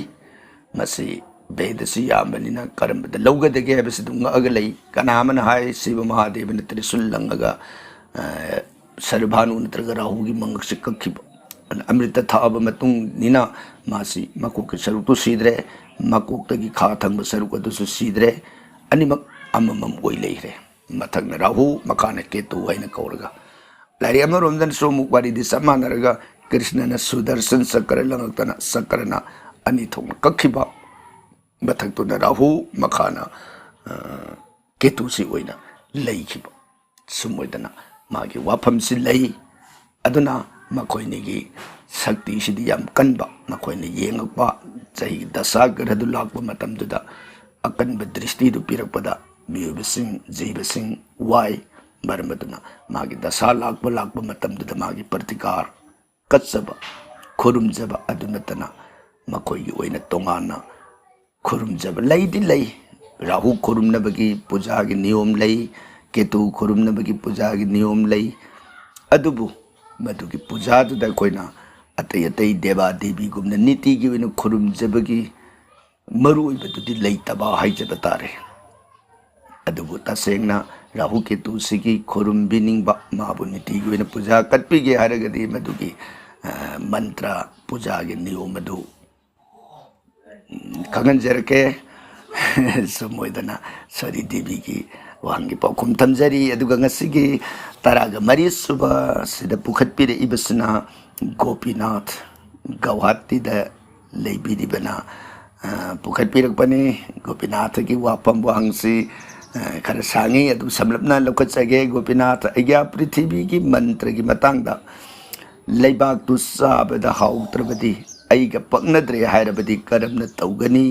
ꯃꯁꯤ ꯚꯦꯗꯁꯨ ꯌꯥꯝꯕꯅꯤꯅ ꯀꯔꯝꯕꯗ ꯂꯧꯒꯗꯒꯦ ꯍꯥꯏꯕꯁꯤ ꯑꯗꯨꯝ ꯉꯛꯑꯒ ꯂꯩ꯫ ꯀꯅꯥ ꯑꯃꯅ ꯍꯥꯏ ꯁꯤꯕ ꯃꯍꯥꯗꯦꯕꯅ ꯇ꯭ꯔꯤꯁꯨꯜ ꯂꯪꯉꯒ, ꯑ, ꯁꯔꯚꯥꯅꯨ ꯅꯠꯇ꯭ꯔꯒ ꯔꯥꯍꯨꯒꯤ ꯃꯉꯛꯁꯦ ꯀꯛꯈꯤꯕ꯫ ꯑꯗꯨꯅ ꯑꯃ꯭ꯔꯤꯇ ꯊꯛꯑꯕ ꯃꯇꯨꯡꯅꯤꯅ ꯃꯥꯁꯤ ꯃꯀꯣꯛꯀꯤ ꯁꯔꯨꯛꯇꯨ ꯁꯤꯗ꯭ꯔꯦ, ꯃꯀꯣꯛꯇꯒꯤ ꯈꯥ ꯊꯪꯕ ꯁꯔꯨꯛ ꯑꯗꯨꯁꯨ ꯁꯤꯗ꯭ꯔꯦ, ꯑꯅꯤꯃꯛ ꯑꯃꯃꯝ ꯑꯣꯏ ꯂꯩꯈ꯭ꯔꯦ꯫ ꯃꯊꯛꯅ ꯔꯥꯍꯨ, ꯃꯈꯥꯅ ꯀꯦꯇꯨ ꯍꯥꯏꯅ ꯀꯧꯔꯒ꯫ ꯂꯥꯏꯔꯤꯛ ꯑꯃꯔꯣꯝꯗꯅꯁꯨ ꯑꯃꯨꯛ ꯋꯥꯔꯤꯗꯤ ꯆꯞ ꯃꯥꯟꯅꯔꯒ ꯀ꯭ꯔꯤꯁꯅꯅ ꯁꯨꯗꯔꯁꯟ ꯆꯀ꯭ꯔ ꯂꯪꯉꯛꯇꯅ ꯆꯀ꯭ꯔꯅ ꯑꯅꯤ ꯊꯣꯛꯅ ꯀꯛꯈꯤꯕ, ꯃꯊꯛꯇꯨꯅ ꯔꯥꯍꯨ, ꯃꯈꯥꯅ, ꯑ, ꯀꯦꯇꯨꯁꯤ ꯑꯣꯏꯅ ꯂꯩꯈꯤꯕ꯫ ꯁꯨꯝ ꯑꯣꯏꯗꯅ ꯃꯥꯒꯤ ꯋꯥꯐꯝꯁꯤ ꯂꯩ꯫ ꯑꯗꯨꯅ ꯃꯈꯣꯏꯅꯤꯒꯤ ꯁꯛꯇꯤꯁꯤꯗꯤ ꯌꯥꯝ ꯀꯟꯕ꯫ ꯃꯈꯣꯏꯅ ꯌꯦꯡꯉꯛꯄ ꯆꯍꯤ ꯗꯁꯥꯒ꯭ꯔꯍꯗꯨ ꯂꯥꯛꯄ ꯃꯇꯝꯗꯨꯗ ꯑꯀꯟꯕ ꯗ꯭ꯔꯤꯁꯇꯤꯗꯨ ꯄꯤꯔꯛꯄꯗ ꯃꯤꯑꯣꯏꯕꯁꯤꯡ, ꯖꯤꯕꯁꯤꯡ ꯋꯥꯏ꯫ ꯃꯔꯝ ꯑꯗꯨꯅ ꯃꯥꯒꯤ ꯗꯁꯥ ꯂꯥꯛꯄ ꯂꯥꯛꯄ ꯃꯇꯝꯗꯨꯗ ꯃꯥꯒꯤ ꯄ꯭ꯔꯇꯤꯀꯥꯔ ꯀꯠꯆꯕ, ꯈꯨꯔꯨꯝꯖꯕ ꯑꯗꯨ ꯅꯠꯇꯅ ꯃꯈꯣꯏꯒꯤ ꯑꯣꯏꯅ ꯇꯣꯉꯥꯟꯅ ꯈꯨꯔꯨꯝꯖꯕ ꯂꯩꯗꯤ ꯂꯩ꯫ ꯔꯥꯍꯨ ꯈꯨꯔꯨꯝꯅꯕꯒꯤ ꯄꯨꯖꯥꯒꯤ ꯅꯤꯌꯣꯝ ꯂꯩ, ꯀꯦꯇꯨ ꯈꯨꯔꯨꯝꯅꯕꯒꯤ ꯄꯨꯖꯥꯒꯤ ꯅꯤꯌꯣꯝ ꯂꯩ꯫ ꯑꯗꯨꯕꯨ ꯃꯗꯨꯒꯤ ꯄꯨꯖꯥꯗꯨꯗ ꯑꯩꯈꯣꯏꯅ ꯑꯇꯩ ꯑꯇꯩ ꯗꯦꯕꯥ ꯗꯦꯕꯤꯒꯨꯝꯅ ꯅꯤꯇꯤꯒꯤ ꯑꯣꯏꯅ ꯈꯨꯔꯨꯝꯖꯕꯒꯤ ꯃꯔꯨꯑꯣꯏꯕꯗꯨꯗꯤ ꯂꯩꯇꯕ ꯍꯥꯏꯖꯕ ꯇꯥꯔꯦ꯫ ꯑꯗꯨꯕꯨ ꯇꯁꯦꯡꯅ ꯔꯥꯍꯨ ꯀꯦꯇꯨꯁꯤꯒꯤ ꯈꯨꯔꯨꯝꯕꯤꯅꯤꯡꯕ, ꯃꯥꯕꯨ ꯅꯤꯇꯤꯒꯤ ꯑꯣꯏꯅ ꯄꯨꯖꯥ ꯀꯠꯄꯤꯒꯦ ꯍꯥꯏꯔꯒꯗꯤ ꯃꯗꯨꯒꯤ, ꯑ, ꯃꯟꯇ꯭ꯔ ꯄꯨꯖꯥꯒꯤ ꯅꯤꯌꯣꯝ ꯑꯗꯨ, ꯎꯝ, ꯈꯪꯍꯟꯖꯔꯛꯀꯦ꯫ ꯁꯨꯝ ꯑꯣꯏꯗꯅ ꯁꯣꯔꯤ ꯗꯦꯕꯤꯒꯤ ꯋꯥꯍꯪꯒꯤ ꯄꯥꯎꯈꯨꯝ ꯊꯝꯖꯔꯤ꯫ ꯑꯗꯨꯒ ꯉꯁꯤꯒꯤ ꯇꯔꯥꯒ ꯃꯔꯤ ꯁꯨꯕ ꯁꯤꯗ ꯄꯨꯈꯠꯄꯤꯔꯛꯏꯕꯁꯤꯅ ꯒꯣꯄꯤꯅꯥꯊ, ꯒꯧꯍꯥꯇꯤꯗ ꯂꯩꯕꯤꯔꯤꯕꯅ, ꯑ, ꯄꯨꯈꯠꯄꯤꯔꯛꯄꯅꯤ꯫ ꯒꯣꯄꯤꯅꯥꯊꯒꯤ ꯋꯥꯐꯝ ꯋꯥꯍꯪꯁꯤ, ꯑ, ꯈꯔ ꯁꯥꯡꯉꯤ, ꯑꯗꯨ ꯁꯝꯂꯞꯅ ꯂꯧꯈꯠꯆꯒꯦ꯫ ꯒꯣꯄꯤꯅꯥꯊ, ꯑꯩꯒ꯭ꯌꯥ ꯄ꯭ꯔꯤꯊꯤꯕꯤꯒꯤ ꯃꯟꯇ꯭ꯔꯒꯤ ꯃꯇꯥꯡꯗ, ꯂꯩꯕꯥꯛꯇꯨ ꯆꯥꯕꯗ ꯍꯥꯎꯇ꯭ꯔꯕꯗꯤ, ꯑꯩꯒ ꯄꯛꯅꯗ꯭ꯔꯦ ꯍꯥꯏꯔꯕꯗꯤ ꯀꯔꯝꯅ ꯇꯧꯒꯅꯤ?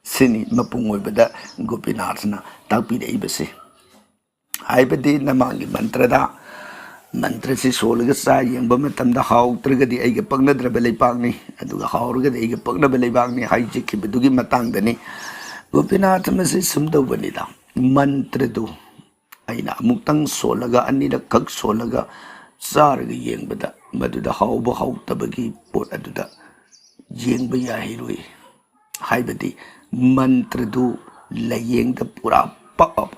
ꯁꯤꯅꯤ ꯃꯄꯨꯡ ꯑꯣꯏꯕꯗ ꯒꯣꯄꯤꯅꯥꯊꯅ ꯇꯥꯛꯄꯤꯔꯛꯏꯕꯁꯤ꯫ ꯍꯥꯏꯕꯗꯤ ꯅꯃꯥꯡꯒꯤ ꯃꯟꯇ꯭ꯔꯗ, ꯃꯟꯇ꯭ꯔꯁꯤ ꯁꯣꯜꯂꯒ ꯆꯥ ꯌꯦꯡꯕ ꯃꯇꯝꯗ ꯍꯥꯎꯇ꯭ꯔꯒꯗꯤ ꯑꯩꯒ ꯄꯛꯅꯗ꯭ꯔꯕ ꯂꯩꯄꯥꯛꯅꯤ, ꯑꯗꯨꯒ ꯍꯥꯎꯔꯒꯗꯤ ꯑꯩꯒ ꯄꯛꯅꯕ ꯂꯩꯕꯥꯛꯅꯤ ꯍꯥꯏꯖꯈꯤꯕꯗꯨꯒꯤ ꯃꯇꯥꯡꯗꯅꯤ꯫ ꯒꯣꯄꯤꯅꯥꯊ, ꯃꯁꯤ ꯁꯨꯝ ꯇꯧꯕꯅꯤꯗ, ꯃꯟꯇ꯭ꯔꯗꯨ ꯑꯩꯅ ꯑꯃꯨꯛꯇꯪ ꯁꯣꯜꯂꯒ ꯑꯅꯤꯔꯛꯈꯛ ꯁꯣꯜꯂꯒ ꯆꯥꯔꯒ ꯌꯦꯡꯕꯗ ꯃꯗꯨꯗ ꯍꯥꯎꯕ ꯍꯥꯎꯇꯕꯒꯤ ꯄꯣꯠ ꯑꯗꯨꯗ ꯌꯦꯡꯕ ꯌꯥꯍꯩꯔꯣꯏ꯫ ꯍꯥꯏꯕꯗꯤ ꯃꯟꯇ꯭ꯔꯗꯨ ꯂꯥꯏꯌꯦꯡꯗ ꯄꯨꯔꯥ ꯄꯛꯑꯕ,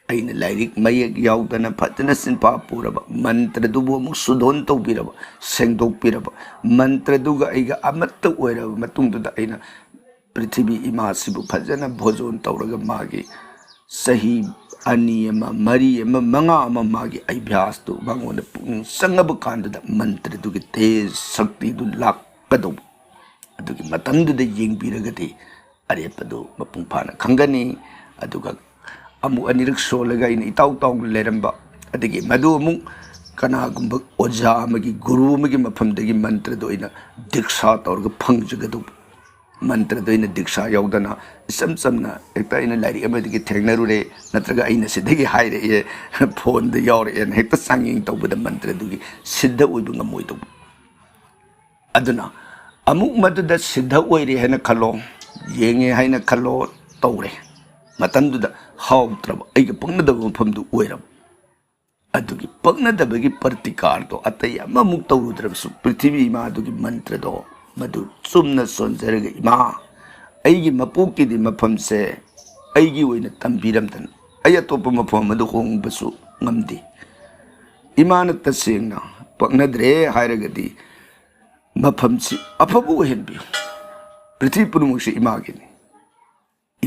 ꯑꯩꯅ ꯂꯥꯏꯔꯤꯛ ꯃꯌꯦꯛ ꯌꯥꯎꯗꯅ ꯐꯖꯅ ꯆꯤꯟꯐꯥ ꯄꯨꯔꯕ, ꯃꯟꯇ꯭ꯔꯗꯨꯕꯨ ꯑꯃꯨꯛ ꯁꯨꯗꯣꯟ ꯇꯧꯕꯤꯔꯕ, ꯁꯦꯡꯗꯣꯛꯄꯤꯔꯕ, ꯃꯟꯇ꯭ꯔꯗꯨꯒ ꯑꯩꯒ ꯑꯃꯠꯇ ꯑꯣꯏꯔꯕ ꯃꯇꯨꯡꯗꯨꯗ ꯑꯩꯅ ꯄ꯭ꯔꯤꯊꯤꯕꯤ ꯏꯃꯥꯁꯤꯕꯨ ꯐꯖꯅ ꯚꯣꯖꯣꯟ ꯇꯧꯔꯒ ꯃꯥꯒꯤ ꯆꯍꯤ ꯑꯅꯤ ꯑꯃ, ꯃꯔꯤ ꯑꯃ, ꯃꯉꯥ ꯑꯃ ꯃꯥꯒꯤ ꯑꯩꯚ꯭ꯌꯥꯁꯇꯨ ꯃꯉꯣꯟꯗ ꯄꯨꯛꯅꯤꯡ ꯆꯪꯉꯕ ꯀꯥꯟꯗꯨꯗ ꯃꯟꯇ꯭ꯔꯗꯨꯒꯤ ꯇꯦꯖ ꯁꯛꯇꯤꯗꯨ ꯂꯥꯛꯀꯗꯧꯕ꯫ ꯑꯗꯨꯒꯤ ꯃꯇꯝꯗꯨꯗ ꯌꯦꯡꯕꯤꯔꯒꯗꯤ ꯑꯔꯦꯞꯄꯗꯨ ꯃꯄꯨꯡ ꯐꯥꯅ ꯈꯪꯒꯅꯤ꯫ ꯑꯗꯨꯒ ꯑꯃꯨꯛ ꯑꯅꯤꯔꯛ ꯁꯣꯜꯂꯒ ꯑꯩꯅ ꯏꯇꯥꯎ ꯇꯥꯎꯅ ꯂꯩꯔꯝꯕ, ꯑꯗꯒꯤ ꯃꯗꯨ ꯑꯃꯨꯛ ꯀꯅꯥꯒꯨꯝꯕ ꯑꯣꯖꯥ ꯑꯃꯒꯤ, ꯒꯨꯔꯨ ꯑꯃꯒꯤ ꯃꯐꯝꯗꯒꯤ ꯃꯟꯇ꯭ꯔꯗꯨ ꯑꯩꯅ ꯗꯤꯛꯁꯥ ꯇꯧꯔꯒ ꯐꯪꯖꯒꯗꯧꯕ꯫ ꯃꯟꯇ꯭ꯔꯗꯨ ꯑꯩꯅ ꯗꯤꯛꯁꯥ ꯌꯥꯎꯗꯅ ꯏꯆꯝ ꯆꯝꯅ ꯍꯦꯛꯇ ꯑꯩꯅ ꯂꯥꯏꯔꯤꯛ ꯑꯃꯗꯒꯤ ꯊꯦꯡꯅꯔꯨꯔꯦ, ꯅꯠꯇ꯭ꯔꯒ ꯑꯩꯅ ꯁꯤꯗꯒꯤ ꯍꯥꯏꯔꯛꯑꯦ, ꯐꯣꯟꯗ ꯌꯥꯎꯔꯛꯑꯦꯅ ꯍꯦꯛꯇ ꯆꯥꯡꯌꯦꯡ ꯇꯧꯕꯗ ꯃꯟꯇ꯭ꯔꯗꯨꯒꯤ ꯁꯤꯗ ꯑꯣꯏꯕ ꯉꯝꯃꯣꯏꯗꯧꯕ꯫ ꯑꯗꯨꯅ ꯑꯃꯨꯛ ꯃꯗꯨꯗ ꯁꯤꯗ ꯑꯣꯏꯔꯦ ꯍꯥꯏꯅ ꯈꯜꯂꯣ, ꯌꯦꯡꯉꯦ ꯍꯥꯏꯅ ꯈꯜꯂꯣ, ꯇꯧꯔꯦ꯫ ꯃꯇꯝꯗꯨꯗ ꯍꯥꯎꯇ꯭ꯔꯕ, ꯑꯩꯒ ꯄꯛꯅꯗꯕ ꯃꯐꯝꯗꯨ ꯑꯣꯏꯔꯕ꯫ ꯑꯗꯨꯒꯤ ꯄꯛꯅꯗꯕꯒꯤ ꯄ꯭ꯔꯇꯤꯀꯥꯔꯗꯣ ꯑꯇꯩ ꯑꯃꯃꯨꯛ ꯇꯧꯔꯨꯗ꯭ꯔꯕꯁꯨ, ꯄ꯭ꯔꯤꯊꯤꯕꯤ ꯏꯃꯥꯗꯨꯒꯤ ꯃꯟꯇ꯭ꯔꯗꯣ ꯃꯗꯨ ꯆꯨꯝꯅ ꯁꯣꯟꯖꯔꯒ, "ꯏꯃꯥ, ꯑꯩꯒꯤ ꯃꯄꯣꯛꯀꯤꯗꯤ ꯃꯐꯝꯁꯦ ꯑꯩꯒꯤ ꯑꯣꯏꯅ ꯇꯝꯕꯤꯔꯝꯗꯅ ꯑꯩ ꯑꯇꯣꯞꯄ ꯃꯐꯝ ꯑꯃꯗ ꯍꯣꯡꯕꯁꯨ ꯉꯝꯗꯦ꯫ ꯏꯃꯥꯅ ꯇꯁꯦꯡꯅ ꯄꯛꯅꯗ꯭ꯔꯦ ꯍꯥꯏꯔꯒꯗꯤ ꯃꯐꯝꯁꯤ ꯑꯐꯕ ꯑꯣꯏꯍꯟꯕꯤꯌꯨ꯫ ꯄ꯭ꯔꯤꯊꯤꯕꯤ ꯄꯨꯝꯅꯃꯛꯁꯤ ꯏꯃꯥꯒꯤꯅꯤ꯫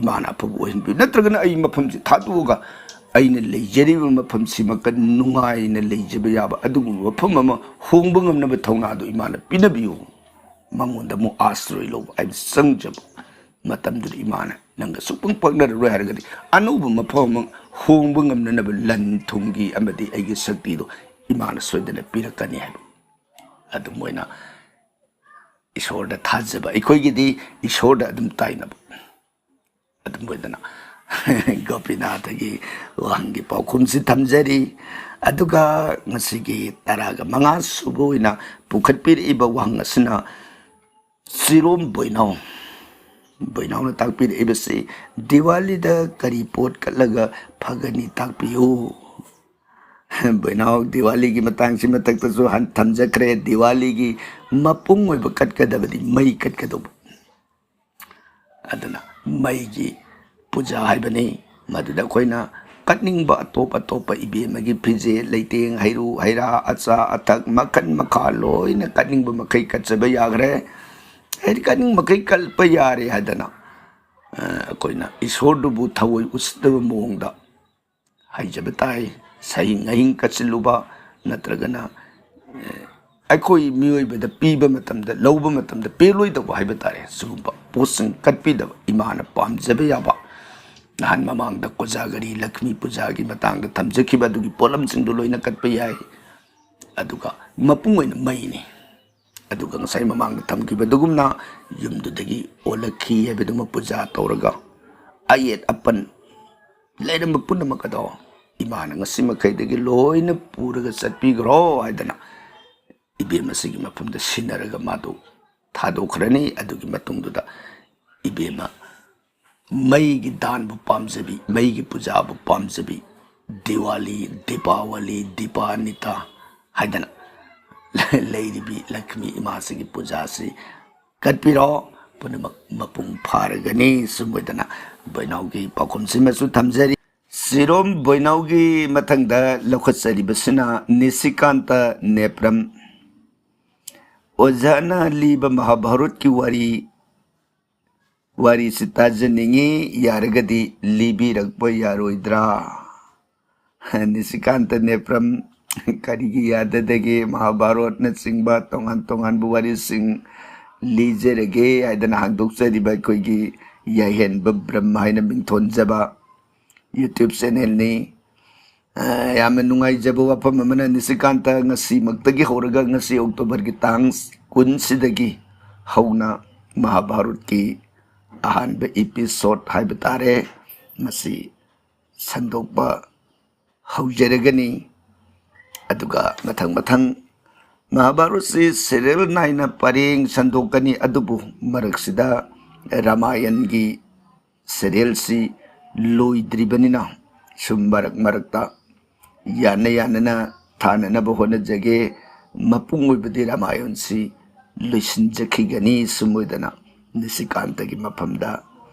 ꯏꯃꯥꯅ ꯑꯐꯕ ꯑꯣꯏꯍꯟꯕꯤꯌꯨ꯫ ꯅꯠꯇ꯭ꯔꯒꯅ ꯑꯩ ꯃꯐꯝꯁꯤ ꯊꯥꯗꯣꯛꯑꯒ ꯑꯩꯅ ꯂꯩꯖꯔꯤꯕ ꯃꯐꯝꯁꯤꯃꯛꯇ ꯅꯨꯡꯉꯥꯏꯅ ꯂꯩꯖꯕ ꯌꯥꯕ ꯑꯗꯨꯒꯨꯝꯕ ꯃꯐꯝ ꯑꯃ ꯍꯣꯡꯕ ꯉꯝꯅꯕ ꯊꯧꯅꯥꯗꯨ ꯏꯃꯥꯅ ꯄꯤꯅꯕꯤꯌꯨ꯫ ꯃꯉꯣꯟꯗ ꯑꯃꯨꯛ ꯑꯥꯁ꯭ꯔꯣꯏ ꯂꯧꯕ ꯍꯥꯏꯕ ꯆꯪꯖꯕ ꯃꯇꯝꯗꯨꯗ ꯏꯃꯥꯅ ꯅꯪꯒ ꯁꯨꯛꯄꯪ ꯄꯛꯅꯔꯔꯣꯏ ꯍꯥꯏꯔꯒꯗꯤ ꯑꯅꯧꯕ ꯃꯐꯝ ꯑꯃ ꯍꯣꯡꯕ ꯉꯝꯅꯅꯕ ꯂꯟ ꯊꯨꯝꯒꯤ ꯑꯃꯗꯤ ꯑꯩꯒꯤ ꯁꯛꯇꯤꯗꯣ ꯏꯃꯥꯅ ꯁꯣꯏꯗꯅ ꯄꯤꯔꯛꯀꯅꯤ" ꯍꯥꯏꯕ꯫ ꯑꯗꯨꯝ ꯑꯣꯏꯅ ꯏꯁꯣꯔꯗ ꯊꯥꯖꯕ, ꯑꯩꯈꯣꯏꯒꯤꯗꯤ ꯏꯁꯣꯔꯗ ꯑꯗꯨꯝ ꯇꯥꯏꯅꯕ꯫ ꯑꯗꯨꯝ ꯑꯣꯏꯗꯅ ꯒꯣꯄꯤꯅꯥꯊꯒꯤ ꯋꯥꯍꯪꯒꯤ ꯄꯥꯎꯈꯨꯝꯁꯤ ꯊꯝꯖꯔꯤ꯫ ꯑꯗꯨꯒ ꯉꯁꯤꯒꯤ ꯇꯔꯥꯒ ꯃꯉꯥ ꯁꯨꯕ ꯑꯣꯏꯅ ꯄꯨꯈꯠꯄꯤꯔꯛꯏꯕ ꯋꯥꯍꯪ ꯑꯁꯤꯅ ꯆꯤꯔꯣꯝ ꯕꯣꯏꯅꯥꯎ, ꯕꯣꯏꯅꯥꯎꯅ ꯇꯥꯛꯄꯤꯔꯛꯏꯕꯁꯤ, "ꯗꯤꯋꯥꯂꯤꯗ ꯀꯔꯤ ꯄꯣꯠ ꯀꯠꯂꯒ ꯐꯒꯅꯤ ꯇꯥꯛꯄꯤꯌꯨ?" ꯕꯣꯏꯅꯥꯎ, ꯗꯤꯋꯥꯂꯤꯒꯤ ꯃꯇꯥꯡꯁꯤ ꯃꯊꯛꯇꯁꯨ ꯍꯟ-, ꯊꯝꯖꯈ꯭ꯔꯦ꯫ ꯗꯤꯋꯥꯂꯤꯒꯤ ꯃꯄꯨꯡ ꯑꯣꯏꯕ ꯀꯠꯀꯗꯕꯗꯤ ꯃꯩ ꯀꯠꯀꯗꯧꯕ꯫ ꯑꯗꯨꯅ ꯃꯩꯒꯤ ꯄꯨꯖꯥ ꯍꯥꯏꯕꯅꯤ꯫ ꯃꯗꯨꯗ ꯑꯩꯈꯣꯏꯅ ꯀꯠꯅꯤꯡꯕ ꯑꯇꯣꯞ ꯑꯇꯣꯞꯄ ꯏꯕꯦꯝꯃꯒꯤ ꯐꯤꯖꯦꯠ, ꯂꯩꯇꯦꯡ, ꯍꯩꯔꯨ, ꯍꯩꯔꯥ, ꯑꯆꯥ ꯑꯊꯛ, ꯃꯈꯟ ꯃꯈꯥ ꯂꯣꯏꯅ ꯀꯠꯅꯤꯡꯕ ꯃꯈꯩ ꯀꯠꯆꯕ ꯌꯥꯈ꯭ꯔꯦ꯫ ꯍꯥꯏꯗꯤ ꯀꯠꯅꯤꯡ ꯃꯈꯩ ꯀꯠꯄ ꯌꯥꯔꯦ ꯍꯥꯏꯗꯅ, ꯑ, ꯑꯩꯈꯣꯏꯅ ꯏꯁꯣꯔꯗꯨꯕꯨ ꯊꯑꯣꯏ ꯎꯁꯤꯠꯇꯕ ꯃꯑꯣꯡꯗ ꯍꯥꯏꯖꯕ ꯇꯥꯏ꯫ ꯁꯍꯤꯡ ꯑꯍꯤꯡ ꯀꯠꯁꯤꯜꯂꯨꯕ, ꯅꯠꯇ꯭ꯔꯒꯅ, ꯑꯦ, ꯑꯩꯈꯣꯏ ꯃꯤꯑꯣꯏꯕꯗ ꯄꯤꯕ ꯃꯇꯝꯗ, ꯂꯧꯕ ꯃꯇꯝꯗ ꯄꯦꯜꯂꯣꯏꯗꯧꯕ ꯍꯥꯏꯕ ꯇꯥꯔꯦ, ꯁꯤꯒꯨꯝꯕ ꯄꯣꯠꯁꯤꯡ ꯀꯠꯄꯤꯗꯕ, ꯏꯃꯥꯅ ꯄꯥꯝꯖꯕ ꯌꯥꯕ꯫ ꯅꯍꯥꯟ ꯃꯃꯥꯡꯗ ꯀꯣꯖꯥꯒꯔꯤ ꯂꯛꯁꯃꯤ ꯄꯨꯖꯥꯒꯤ ꯃꯇꯥꯡꯗ ꯊꯝꯖꯈꯤꯕ ꯑꯗꯨꯒꯤ ꯄꯣꯠꯂꯝꯁꯤꯡꯗꯨ ꯂꯣꯏꯅ ꯀꯠꯄ ꯌꯥꯏ꯫ ꯑꯗꯨꯒ ꯃꯄꯨꯡ ꯑꯣꯏꯅ ꯃꯩꯅꯤ꯫ ꯑꯗꯨꯒ ꯉꯁꯥꯏ ꯃꯃꯥꯡꯗ ꯊꯝꯈꯤꯕ ꯑꯗꯨꯒꯨꯝꯅ ꯌꯨꯝꯗꯨꯗꯒꯤ ꯑꯣꯜꯂꯛꯈꯤ ꯍꯥꯏꯕꯗꯨꯃ ꯄꯨꯖꯥ ꯇꯧꯔꯒ, ꯑꯌꯦꯠ ꯑꯄꯟ ꯂꯩꯔꯝꯕ ꯄꯨꯝꯅꯃꯛ ꯑꯗꯣ ꯏꯃꯥꯅ ꯉꯁꯤ ꯃꯈꯩꯗꯒꯤ ꯂꯣꯏꯅ ꯄꯨꯔꯒ ꯆꯠꯄꯤꯈ꯭ꯔꯣ ꯍꯥꯏꯗꯅ ꯏꯕꯦꯝ ꯑꯁꯤꯒꯤ ꯃꯐꯝꯗ ꯁꯤꯟꯅꯔꯒ ꯃꯥꯗꯨ ꯊꯥꯗꯣꯛꯈ꯭ꯔꯅꯤ꯫ ꯑꯗꯨꯒꯤ ꯃꯇꯨꯡꯗꯨꯗ ꯏꯕꯦꯝꯃ ꯃꯩꯒꯤ ꯗꯥꯟꯕꯨ ꯄꯥꯝꯖꯕꯤ, ꯃꯩꯒꯤ ꯄꯨꯖꯥꯕꯨ ꯄꯥꯝꯖꯕꯤ, ꯗꯤꯋꯥꯂꯤ, ꯗꯤꯄꯥꯋꯂꯤ, ꯗꯤꯄꯥꯅꯤꯇꯥ ꯍꯥꯏꯗꯅ ꯂꯩꯔꯤꯕꯤ ꯂꯛꯁꯃꯤ ꯏꯃꯥꯁꯤꯒꯤ ꯄꯨꯖꯥꯁꯤ ꯀꯠꯄꯤꯔꯣ, ꯄꯨꯝꯅꯃꯛ ꯃꯄꯨꯡ ꯐꯥꯔꯒꯅꯤ꯫ ꯁꯨꯝ ꯑꯣꯏꯗꯅ ꯕꯣꯏꯅꯥꯎꯒꯤ ꯄꯥꯎꯈꯨꯝꯁꯤꯃꯁꯨ ꯊꯝꯖꯔꯤ꯫ ꯁꯤꯔꯣꯝ ꯕꯣꯏꯅꯥꯎꯒꯤ ꯃꯊꯪꯗ ꯂꯧꯈꯠꯆꯔꯤꯕꯁꯤꯅ ꯅꯤꯁꯤꯀꯥꯟꯇ ꯅꯦꯄ꯭ꯔꯝ꯫ ꯑꯣꯖꯥꯅ ꯂꯤꯕ ꯃꯍꯥꯚꯥꯔꯠꯀꯤ ꯋꯥꯔꯤ, ꯋꯥꯔꯤꯁꯤ ꯇꯥꯖꯅꯤꯡꯉꯤ, ꯌꯥꯔꯒꯗꯤ ꯂꯤꯕꯤꯔꯛꯄ ꯌꯥꯔꯣꯏꯗ꯭ꯔꯥ? ꯅꯤꯁꯤꯀꯥꯟꯇ ꯅꯦꯄ꯭ꯔꯝ, ꯀꯔꯤꯒꯤ ꯌꯥꯗꯗꯒꯦ? ꯃꯍꯥꯚꯥꯔꯠꯅꯆꯤꯡꯕ ꯇꯣꯉꯥꯟ ꯇꯣꯉꯥꯟꯕ ꯋꯥꯔꯤꯁꯤꯡ ꯂꯤꯖꯔꯒꯦ ꯍꯥꯏꯗꯅ ꯍꯥꯡꯗꯣꯛꯆꯔꯤꯕ ꯑꯩꯈꯣꯏꯒꯤ ꯌꯥꯏꯍꯦꯟꯕ ꯕ꯭ꯔꯍ꯭ꯃ ꯍꯥꯏꯅ ꯃꯤꯡꯊꯣꯟꯖꯕ YouTube ꯆꯦꯅꯦꯜꯅꯤ꯫ ꯑ, ꯌꯥꯝꯅ ꯅꯨꯡꯉꯥꯏꯖꯕ ꯋꯥꯐꯝ ꯑꯃꯅ, ꯅꯤꯁꯤꯀꯥꯟꯇ, ꯉꯁꯤꯃꯛꯇꯒꯤ ꯍꯧꯔꯒ ꯉꯁꯤ ꯑꯣꯛꯇꯣꯕꯔꯒꯤ ꯇꯥꯡ ꯀꯨꯟꯁꯤꯗꯒꯤ ꯍꯧꯅ ꯃꯍꯥꯚꯥꯔꯠꯀꯤ ꯑꯍꯥꯟꯕ ꯏꯄꯤꯁꯣꯠ ꯍꯥꯏꯕ ꯇꯥꯔꯦ, ꯃꯁꯤ ꯁꯟꯗꯣꯛꯄ ꯍꯧꯖꯔꯒꯅꯤ꯫ ꯑꯗꯨꯒ ꯃꯊꯪ ꯃꯊꯪ ꯃꯍꯥꯚꯥꯔꯠꯁꯤ ꯁꯦꯔꯤꯌꯦꯜ ꯅꯥꯏꯅ ꯄꯔꯦꯡ ꯁꯟꯗꯣꯛꯀꯅꯤ, ꯑꯗꯨꯕꯨ ꯃꯔꯛꯁꯤꯗ ꯔꯥꯃꯥꯌꯟꯒꯤ ꯁꯦꯔꯤꯌꯦꯜꯁꯤ ꯂꯣꯏꯗ꯭ꯔꯤꯕꯅꯤꯅ ꯁꯨꯝ ꯃꯔꯛ ꯃꯔꯛꯇ ꯌꯥꯅ ꯌꯥꯅꯅ ꯊꯥꯅꯅꯕ ꯍꯣꯠꯅꯖꯒꯦ꯫ ꯃꯄꯨꯡ ꯑꯣꯏꯕꯗꯤ ꯔꯥꯃꯥꯌꯟꯁꯤ ꯂꯣꯏꯁꯤꯟꯖꯈꯤꯒꯅꯤ꯫ ꯁꯨꯝ ꯑꯣꯏꯗꯅ ꯅꯤꯁꯤꯀꯥꯟꯇꯒꯤ ꯃꯐꯝꯗ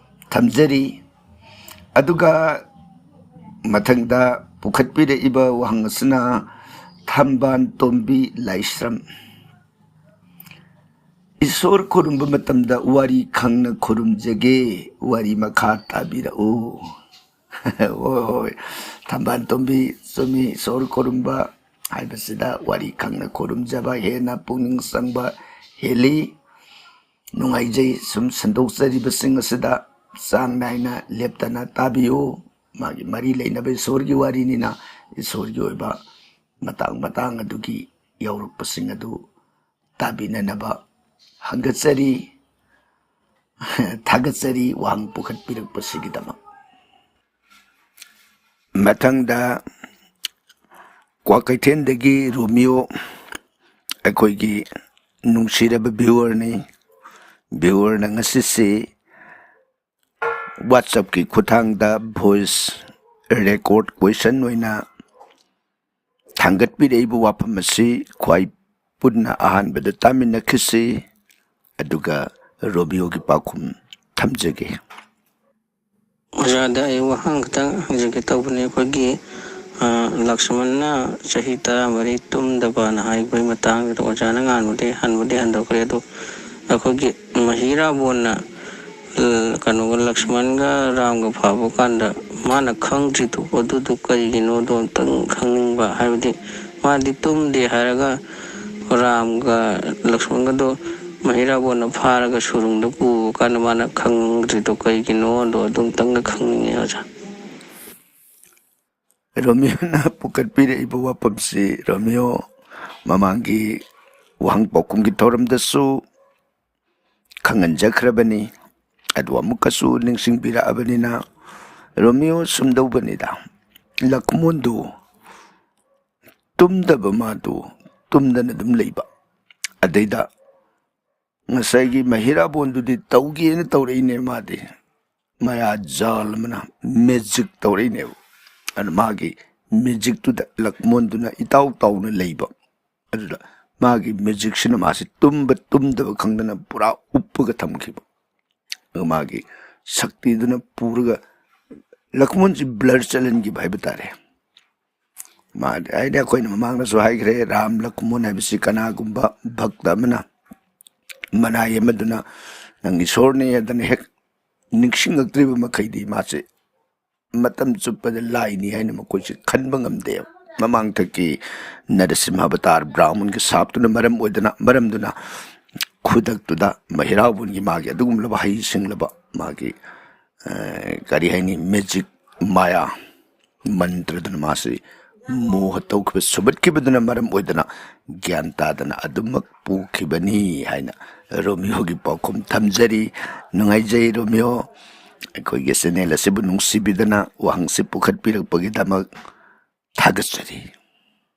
ꯊꯝꯖꯔꯤ꯫ ꯑꯗꯨꯒ ꯃꯊꯪꯗ ꯄꯨꯈꯠꯄꯤꯔꯛꯏꯕ ꯋꯥꯍꯪ ꯑꯁꯤꯅ ꯊꯝꯕꯥꯜ ꯇꯣꯝꯕꯤ ꯂꯥꯏꯁ꯭ꯔꯝ, "ꯏꯁꯣꯔ ꯈꯨꯔꯨꯝꯕ ꯃꯇꯝꯗ ꯋꯥꯔꯤ ꯈꯪꯅ ꯈꯨꯔꯨꯝꯖꯒꯦ, ꯋꯥꯔꯤ ꯃꯈꯥ ꯇꯥꯕꯤꯔꯛꯎ"꯫ ꯍꯣꯏ, ꯍꯣꯏ, ꯊꯝꯕꯥꯜ ꯇꯣꯝꯕꯤ, ꯆꯨꯝꯃꯤ, ꯏꯁꯣꯔ ꯈꯨꯔꯨꯝꯕ ꯍꯥꯏꯕꯁꯤꯗ ꯋꯥꯔꯤ ꯈꯪꯅ ꯈꯨꯔꯨꯝꯖꯕ ꯍꯦꯟꯅ ꯄꯨꯛꯅꯤꯡ ꯆꯪꯕ ꯍꯦꯜꯂꯤ꯫ ꯅꯨꯡꯉꯥꯏꯖꯩ ꯁꯨꯝ ꯁꯟꯗꯣꯛꯆꯔꯤꯕꯁꯤꯡ ꯑꯁꯤꯗ ꯆꯥꯡ ꯅꯥꯏꯅ ꯂꯦꯞꯇꯅ ꯇꯥꯕꯤꯌꯨ꯫ ꯃꯥꯒꯤ ꯃꯔꯤ ꯂꯩꯅꯕ ꯏꯁꯣꯔꯒꯤ ꯋꯥꯔꯤꯅꯤꯅ ꯏꯁꯣꯔꯒꯤ ꯑꯣꯏꯕ ꯃꯇꯥꯡ ꯃꯇꯥꯡ ꯑꯗꯨꯒꯤ ꯌꯧꯔꯛꯄꯁꯤꯡ ꯑꯗꯨ ꯇꯥꯕꯤꯅꯅꯕ ꯍꯪꯒꯠꯆꯔꯤ, ꯊꯥꯒꯠꯆꯔꯤ ꯋꯥꯍꯪ ꯄꯨꯈꯠꯄꯤꯔꯛꯄꯁꯤꯒꯤꯗꯃꯛ꯫ ꯃꯊꯪꯗ ꯀ꯭ꯋꯥꯀꯩꯊꯦꯜꯗꯒꯤ ꯔꯣꯃꯤꯌꯣ, ꯑꯩꯈꯣꯏꯒꯤ ꯅꯨꯡꯁꯤꯔꯕ ꯚ꯭ꯌꯨꯋꯔꯅꯤ꯫ ꯚ꯭ꯌꯨꯋꯔꯅ ꯉꯁꯤꯁꯤ WhatsApp-ꯀꯤ ꯈꯨꯠꯊꯥꯡꯗ voice record question ꯑꯣꯏꯅ ꯊꯥꯡꯒꯠꯄꯤꯔꯛꯏꯕ ꯋꯥꯐꯝ ꯑꯁꯤ ꯈ꯭ꯋꯥꯏ ꯄꯨꯟꯅ ꯑꯍꯥꯟꯕꯗ ꯇꯥꯃꯤꯟꯅꯈꯤꯁꯤ, ꯑꯗꯨꯒ ꯔꯣꯃꯤꯌꯣꯒꯤ ꯄꯥꯎꯈꯨꯝ ꯊꯝꯖꯒꯦ꯫ ꯑꯣꯖꯥꯗ ꯑꯩ ꯋꯥꯍꯪ ꯈꯤꯇꯪ ꯍꯪꯖꯒꯦ ꯇꯧꯕꯅꯤ꯫ ꯑꯩꯈꯣꯏꯒꯤ, ꯑ, ꯂꯛꯁꯃꯟꯅ ꯆꯍꯤ ꯇꯔꯥꯃꯔꯤ ꯇꯨꯝꯗꯕꯅ ꯍꯥꯏꯕꯒꯤ ꯃꯇꯥꯡꯗ ꯑꯣꯖꯥꯅ ꯉꯥꯡꯕꯗꯤ ꯍꯟꯕꯨꯗꯤ ꯍꯟꯗꯣꯛꯈ꯭ꯔꯦ, ꯑꯗꯣ ꯑꯩꯈꯣꯏꯒꯤ ꯃꯍꯤ ꯔꯥꯕꯣꯟꯅ, ꯑ, ꯀꯩꯅꯣꯒ, ꯂꯛꯁꯃꯟꯒ ꯔꯥꯝꯒ ꯐꯥꯕ ꯀꯥꯟꯗ ꯃꯥꯅ ꯈꯪꯗ꯭ꯔꯤꯗꯣ ꯑꯗꯨꯗꯣ ꯀꯔꯤꯒꯤꯅꯣꯗꯣ ꯑꯝꯇꯪ ꯈꯪꯅꯤꯡꯕ꯫ ꯍꯥꯏꯕꯗꯤ ꯃꯥꯗꯤ ꯇꯨꯝꯗꯦ ꯍꯥꯏꯔꯒ ꯔꯥꯝꯒ ꯂꯛꯁꯃꯟꯒꯗꯣ ꯃꯍꯤ ꯔꯥꯕꯣꯟꯅ ꯐꯥꯔꯒ ꯁꯨꯔꯨꯡꯗ ꯄꯨꯕ ꯀꯥꯟꯗ ꯃꯥꯅ ꯈꯪꯗ꯭ꯔꯤꯗꯣ ꯀꯩꯒꯤꯅꯣꯗꯣ ꯑꯗꯨꯝꯇꯪꯒ ꯈꯪꯅꯤꯡꯉꯦ ꯑꯣꯖꯥ꯫ ꯔꯣꯃꯤꯌꯣꯅ ꯄꯨꯈꯠꯄꯤꯔꯛꯏꯕ ꯋꯥꯐꯝꯁꯤ ꯔꯣꯃꯤꯌꯣ ꯃꯃꯥꯡꯒꯤ ꯋꯥꯍꯪ ꯄꯥꯎꯈꯨꯝꯒꯤ ꯊꯧꯔꯝꯗꯁꯨ ꯈꯪꯍꯟꯖꯈ꯭ꯔꯕꯅꯤ꯫ ꯑꯗꯨ ꯑꯃꯨꯛꯀꯁꯨ ꯅꯤꯡꯁꯤꯡꯕꯤꯔꯛꯑꯕꯅꯤꯅ, ꯔꯣꯃꯤꯌꯣ ꯁꯨꯝꯗꯧꯕꯅꯤꯗ, ꯂꯛꯃꯣꯟꯗꯨ ꯇꯨꯝꯗꯕ, ꯃꯥꯗꯨ ꯇꯨꯝꯗꯅ ꯑꯗꯨꯝ ꯂꯩꯕ꯫ ꯑꯗꯩꯗ ꯉꯁꯥꯏꯒꯤ ꯃꯍꯤꯔꯥꯕꯣꯟꯗꯨꯗꯤ ꯇꯧꯒꯦꯅ ꯇꯧꯔꯛꯏꯅꯦ, ꯃꯥꯗꯤ ꯃꯌꯥ ꯖꯥꯜ ꯑꯃꯅ ꯃꯦꯖꯤꯛ ꯇꯧꯔꯛꯏꯅꯦꯕ꯫ ꯑꯗꯨ ꯃꯥꯒꯤ ꯃꯦꯖꯤꯛꯇꯨꯗ ꯂꯛꯃꯣꯟꯗꯨꯅ ꯏꯇꯥꯎ ꯇꯥꯎꯅ ꯂꯩꯕ꯫ ꯑꯗꯨꯗ ꯃꯥꯒꯤ ꯃꯦꯖꯤꯛꯁꯤꯅ ꯃꯥꯁꯤ ꯇꯨꯝꯕ ꯇꯨꯝꯗꯕ ꯈꯪꯗꯅ ꯄꯨꯔꯥ ꯎꯞꯄꯒ ꯊꯝꯈꯤꯕ꯫ ꯑꯗꯨꯒ ꯃꯥꯒꯤ ꯁꯛꯇꯤꯗꯨꯅ ꯄꯨꯔꯒ ꯂꯛꯃꯣꯟꯁꯤ ꯕ꯭ꯂꯔ ꯆꯠꯍꯟꯈꯤꯕ ꯍꯥꯏꯕ ꯇꯥꯔꯦ꯫ ꯃꯥ-, ꯍꯥꯏꯗꯤ ꯑꯩꯈꯣꯏꯅ ꯃꯃꯥꯡꯗꯁꯨ ꯍꯥꯏꯈ꯭ꯔꯦ, ꯔꯥꯝ ꯂꯛꯃꯣꯟ ꯍꯥꯏꯕꯁꯤ ꯀꯅꯥꯒꯨꯝꯕ ꯚꯛꯇ ꯑꯃꯅ, ꯃꯅꯥꯏ ꯑꯃꯗꯨꯅ "ꯅꯪ ꯏꯁꯣꯔꯅꯤ" ꯍꯥꯏꯗꯅ ꯍꯦꯛ ꯅꯤꯡꯁꯤꯡꯉꯛꯇ꯭ꯔꯤꯕ ꯃꯈꯩꯗꯤ ꯃꯥꯁꯦ ꯃꯇꯝ ꯆꯨꯞꯄꯗ ꯂꯥꯏꯅꯤ ꯍꯥꯏꯅ ꯃꯈꯣꯏꯁꯦ ꯈꯟꯕ ꯉꯝꯗꯦꯕ꯫ ꯃꯃꯥꯡꯊꯛꯀꯤ ꯅꯔꯁꯤꯝꯍ ꯑꯕꯇꯥꯔ ꯕ꯭ꯔꯥꯍꯃꯟꯒꯤ ꯁꯥꯞꯇꯨꯅ ꯃꯔꯝ ꯑꯣꯏꯗꯅ, ꯃꯔꯝꯗꯨꯅ ꯈꯨꯗꯛꯇꯨꯗ ꯃꯍꯤꯔꯥꯎꯕꯟꯒꯤ ꯃꯥꯒꯤ ꯑꯗꯨꯒꯨꯝꯂꯕ ꯍꯩ ꯁꯤꯡꯂꯕ ꯃꯥꯒꯤ, ꯑ, ꯀꯔꯤ ꯍꯥꯏꯅꯤ, ꯃꯦꯖꯤꯛ, ꯃꯥꯌꯥ ꯃꯟꯇ꯭ꯔꯗꯨꯅ ꯃꯥꯁꯤ ꯃꯣꯍ ꯇꯧꯈꯤꯕ, ꯁꯨꯝꯍꯠꯈꯤꯕꯗꯨꯅ ꯃꯔꯝ ꯑꯣꯏꯗꯅ ꯒ꯭ꯌꯥꯟ ꯇꯥꯗꯅ ꯑꯗꯨꯃꯛ ꯄꯨꯈꯤꯕꯅꯤ ꯍꯥꯏꯅ ꯔꯣꯃꯤꯌꯣꯒꯤ ꯄꯥꯎꯈꯨꯝ ꯊꯝꯖꯔꯤ꯫ ꯅꯨꯡꯉꯥꯏꯖꯩ ꯔꯣꯃꯤꯌꯣ, ꯑꯩꯈꯣꯏꯒꯤ ꯆꯦꯅꯦꯜ ꯑꯁꯤꯕꯨ ꯅꯨꯡꯁꯤꯕꯤꯗꯅ ꯋꯥꯍꯪꯁꯤ ꯄꯨꯈꯠꯄꯤꯔꯛꯄꯒꯤꯗꯃꯛ ꯊꯥꯒꯠꯆꯔꯤ꯫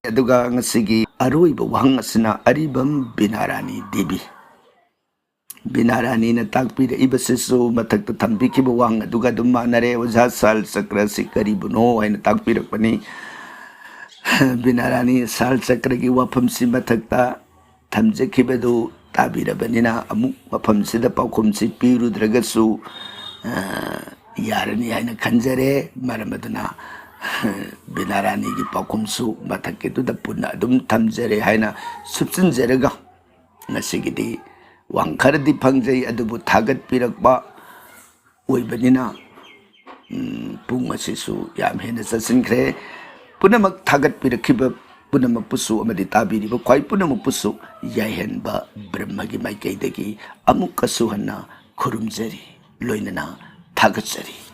ꯑꯗꯨꯒ ꯉꯁꯤꯒꯤ ꯑꯔꯣꯏꯕ ꯋꯥꯍꯪ ꯑꯁꯤꯅ ꯑꯔꯤꯕꯝ ꯕꯤꯅꯥꯔꯥꯅꯤ ꯗꯦꯕꯤ꯫ ꯕꯤꯅꯥ ꯔꯥꯅꯤꯅ ꯇꯥꯛꯄꯤꯔꯛꯏꯕꯁꯤꯁꯨ ꯃꯊꯛꯇ ꯊꯝꯕꯤꯈꯤꯕ ꯋꯥꯍꯪ ꯑꯗꯨꯒ ꯑꯗꯨꯝ ꯃꯥꯟꯅꯔꯦ꯫ ꯑꯣꯖꯥ, ꯁꯥꯜ ꯆꯀ꯭ꯔ ꯑꯁꯤ ꯀꯔꯤꯕꯨꯅꯣ ꯍꯥꯏꯅ ꯇꯥꯛꯄꯤꯔꯛꯄꯅꯤ꯫ ꯕꯤꯅꯥ ꯔꯥꯅꯤ, ꯁꯥꯜ ꯆꯀ꯭ꯔꯒꯤ ꯋꯥꯐꯝꯁꯤ ꯃꯊꯛꯇ ꯊꯝꯖꯈꯤꯕꯗꯨ ꯇꯥꯕꯤꯔꯕꯅꯤꯅ ꯑꯃꯨꯛ ꯃꯐꯝꯁꯤꯗ ꯄꯥꯎꯈꯨꯝꯁꯤ ꯄꯤꯔꯨꯗ꯭ꯔꯒꯁꯨ, ꯑ, ꯌꯥꯔꯅꯤ ꯍꯥꯏꯅ ꯈꯟꯖꯔꯦ꯫ ꯃꯔꯝ ꯑꯗꯨꯅ ꯕꯤꯅꯥ ꯔꯥꯅꯤꯒꯤ ꯄꯥꯎꯈꯨꯝꯁꯨ ꯃꯊꯛꯀꯤꯗꯨꯗ ꯄꯨꯟꯅ ꯑꯗꯨꯝ ꯊꯝꯖꯔꯦ ꯍꯥꯏꯅ ꯁꯨꯞꯆꯤꯟꯖꯔꯒ, ꯉꯁꯤꯒꯤꯗꯤ ꯋꯥꯍꯪ ꯈꯔꯗꯤ ꯐꯪꯖꯩ, ꯑꯗꯨꯕꯨ ꯊꯥꯒꯠꯄꯤꯔꯛꯄ ꯑꯣꯏꯕꯅꯤꯅ, ꯎꯝ, ꯄꯨꯡ ꯑꯁꯤꯁꯨ ꯌꯥꯝ ꯍꯦꯟꯅ ꯆꯠꯁꯤꯟꯈ꯭ꯔꯦ꯫ ꯄꯨꯝꯅꯃꯛ ꯊꯥꯒꯠꯄꯤꯔꯛꯈꯤꯕ ꯄꯨꯝꯅꯃꯛꯄꯨꯁꯨ ꯑꯃꯗꯤ ꯇꯥꯕꯤꯔꯤꯕ ꯈ꯭ꯋꯥꯏ ꯄꯨꯝꯅꯃꯛꯄꯨꯁꯨ ꯌꯥꯏꯍꯟꯕ ꯕ꯭ꯔꯍ꯭ꯃꯒꯤ ꯃꯥꯏꯀꯩꯗꯒꯤ ꯑꯃꯨꯛꯀꯁꯨ ꯍꯟꯅ ꯈꯨꯔꯨꯝꯖꯔꯤ, ꯂꯣꯏꯅꯅ ꯊꯥꯒꯠꯆꯔꯤ꯫